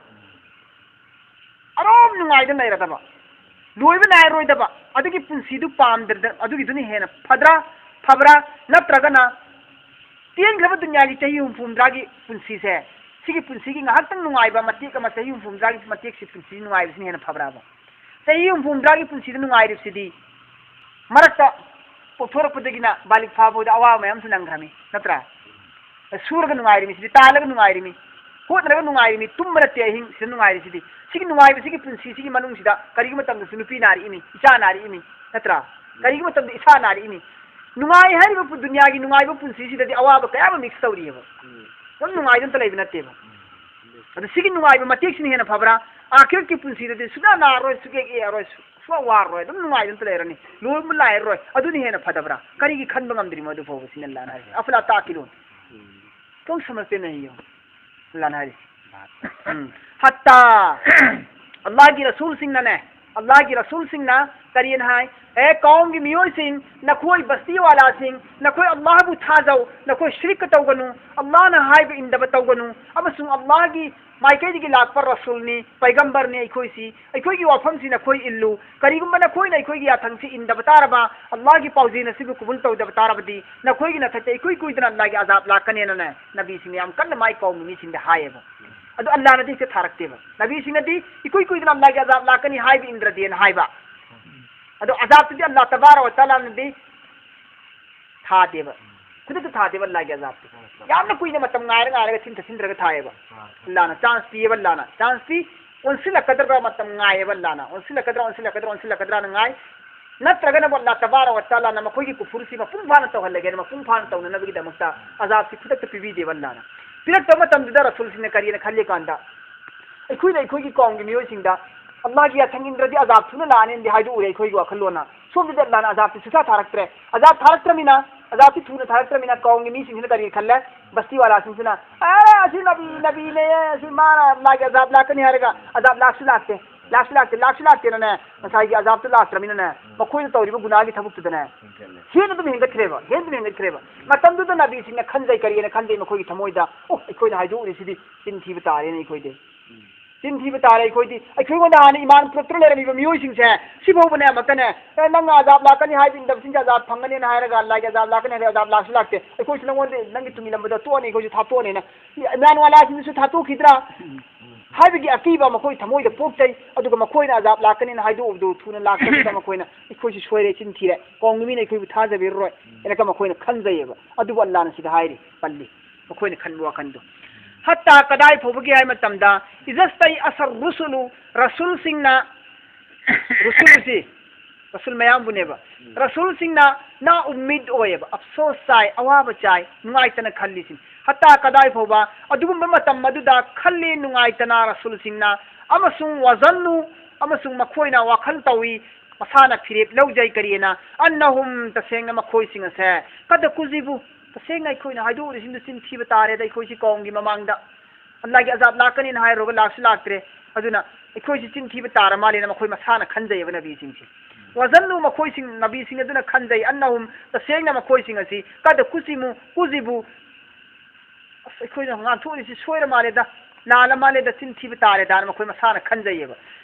ꯑꯗꯨꯝ ꯅꯨꯡꯉꯥꯏꯗꯅ ꯂꯩꯔꯗꯕ, ꯂꯣꯏꯕ ꯅꯥꯏꯔꯔꯣꯏꯗꯕ, ꯑꯗꯨꯒꯤ ꯄꯨꯟꯁꯤꯗꯨ ꯄꯥꯝꯗ꯭ꯔꯗ ꯑꯗꯨꯒꯤꯗꯨꯅ ꯍꯦꯟꯅ ꯐꯗ꯭ꯔꯥ? ꯐꯕ꯭ꯔꯥ? ꯅꯠꯇ꯭ꯔꯒꯅ ꯇꯦꯟꯈ꯭ꯔꯕ ꯗꯨꯅꯤꯌꯥꯒꯤ ꯆꯍꯤ ꯍꯨꯝꯐꯨ ꯍꯨꯝꯗ꯭ꯔꯥꯒꯤ ꯄꯨꯟꯁꯤꯁꯦ, ꯁꯤꯒꯤ ꯄꯨꯟꯁꯤꯒꯤ ꯉꯥꯏꯍꯥꯛꯇꯪ ꯅꯨꯡꯉꯥꯏꯕ ꯃꯇꯦꯛ ꯑꯃ, ꯆꯍꯤ ꯍꯨꯝꯐꯨ ꯍꯨꯝꯗ꯭ꯔꯥꯒꯤ ꯃꯇꯦꯛꯁꯤ ꯄꯨꯟꯁꯤ ꯅꯨꯡꯉꯥꯏꯕꯁꯤꯅ ꯍꯦꯟꯅ ꯐꯕ꯭ꯔꯥꯕ? ꯆꯍꯤ ꯍꯨꯝꯐꯨ ꯍꯨꯝꯗ꯭ꯔꯥꯒꯤ ꯄꯨꯟꯁꯤꯗ ꯅꯨꯡꯉꯥꯏꯔꯤꯕꯁꯤꯗꯤ ꯃꯔꯛꯇ ꯄꯣꯛꯊꯣꯔꯛꯄꯗꯒꯤꯅ ꯕꯥꯂꯤꯛ ꯐꯥꯕꯗ ꯑꯋꯥꯕ ꯃꯌꯥꯝꯁꯨ ꯅꯪꯈ꯭ꯔꯃꯤ, ꯅꯠꯇ꯭ꯔꯥ? ꯁꯨꯔꯒ ꯅꯨꯡꯉꯥꯏꯔꯤꯃꯤ, ꯁꯤꯗꯤ ꯇꯥꯜꯂꯒ ꯅꯨꯡꯉꯥꯏꯔꯤꯃꯤ, ꯍꯣꯠꯅꯔꯒ ꯅꯨꯡꯉꯥꯏꯔꯤꯃꯤ, ꯇꯨꯝꯕ ꯅꯠꯇꯦ ꯑꯍꯤꯡ ꯁꯤꯗ ꯅꯨꯡꯉꯥꯏꯔꯤꯁꯤꯗꯤ꯫ ꯁꯤꯒꯤ ꯅꯨꯡꯉꯥꯏꯕꯁꯤꯒꯤ ꯄꯨꯟꯁꯤꯁꯤꯒꯤ ꯃꯅꯨꯡꯁꯤꯗ ꯀꯔꯤꯒꯨꯝꯕ ꯃꯇꯝꯗꯁꯨ ꯅꯨꯄꯤ ꯅꯥꯔꯛꯏꯃꯤ, ꯏꯆꯥ ꯅꯥꯔꯛꯏꯃꯤ, ꯅꯠꯇ꯭ꯔꯥ? ꯀꯔꯤꯒꯨꯝꯕ ꯃꯇꯝꯗ ꯏꯁꯥ ꯅꯥꯔꯛꯏꯃꯤ꯫ ꯅꯨꯡꯉꯥꯏ ꯍꯥꯏꯔꯤꯕ ꯄꯨ-, ꯗꯨꯅꯤꯌꯥꯒꯤ ꯅꯨꯡꯉꯥꯏꯕ ꯄꯨꯟꯁꯤꯁꯤꯗꯗꯤ ꯑꯋꯥꯕ ꯀꯌꯥ ꯑꯃ ꯃꯤꯛꯁ ꯇꯧꯔꯤꯑꯕ꯫ ꯌꯥꯝ ꯅꯨꯡꯉꯥꯏꯗꯅ ꯑꯝꯇ ꯂꯩꯕ ꯅꯠꯇꯦꯕ꯫ ꯑꯗꯨ ꯁꯤꯒꯤ ꯅꯨꯡꯉꯥꯏꯕ ꯃꯇꯦꯛꯁꯤꯅ ꯍꯦꯟꯅ ꯐꯕ꯭ꯔꯥ? ꯑꯥꯈꯤꯔꯠꯀꯤ ꯄꯨꯟꯁꯤꯗꯗꯤ ꯁꯨꯡꯅꯥ ꯅꯥꯔꯔꯣꯏ, ꯁꯨꯛꯌꯦꯛ ꯌꯦꯛꯑꯔꯣꯏ, ꯁꯨ-, ꯁꯨꯡꯋꯥ ꯋꯥꯔꯔꯣꯏ, ꯑꯗꯨꯝ ꯅꯨꯡꯉꯥꯏꯗꯅ ꯑꯝꯇ ꯂꯩꯔꯅꯤ, ꯂꯣꯏꯕ ꯂꯥꯏꯔꯔꯣꯏ꯫ ꯑꯗꯨꯅ ꯍꯦꯟꯅ ꯐꯗꯕ꯭ꯔꯥ? ꯀꯔꯤꯒꯤ ꯈꯟꯕ ꯉꯝꯗ꯭ꯔꯤꯃꯣ ꯑꯗꯨ ꯐꯥꯎꯕ ꯁꯤꯅ ꯑꯜꯂꯥꯅ ꯍꯥꯏꯁꯦ? "ꯑꯐꯂꯥ ꯇꯥꯀꯤꯂꯨꯟ"꯫ ꯀꯣꯡ ꯁꯃꯖꯇꯦ ꯅꯍꯤ ꯍꯣ꯫ ꯑꯜꯂꯥꯅ ꯍꯥꯏꯔꯤ꯫ ꯎꯝ꯫ ꯍꯠꯇꯥ ꯑꯜꯂꯥꯍꯒꯤ ꯔꯁꯨꯜꯁꯤꯡꯅꯅꯦ, ꯑꯜꯂꯥꯍꯒꯤ ꯔꯁꯨꯜꯁꯤꯡꯅ ꯀꯔꯤꯅ ꯍꯥꯏ? "ꯑꯦ ꯀꯧꯝꯒꯤ ꯃꯤꯑꯣꯏꯁꯤꯡ, ꯅꯈꯣꯏ ꯕꯁꯇꯤ ꯋꯥꯂꯥꯁꯤꯡ, ꯅꯈꯣꯏ ꯑꯜꯂꯥꯍꯕꯨ ꯊꯥꯖꯧ, ꯅꯈꯣꯏ ꯁꯤꯔꯤꯛꯀ ꯇꯧꯒꯅꯨ, ꯑꯜꯂꯥꯍꯅ ꯍꯥꯏꯕ ꯏꯟꯗꯕ ꯇꯧꯒꯅꯨ, ꯑꯃꯁꯨꯡ ꯑꯜꯂꯥꯍꯒꯤ ꯃꯥꯏꯀꯩꯗꯒꯤ ꯂꯥꯛꯄ ꯔꯁꯨꯜꯅꯤ, ꯄꯩꯒꯝꯕꯔꯅꯤ ꯑꯩꯈꯣꯏꯁꯤ, ꯑꯩꯈꯣꯏꯒꯤ ꯋꯥꯐꯝꯁꯤ ꯅꯈꯣꯏ ꯏꯜꯂꯨ꯫ ꯀꯔꯤꯒꯨꯝꯕ ꯅꯈꯣꯏꯅ ꯑꯩꯈꯣꯏꯒꯤ ꯌꯥꯊꯪꯁꯤ ꯏꯟꯗꯕ ꯇꯥꯔꯕ, ꯑꯜꯂꯥꯍꯒꯤ ꯄꯥꯎꯖꯦꯜ ꯑꯁꯤꯕꯨ ꯀꯨꯕꯨꯜ ꯇꯧꯗꯕ ꯇꯥꯔꯕꯗꯤ, ꯅꯈꯣꯏꯒꯤ ꯅꯊꯛꯇ ꯏꯀꯨꯏ ꯀꯨꯏꯗꯅ ꯑꯜꯂꯥꯍꯒꯤ ꯑꯖꯥꯕ ꯂꯥꯛꯀꯅꯦꯅꯅꯦ", ꯅꯕꯤꯁꯤꯡꯅ ꯌꯥꯝ ꯀꯟꯅ ꯃꯥꯏ ꯀꯧꯃꯤ ꯃꯤꯁꯤꯡꯗ ꯍꯥꯏꯌꯦꯕ꯫ ꯑꯗꯣ ꯑꯜꯂꯥꯍꯅꯗꯤ ꯍꯦꯛꯇ ꯊꯥꯔꯛꯇꯦꯕ꯫ ꯅꯕꯤꯁꯤꯡꯅꯗꯤ ꯏꯀꯨꯏ ꯀꯨꯏꯗꯅ ꯑꯜꯂꯥꯍꯒꯤ ꯑꯖꯥꯕ ꯂꯥꯛꯀꯅꯤ ꯍꯥꯏꯕ ꯏꯟꯗ꯭ꯔꯗꯤꯅ ꯍꯥꯏꯕ꯫ ꯑꯗꯣ ꯑꯖꯥꯕꯇꯨꯗꯤ ꯑꯜꯂꯥꯍ ꯇꯕꯥꯔꯛ ꯋ ꯇꯥꯂꯥꯅꯗꯤ ꯊꯥꯗꯦꯕ꯫ ꯈꯨꯗꯛꯇ ꯊꯥꯗꯦꯕ ꯑꯜꯂꯥꯍꯒꯤ ꯑꯖꯥꯕꯇꯨ꯫ ꯌꯥꯝꯅ ꯀꯨꯏꯅ ꯃꯇꯝ ꯉꯥꯏꯔ ꯉꯥꯏꯔꯒ ꯊꯤꯟ ꯊꯠꯆꯤꯟꯗ꯭ꯔꯒ ꯊꯥꯏꯌꯦꯕ꯫ ꯑꯜꯂꯥꯍꯅ ꯆꯥꯟꯁ ꯄꯤꯌꯦꯕ, ꯑꯜꯂꯥꯍꯅ ꯆꯥꯟꯁ ꯄꯤ꯫ ꯑꯣꯟꯁꯤꯜꯂꯛꯀꯗ꯭ꯔꯥ ꯃꯇꯝ ꯉꯥꯏꯌꯦꯕ ꯑꯜꯂꯥꯍꯅ꯫ ꯑꯣꯟꯁꯤꯜꯂꯛꯀꯗ꯭ꯔꯥ, ꯑꯣꯟꯁꯤꯜꯂꯛꯀꯗ꯭ꯔꯥ, ꯑꯣꯟꯁꯤꯜꯂꯛꯀꯗ꯭ꯔꯥꯅ ꯉꯥꯏ꯫ ꯅꯠꯇ꯭ꯔꯒꯅ ꯑꯜꯂꯥꯍ ꯇꯕꯥꯔꯛ ꯋ ꯇꯥꯂꯥꯅ ꯃꯈꯣꯏꯒꯤ ꯀꯨꯐꯨꯔꯁꯤ ꯃꯄꯨꯡ ꯐꯥꯅ ꯇꯧꯍꯜꯂꯒꯦꯅ, ꯃꯄꯨꯡ ꯐꯥꯅ ꯇꯧꯅꯅꯕꯒꯤꯗꯃꯛꯇ ꯑꯖꯥꯕꯁꯤ ꯈꯨꯗꯛꯇ ꯄꯤꯕꯤꯗꯦꯕ ꯑꯜꯂꯥꯍꯅ꯫ ꯄꯤꯔꯛꯇꯕ ꯃꯇꯝꯗꯨꯗ ꯔꯁꯨꯜꯁꯤꯡꯅ ꯀꯔꯤꯅ ꯈꯜꯂꯤ ꯀꯥꯟꯗ, ꯑꯩꯈꯣꯏꯅ ꯑꯩꯈꯣꯏꯒꯤ ꯀꯧꯝꯒꯤ ꯃꯤꯑꯣꯏꯁꯤꯡꯗ ꯑꯜꯂꯥꯍꯒꯤ ꯌꯥꯊꯪ ꯏꯟꯗ꯭ꯔꯗꯤ ꯑꯖꯥꯕ ꯊꯨꯅ ꯂꯥꯛꯑꯅꯤꯅꯗꯤ ꯍꯥꯏꯗꯣꯛꯎꯔꯦ ꯑꯩꯈꯣꯏꯒꯤ ꯋꯥꯈꯜꯂꯣꯟꯅ꯫ ꯁꯣꯝꯗꯗꯤ ꯑꯜꯂꯥꯍꯅ ꯑꯖꯥꯕꯁꯤ ꯁꯨꯊꯥ ꯊꯥꯔꯛꯇ꯭ꯔꯦ꯫ ꯑꯖꯥꯕ ꯊꯥꯔꯛꯇ꯭ꯔꯃꯤꯅ, ꯑꯖꯥꯕꯁꯤ ꯊꯨꯅ ꯊꯥꯔꯛꯇ꯭ꯔꯃꯤꯅ ꯀꯧꯝꯒꯤ ꯃꯤꯁꯤꯡꯁꯤꯅ ꯀꯔꯤ ꯈꯜꯂꯦ? ꯕꯁꯇꯤ ꯋꯥꯂꯥꯁꯤꯡꯁꯤꯅ, "ꯑꯦ, ꯑꯁꯤ ꯅꯕꯤ, ꯅꯕꯤꯅꯦ, ꯑꯁꯤ ꯃꯥꯅ ꯑꯜꯂꯥꯍꯒꯤ ꯑꯖꯥꯕ ꯂꯥꯛꯀꯅꯤ ꯍꯥꯏꯔꯒ ꯑꯖꯥꯕ ꯂꯥꯛꯁꯨ ꯂꯥꯛꯇꯦ, ꯂꯥꯛꯁꯨ ꯂꯥꯛꯇꯦ, ꯂꯥꯛꯁꯨ ꯂꯥꯛꯇꯦꯅꯅꯦ, ꯉꯁꯥꯏꯒꯤ ꯑꯖꯥꯕꯇꯨ ꯂꯥꯛꯇ꯭ꯔꯃꯤꯅꯅꯦ, ꯃꯈꯣꯏꯅ ꯇꯧꯔꯤꯕ ꯒꯨꯅꯥꯒꯤ ꯊꯕꯛꯇꯨꯗꯅꯦ ꯍꯦꯟꯅ ꯑꯗꯨꯝ ꯍꯦꯟꯒꯠꯈ꯭ꯔꯦꯕ, ꯍꯦꯟꯅ ꯑꯗꯨꯝ ꯍꯦꯟꯒꯠꯈ꯭ꯔꯦꯕ"꯫ ꯃꯇꯝꯗꯨꯗ ꯅꯕꯤꯁꯤꯡꯅ ꯈꯟꯖꯩ, ꯀꯔꯤꯅ ꯈꯟꯖꯩ ꯃꯈꯣꯏꯒꯤ ꯊꯃꯣꯏꯗ? "ꯑꯣ, ꯑꯩꯈꯣꯏꯅ ꯍꯥꯏꯗꯣꯛꯎꯔꯤꯁꯤꯗꯤ ꯆꯤꯟ ꯊꯤꯕ ꯇꯥꯔꯦꯅꯦ ꯑꯩꯈꯣꯏꯗꯤ꯫ ꯆꯤꯟ ꯊꯤꯕ ꯇꯥꯔꯦ ꯑꯩꯈꯣꯏꯗꯤ꯫ ꯑꯩꯈꯣꯏꯉꯣꯟꯗ ꯍꯥꯟꯅ ꯏꯃꯥꯟ ꯄꯨꯔꯛꯇꯨꯅ ꯂꯩꯔꯝꯃꯤꯕ ꯃꯤꯑꯣꯏꯁꯤꯡꯁꯦ ꯁꯤꯐꯥꯎꯕꯅꯦ ꯑꯃꯨꯛꯀꯅꯦ, ꯑꯦ, ꯅꯪ ꯑꯖꯥꯕ ꯂꯥꯛꯀꯅꯤ ꯍꯥꯏꯕ ꯏꯟꯗꯕꯁꯤꯡꯁꯦ ꯑꯖꯥꯕ ꯐꯪꯒꯅꯤꯅ ꯍꯥꯏꯔꯒ ꯑꯜꯂꯥꯍꯒꯤ ꯑꯖꯥꯕ ꯂꯥꯛꯀꯅꯤ ꯍꯥꯏꯔꯒ ꯑꯖꯥꯕ ꯂꯥꯛꯁꯨ ꯂꯥꯛꯇꯦ꯫ ꯑꯩꯈꯣꯏꯁꯨ ꯅꯪꯉꯣꯟꯗ, ꯅꯪꯒꯤ ꯇꯨꯡ ꯏꯜꯂꯝꯕꯗꯣ ꯇꯣꯛꯑꯅꯤ, ꯑꯩꯈꯣꯏꯁꯨ ꯊꯥꯞꯇꯣꯛꯑꯅꯤꯅ ꯏꯃꯥꯟ ꯋꯥꯂꯥꯁꯤꯡꯗꯨꯁꯨ ꯊꯥꯞꯇꯣꯛꯈꯤꯗ꯭ꯔꯥ?" ꯍꯥꯏꯕꯒꯤ ꯑꯀꯤꯕ ꯃꯈꯣꯏ ꯊꯃꯣꯏꯗ ꯄꯣꯛꯆꯩ꯫ ꯑꯗꯨꯒ ꯃꯈꯣꯏꯅ ꯑꯖꯥꯕ ꯂꯥꯛꯀꯅꯤꯅ ꯍꯥꯏꯗꯣꯛꯎꯕꯗꯨ ꯊꯨꯅ ꯂꯥꯛꯇꯕꯤꯗ ꯃꯈꯣꯏꯅ "ꯑꯩꯈꯣꯏꯁꯨ ꯁꯣꯏꯔꯦ, ꯆꯤꯟ ꯊꯤꯔꯦ, ꯀꯧꯝꯒꯤ ꯃꯤꯅ ꯑꯩꯈꯣꯏꯕꯨ ꯊꯥꯖꯕꯤꯔꯔꯣꯏ" ꯍꯥꯏꯅꯒ ꯃꯈꯣꯏꯅ ꯈꯟꯖꯩꯌꯦꯕ꯫ ꯑꯗꯨꯕꯨ ꯑꯜꯂꯥꯍꯅ ꯁꯤꯗ ꯍꯥꯏꯔꯤ, ꯄꯜꯂꯤ, ꯃꯈꯣꯏꯅ ꯈꯟꯕ ꯋꯥꯈꯟꯗꯣ꯫ ꯍꯠꯇꯥ ꯀꯗꯥꯏ ꯐꯥꯎꯕꯒꯤ ꯍꯥꯏ ꯃꯇꯝꯗ, "ꯏꯖꯁꯇꯩ ꯑꯁꯔ ꯔꯨꯁꯨꯂꯨ", ꯔꯁꯨꯜꯁꯤꯡꯅ, ꯔꯁꯨꯜꯁꯤ ꯔꯁꯨꯜ ꯃꯌꯥꯝꯕꯨꯅꯦꯕ꯫ ꯔꯁꯨꯜꯁꯤꯡꯅ ꯅꯥ ꯎꯝꯃꯤꯗ ꯑꯣꯏꯌꯦꯕ, ꯑꯐꯁꯣꯁ ꯆꯥꯏ, ꯑꯋꯥꯕ ꯆꯥꯏ, ꯅꯨꯡꯉꯥꯏꯇꯅ ꯈꯜꯂꯤꯁꯤꯅꯤ꯫ ꯍꯠꯇꯥ ꯀꯗꯥꯏ ꯐꯥꯎꯕ ꯑꯗꯨꯒꯨꯝꯕ ꯃꯇꯝ ꯑꯗꯨꯗ ꯈꯜꯂꯤ ꯅꯨꯡꯉꯥꯏꯇꯅ ꯔꯁꯨꯜꯁꯤꯡꯅ, ꯑꯃꯁꯨꯡ ꯋꯥꯖꯟꯅꯨ, ꯑꯃꯁꯨꯡ ꯃꯈꯣꯏꯅ ꯋꯥꯈꯜ ꯇꯧꯏ, ꯃꯁꯥꯅ ꯐꯤꯔꯦꯞ ꯂꯧꯖꯩ꯫ ꯀꯔꯤꯅ? "ꯑꯟꯅꯍꯨꯝ", ꯇꯁꯦꯡꯅ ꯃꯈꯣꯏꯁꯤꯡ ꯑꯁꯦ, "ꯀꯗ ꯀꯨꯖꯤꯕꯨ", ꯇꯁꯦꯡꯅ ꯑꯩꯈꯣꯏꯅ ꯍꯥꯏꯗꯣꯛꯎꯔꯤꯁꯤꯡꯗꯨ ꯆꯤꯟ ꯊꯤꯕ ꯇꯥꯔꯦꯗ, ꯑꯩꯈꯣꯏꯁꯤ ꯀꯧꯝꯒꯤ ꯃꯃꯥꯡꯗ ꯑꯜꯂꯥꯍꯒꯤ ꯑꯖꯥꯕ ꯂꯥꯛꯀꯅꯤꯅ ꯍꯥꯏꯔꯨꯔꯒ ꯂꯥꯛꯁꯨ ꯂꯥꯛꯇ꯭ꯔꯦ꯫ ꯑꯗꯨꯅ ꯑꯩꯈꯣꯏꯁꯤ ꯆꯤꯟ ꯊꯤꯕ ꯇꯥꯔ ꯃꯥꯜꯂꯦꯅ ꯃꯈꯣꯏ ꯃꯁꯥꯅ ꯈꯟꯖꯩꯌꯦꯕ ꯅꯕꯤꯁꯤꯡꯁꯤ꯫ ꯋꯥꯖꯟꯅꯨ, ꯃꯈꯣꯏꯁꯤꯡ, ꯅꯕꯤꯁꯤꯡ ꯑꯗꯨꯅ ꯈꯟꯖꯩ, "ꯑꯟꯅꯍꯨꯝ", ꯇꯁꯦꯡꯅ ꯃꯈꯣꯏꯁꯤꯡ ꯑꯁꯤ, "ꯀꯗ ꯀꯨꯖꯤꯃꯨ", ꯀꯨꯖꯤꯕꯨ, "ꯑꯁ, ꯑꯩꯈꯣꯏꯅ ꯉꯥꯡꯊꯣꯛꯏꯁꯤ ꯁꯣꯏꯔ ꯃꯥꯜꯂꯦꯗ, ꯂꯥꯜꯂ ꯃꯥꯜꯂꯦꯗ, ꯆꯤꯟ ꯊꯤꯕ ꯇꯥꯔꯦꯗꯥꯅ" ꯃꯈꯣꯏ ꯃꯁꯥꯅ ꯈꯟꯖꯩꯌꯦꯕ꯫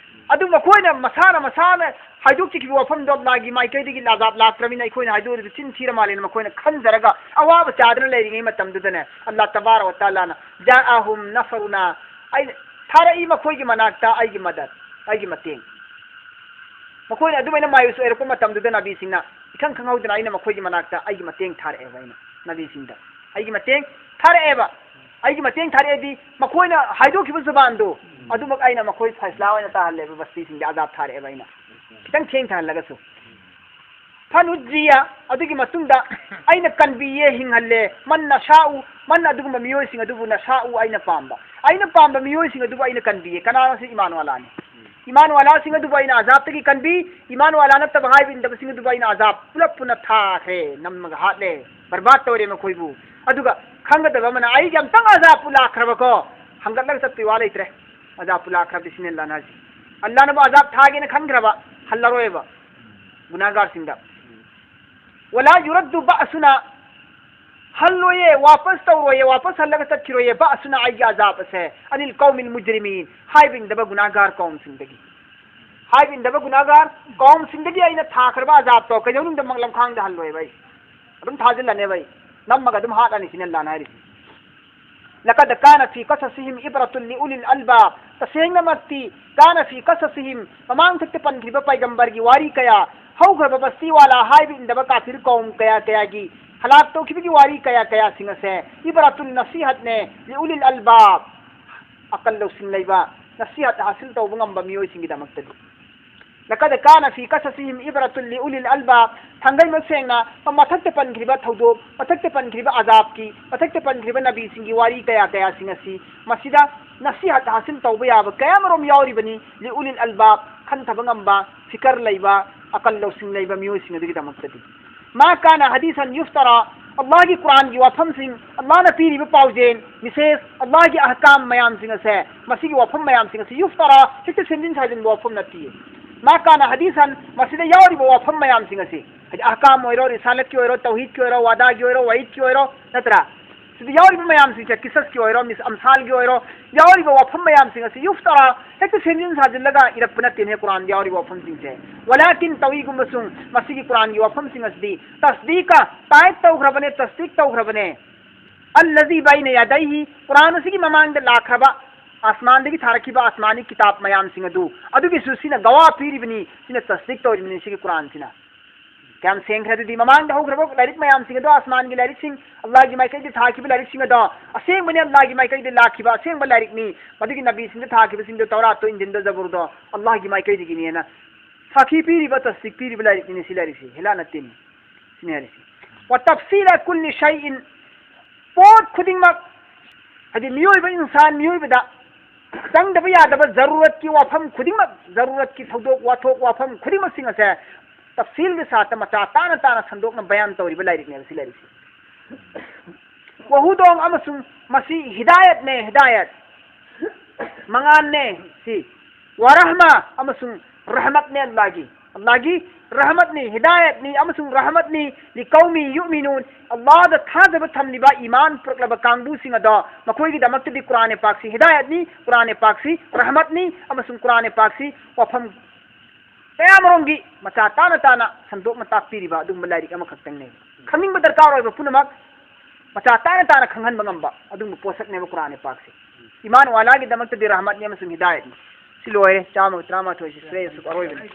ꯑꯗꯨ ꯃꯈꯣꯏꯅ ꯃꯁꯥꯅ, ꯃꯁꯥꯅ ꯍꯥꯏꯗꯣꯛꯆꯈꯤꯕ ꯋꯥꯐꯝꯗꯣ ꯑꯜꯂꯥꯍꯒꯤ ꯃꯥꯏꯀꯩꯗꯒꯤ ꯑꯖꯥꯕ ꯂꯥꯛꯇ꯭ꯔꯃꯤꯅ ꯑꯩꯈꯣꯏꯅ ꯍꯥꯏꯗꯣꯛꯏꯗꯨ ꯆꯤꯟ ꯊꯤꯔ ꯃꯥꯜꯂꯦꯅ ꯃꯈꯣꯏꯅ ꯈꯟꯖꯔꯒ ꯑꯋꯥꯕ ꯆꯥꯗꯅ ꯂꯩꯔꯤꯉꯩ ꯃꯇꯝꯗꯨꯗꯅꯦ, ꯑꯜꯂꯥꯍ ꯇꯕꯥꯔꯛ ꯋ ꯇꯥꯂꯥꯅ, "ꯖꯥꯑꯍꯨꯝ ꯅꯁꯔꯨꯅꯥ", ꯑꯩ ꯊꯥꯔꯛꯏ ꯃꯈꯣꯏꯒꯤ ꯃꯅꯥꯛꯇ ꯑꯩꯒꯤ ꯃꯗꯠ, ꯑꯩꯒꯤ ꯃꯇꯦꯡ꯫ ꯃꯈꯣꯏꯅ ꯑꯗꯨꯃꯥꯏꯅ ꯃꯥꯌꯨꯁ ꯑꯣꯏꯔꯛꯄ ꯃꯇꯝꯗꯨꯗ ꯅꯕꯤꯁꯤꯡꯅ ꯏꯈꯪ ꯈꯪꯍꯧꯗꯅ ꯑꯩꯅ ꯃꯈꯣꯏꯒꯤ ꯃꯅꯥꯛꯇ ꯑꯩꯒꯤ ꯃꯇꯦꯡ ꯊꯥꯔꯛꯑꯦꯕ, ꯑꯩꯅ ꯅꯕꯤꯁꯤꯡꯗ ꯑꯩꯒꯤ ꯃꯇꯦꯡ ꯊꯥꯔꯛꯑꯦꯕ꯫ ꯑꯩꯒꯤ ꯃꯇꯦꯡ ꯊꯥꯔꯛꯑꯦꯗꯤ ꯃꯈꯣꯏꯅ ꯍꯥꯏꯗꯣꯛꯈꯤꯕ ꯖꯨꯕꯥꯟꯗꯣ ꯑꯗꯨꯃꯛ ꯑꯩꯅ ꯃꯈꯣꯏ ꯐꯩꯁꯂꯥ ꯑꯣꯏꯅ ꯇꯥꯍꯜꯂꯦꯕ, ꯕꯁꯇꯤꯁꯤꯡꯗ ꯑꯖꯥꯕ ꯊꯥꯔꯛꯑꯦꯕ ꯑꯩꯅ, ꯈꯤꯇꯪ ꯊꯦꯡꯊꯍꯜꯂꯒꯁꯨ꯫ ꯐꯅꯨꯖꯤꯌ, ꯑꯗꯨꯒꯤ ꯃꯇꯨꯡꯗ ꯑꯩꯅ ꯀꯟꯕꯤꯌꯦ, ꯍꯤꯡꯍꯜꯂꯦ꯫ ꯃꯟ ꯅꯁꯥꯎ, ꯃꯟ, ꯑꯗꯨꯒꯨꯝꯕ ꯃꯤꯑꯣꯏꯁꯤꯡ ꯑꯗꯨꯕꯨ, ꯅꯁꯥꯎ, ꯑꯩꯅ ꯄꯥꯝꯕ, ꯑꯩꯅ ꯄꯥꯝꯕ ꯃꯤꯑꯣꯏꯁꯤꯡ ꯑꯗꯨꯕꯨ ꯑꯩꯅ ꯀꯟꯕꯤꯌꯦ꯫ ꯀꯅꯥꯅꯣ? ꯁꯤ ꯏꯃꯥꯟ ꯋꯥꯂꯥꯅꯤ꯫ ꯏꯃꯥꯟ ꯋꯥꯂꯥꯁꯤꯡ ꯑꯗꯨꯕꯨ ꯑꯩꯅ ꯑꯖꯥꯕꯇꯒꯤ ꯀꯟꯕꯤ, ꯏꯃꯥꯟ ꯋꯥꯂꯥ ꯅꯠꯇꯕ ꯍꯥꯏꯕ ꯏꯟꯗꯕꯁꯤꯡ ꯑꯗꯨꯕꯨ ꯑꯩꯅ ꯑꯖꯥꯕ ꯄꯨꯂꯞ ꯄꯨꯟꯅ ꯊꯥꯈ꯭ꯔꯦ, ꯅꯝꯃꯒ ꯍꯥꯠꯂꯦ, ꯕꯔꯕꯥꯗ ꯇꯧꯔꯦ ꯃꯈꯣꯏꯕꯨ꯫ ꯑꯗꯨꯒ ꯈꯪꯒꯗꯕ ꯑꯃꯅ, ꯑꯩꯒꯤ ꯑꯝꯇꯪ ꯑꯖꯥꯕꯄꯨ ꯂꯥꯛꯈ꯭ꯔꯕꯀꯣ, ꯍꯪꯒꯠꯂꯒ ꯆꯠꯄꯒꯤ ꯋꯥ ꯂꯩꯇ꯭ꯔꯦ꯫ ꯑꯖꯥꯕꯄꯨ ꯂꯥꯛꯈ꯭ꯔꯕꯗꯤ ꯁꯤꯅꯦ ꯑꯜꯂꯥꯅ ꯍꯥꯏꯁꯦ꯫ ꯑꯜꯂꯥꯅꯕꯨ ꯑꯖꯥꯕ ꯊꯥꯒꯦꯅ ꯈꯟꯈ꯭ꯔꯕ, ꯍꯜꯂꯔꯣꯏꯕ ꯒꯨꯅꯥꯒꯥꯔꯁꯤꯡꯗ꯫ ꯋꯂꯥ ꯌꯨꯔꯗꯨ ꯕꯥꯁꯨꯅ, ꯍꯜꯂꯣꯏꯌꯦ, ꯋꯥꯄꯁ ꯇꯧꯔꯣꯏꯌꯦ, ꯋꯥꯄꯁ ꯍꯜꯂꯒ ꯆꯠꯈꯤꯔꯣꯏꯌꯦ, ꯕꯥꯁꯨꯅ, ꯑꯩꯒꯤ ꯑꯖꯥꯕ ꯑꯁꯦ, ꯑꯅꯤꯜ ꯀꯧꯃꯤꯜ ꯃꯨꯖꯔꯤꯃꯤꯟ, ꯍꯥꯏꯕ ꯏꯟꯗꯕ ꯒꯨꯅꯥꯒꯥꯔ ꯀꯧꯝꯁꯤꯡꯗꯒꯤ, ꯍꯥꯏꯕ ꯏꯟꯗꯕ ꯒꯨꯅꯥꯒꯥꯔ ꯀꯧꯝꯁꯤꯡꯗꯒꯤ ꯑꯩꯅ ꯊꯥꯈ꯭ꯔꯕ ꯑꯖꯥꯕꯇꯣ ꯀꯩꯗꯧꯅꯨꯡꯗ ꯃꯪꯂꯝꯈꯥꯡꯗ ꯍꯜꯂꯣꯏꯕ ꯑꯩ꯫ ꯑꯗꯨꯝ ꯊꯥꯖꯤꯜꯂꯅꯦꯕ ꯑꯩ꯫ ꯅꯝꯃꯒ ꯑꯗꯨꯝ ꯍꯥꯠꯂꯅꯤ ꯁꯤꯅꯦ ꯑꯜꯂꯥꯅ ꯍꯥꯏꯔꯤꯁꯦ꯫ لقد كان في قصصهم عبرة لأولي الألباب. ꯇꯁꯦꯡꯅꯃꯛꯇꯤ, كان في قصصهم, ꯃꯃꯥꯡ ꯊꯛꯇ ꯄꯟꯈ꯭ꯔꯤꯕ ꯄꯥꯏꯒꯝꯕꯔꯒꯤ ꯋꯥꯔꯤ ꯀꯌꯥ, ꯍꯧꯈ꯭ꯔꯕ ꯕꯁꯇꯤꯋꯥꯂꯥ ꯍꯥꯏꯕ ꯏꯟꯗꯕ ꯀꯥꯐꯤꯔ ꯀꯧꯝ ꯀꯌꯥ ꯀꯌꯥꯒꯤ ꯍꯂꯥꯛ ꯇꯧꯈꯤꯕꯒꯤ ꯋꯥꯔꯤ ꯀꯌꯥ ꯀꯌꯥꯁꯤꯡ ꯑꯁꯦ, عبرة, ꯅꯁꯤꯍꯠꯅꯦ, لأولي الألباب, ꯑꯀꯜ ꯂꯧꯁꯤꯡ ꯂꯩꯕ, ꯅꯁꯤꯍꯠ ꯍꯥꯁꯤꯜ ꯇꯧꯕ ꯉꯝꯕ ꯃꯤꯑꯣꯏꯁꯤꯡꯒꯤꯗꯃꯛꯇꯗꯤ꯫ لقد كان في قصصهم عبرة لأولي الألباب. ꯊꯥꯡꯒꯩ ꯃꯁꯦꯡꯅ ꯃꯊꯛꯇ ꯄꯟꯈ꯭ꯔꯤꯕ ꯊꯧꯗꯣꯛ, ꯃꯊꯛꯇ ꯄꯟꯈ꯭ꯔꯤꯕ ꯑꯖꯥꯕꯀꯤ, ꯃꯊꯛꯇ ꯄꯟꯈ꯭ꯔꯤꯕ ꯅꯕꯤꯁꯤꯡꯒꯤ ꯋꯥꯔꯤ ꯀꯌꯥ ꯀꯌꯥꯁꯤꯡ ꯑꯁꯤ ꯃꯁꯤꯗ ꯅꯁꯤꯍꯠ ꯍꯥꯁꯤꯜ ꯇꯧꯕ ꯌꯥꯕ ꯀꯌꯥ ꯑꯃꯔꯣꯝ ꯌꯥꯎꯔꯤꯕꯅꯤ, لأولي الألباب, ꯈꯟꯊꯕ ꯉꯝꯕ, ꯐꯤꯀꯔ ꯂꯩꯕ, ꯑꯀꯜ ꯂꯧꯁꯤꯡ ꯂꯩꯕ ꯃꯤꯑꯣꯏꯁꯤꯡ ꯑꯗꯨꯒꯤꯗꯃꯛꯇꯗꯤ꯫ ما كان حديثا يفترى. ꯑꯜꯂꯥꯍꯒꯤ ꯀꯨꯔꯥꯟꯒꯤ ꯋꯥꯐꯝꯁꯤꯡ, ꯑꯜꯂꯥꯍꯅ ꯄꯤꯔꯤꯕ ꯄꯥꯎꯖꯦꯜ, message, ꯑꯜꯂꯥꯍꯒꯤ ꯑꯍꯀꯥꯝ ꯃꯌꯥꯝꯁꯤꯡ ꯑꯁꯦ, ꯃꯁꯤꯒꯤ ꯋꯥꯐꯝ ꯃꯌꯥꯝꯁꯤꯡ ꯑꯁꯤ, يفترى, ꯍꯦꯛꯇ ꯁꯦꯝꯖꯤꯟ ꯁꯥꯖꯤꯟꯕ ꯋꯥꯐꯝ ꯅꯠꯇꯦ꯫ ما كان حديثا, ꯃꯁꯤꯗ ꯌꯥꯎꯔꯤꯕ ꯋꯥꯐꯝ ꯃꯌꯥꯝꯁꯤꯡ ꯑꯁꯤ, ꯍꯥꯏꯗꯤ ꯑꯍꯀꯥꯝ ꯑꯣꯏꯔꯣ, ꯔꯤꯁꯥꯂꯠꯀꯤ ꯑꯣꯏꯔꯣ, ꯇꯧꯍꯤꯗꯀꯤ ꯑꯣꯏꯔꯣ, ꯋꯥꯗꯥꯒꯤ ꯑꯣꯏꯔꯣ, ꯋꯥꯏꯗꯀꯤ ꯑꯣꯏꯔꯣ, ꯅꯠꯇ꯭ꯔꯥ? ꯁꯤꯗ ꯌꯥꯎꯔꯤꯕ ꯃꯌꯥꯝꯁꯤꯡꯁꯦ, ꯀꯤꯁꯁꯀꯤ ꯑꯣꯏꯔꯣ, ꯃꯤꯁ ꯑꯝꯁꯥꯜꯒꯤ ꯑꯣꯏꯔꯣ, ꯌꯥꯎꯔꯤꯕ ꯋꯥꯐꯝ ꯃꯌꯥꯝꯁꯤꯡ ꯑꯁꯤ, يفترى, ꯍꯦꯛꯇ ꯁꯦꯝꯖꯤꯟ ꯁꯥꯖꯤꯜꯂꯒ ꯏꯔꯛꯄ ꯅꯠꯇꯦꯅꯦ ꯀꯨꯔꯥꯟꯗ ꯌꯥꯎꯔꯤꯕ ꯋꯥꯐꯝꯁꯤꯡꯁꯦ꯫ ولكن, ꯇꯧꯏꯒꯨꯝꯕꯁꯨꯡ, ꯃꯁꯤꯒꯤ ꯀꯨꯔꯥꯟꯒꯤ ꯋꯥꯐꯝꯁꯤꯡ ꯑꯁꯤꯗꯤ, تصديق, ꯇꯥꯏꯠ ꯇꯧꯈ꯭ꯔꯕꯅꯦ, تصديق ꯇꯧꯈ꯭ꯔꯕꯅꯦ, الذي بين يديه, ꯀꯨꯔꯥꯟ ꯑꯁꯤꯒꯤ ꯃꯃꯥꯡꯗ ꯂꯥꯛꯈ꯭ꯔꯕ, ꯑꯁꯃꯥꯟꯗꯒꯤ ꯊꯥꯔꯛꯈꯤꯕ ꯑꯁꯃꯥꯅꯤ ꯀꯤꯇꯥꯕ ꯃꯌꯥꯝꯁꯤꯡ ꯑꯗꯨ, ꯑꯗꯨꯒꯤꯁꯨ ꯁꯤꯅ ꯒꯋꯥ ꯄꯤꯔꯤꯕꯅꯤ, ꯁꯤꯅ تصديق ꯇꯧꯔꯤꯕꯅꯤ ꯁꯤꯒꯤ ꯀꯨꯔꯥꯟꯁꯤꯅ꯫ ꯀꯌꯥꯝ ꯁꯦꯡꯈ꯭ꯔꯦ ꯑꯗꯨꯗꯤ! ꯃꯃꯥꯡꯗ ꯍꯧꯈ꯭ꯔꯕ ꯂꯥꯏꯔꯤꯛ ꯃꯌꯥꯝꯁꯤꯡ ꯑꯗꯣ, ꯑꯁꯃꯥꯟꯒꯤ ꯂꯥꯏꯔꯤꯛꯁꯤꯡ, ꯑꯜꯂꯥꯍꯒꯤ ꯃꯥꯏꯀꯩꯗ ꯊꯥꯈꯤꯕ ꯂꯥꯏꯔꯤꯛꯁꯤꯡ ꯑꯗꯣ, ꯑꯁꯦꯡꯕꯅꯤ, ꯑꯜꯂꯥꯍꯒꯤ ꯃꯥꯏꯀꯩꯗ ꯂꯥꯛꯈꯤꯕ ꯑꯁꯦꯡꯕ ꯂꯥꯏꯔꯤꯛꯅꯤ꯫ ꯃꯗꯨꯒꯤ ꯅꯕꯤꯁꯤꯡꯗ ꯊꯥꯈꯤꯕꯁꯤꯡꯗꯣ, ꯇꯧꯔꯥꯠꯇꯣ, ꯏꯟꯖꯤꯜꯗꯣ, ꯖꯕꯨꯔꯗꯣ, ꯑꯜꯂꯥꯍꯒꯤ ꯃꯥꯏꯀꯩꯗꯒꯤꯅꯦꯅ ꯁꯥꯈꯤ ꯄꯤꯔꯤꯕ, ꯇꯁꯗꯤꯛ ꯄꯤꯔꯤꯕ ꯂꯥꯏꯔꯤꯛꯅꯤꯅꯦ ꯁꯤ ꯂꯥꯏꯔꯤꯛꯁꯤ, ꯍꯦꯂꯥꯅ ꯇꯤꯟ꯫ ꯁꯤꯅꯤ ꯍꯥꯏꯔꯤꯁꯤ꯫ ꯋꯥꯇꯞꯁꯤꯂ ꯀꯨꯜꯂꯤ ꯁꯩꯏꯟ, ꯄꯣꯠ ꯈꯨꯗꯤꯡꯃꯛ, ꯍꯥꯏꯗꯤ ꯃꯤꯑꯣꯏꯕ ꯏꯟꯁꯥꯟ, ꯃꯤꯑꯣꯏꯕꯗ ꯆꯪꯗꯕ ꯌꯥꯗꯕ ꯖꯔꯨꯔꯠꯀꯤ ꯋꯥꯐꯝ ꯈꯨꯗꯤꯡꯃꯛ, ꯖꯔꯨꯔꯠꯀꯤ ꯊꯧꯗꯣꯛ ꯋꯥꯊꯣꯛ ꯋꯥꯐꯝ ꯈꯨꯗꯤꯡꯃꯛꯁꯤꯡ ꯑꯁꯦ ꯇꯞꯁꯤꯜꯒꯤ ꯁꯥꯠꯇ ꯃꯆꯥ ꯇꯥꯅ ꯇꯥꯅ ꯁꯟꯗꯣꯛꯅ ꯕꯌꯥꯟ ꯇꯧꯔꯤꯕ ꯂꯥꯏꯔꯤꯛꯅꯦꯕ ꯁꯤ ꯂꯥꯏꯔꯤꯛꯁꯤ꯫ ꯋꯥꯍꯨꯗꯣꯡ ꯑꯃꯁꯨꯡ ꯃꯁꯤ ꯍꯤꯗꯥꯌꯠꯅꯦ, ꯍꯤꯗꯥꯌꯠ꯫ ꯃꯉꯥꯜꯅꯦ ꯁꯤ꯫ ꯋꯥꯔꯍꯃ ꯑꯃꯁꯨꯡ ꯔꯍꯃꯠꯅꯦ ꯑꯜꯂꯥꯍꯒꯤ꯫ ꯑꯜꯂꯥꯍꯒꯤ ꯔꯍꯃꯠꯅꯤ, ꯍꯤꯗꯥꯌꯠꯅꯤ ꯑꯃꯁꯨꯡ ꯔꯍꯃꯠꯅꯤ꯫ ꯂꯤꯀꯧꯃꯤ ꯌꯨꯃꯤꯅꯨꯟ, ꯑꯜꯂꯥꯍꯗ ꯊꯥꯖꯕ ꯊꯝꯂꯤꯕ, ꯏꯃꯥꯟ ꯄꯨꯔꯛꯂꯕ ꯀꯥꯡꯕꯨꯁꯤꯡ ꯑꯗꯣ, ꯃꯈꯣꯏꯒꯤꯗꯃꯛꯇꯗꯤ ꯀꯨꯔꯥꯟ ꯄꯥꯛꯁꯤ ꯍꯤꯗꯥꯌꯠꯅꯤ, ꯀꯨꯔꯥꯟ ꯄꯥꯛꯁꯤ ꯔꯍꯃꯠꯅꯤ ꯑꯃꯁꯨꯡ ꯀꯨꯔꯥꯟ ꯄꯥꯛꯁꯤ ꯋꯥꯐꯝ ꯀꯌꯥꯃꯔꯣꯝꯒꯤ ꯃꯆꯥ ꯇꯥꯅ ꯇꯥꯅ ꯁꯟꯗꯣꯛꯅ ꯇꯥꯛꯄꯤꯔꯤꯕ ꯑꯗꯨꯒꯨꯝꯕ ꯂꯥꯏꯔꯤꯛ ꯑꯃꯈꯛꯇꯪꯅꯦ꯫ ꯈꯪꯅꯤꯡꯕ ꯗꯔꯀꯥꯔ ꯑꯣꯏꯕ ꯄꯨꯝꯅꯃꯛ ꯃꯆꯥ ꯇꯥꯅ ꯇꯥꯅ ꯈꯪꯍꯟꯕ ꯉꯝꯕ ꯑꯗꯨꯒꯨꯝꯕ ꯄꯣꯠꯁꯛꯅꯦꯕ ꯀꯨꯔꯥꯟ ꯄꯥꯛꯁꯦ꯫ ꯏꯃꯥꯟ ꯋꯥꯂꯥꯒꯤꯗꯃꯛꯇꯗꯤ ꯔꯍꯃꯠꯅꯤ ꯑꯃꯁꯨꯡ ꯍꯤꯗꯥꯌꯠꯅꯤ꯫ ꯁꯤ ꯂꯣꯏꯔꯦ, ꯆꯥꯝꯃꯒ ꯇꯔꯥꯃꯥꯊꯣꯏꯁꯤ ꯁꯨꯔꯦ ꯌꯨꯁꯨꯐ ꯑꯔꯣꯏꯕꯅꯤ꯫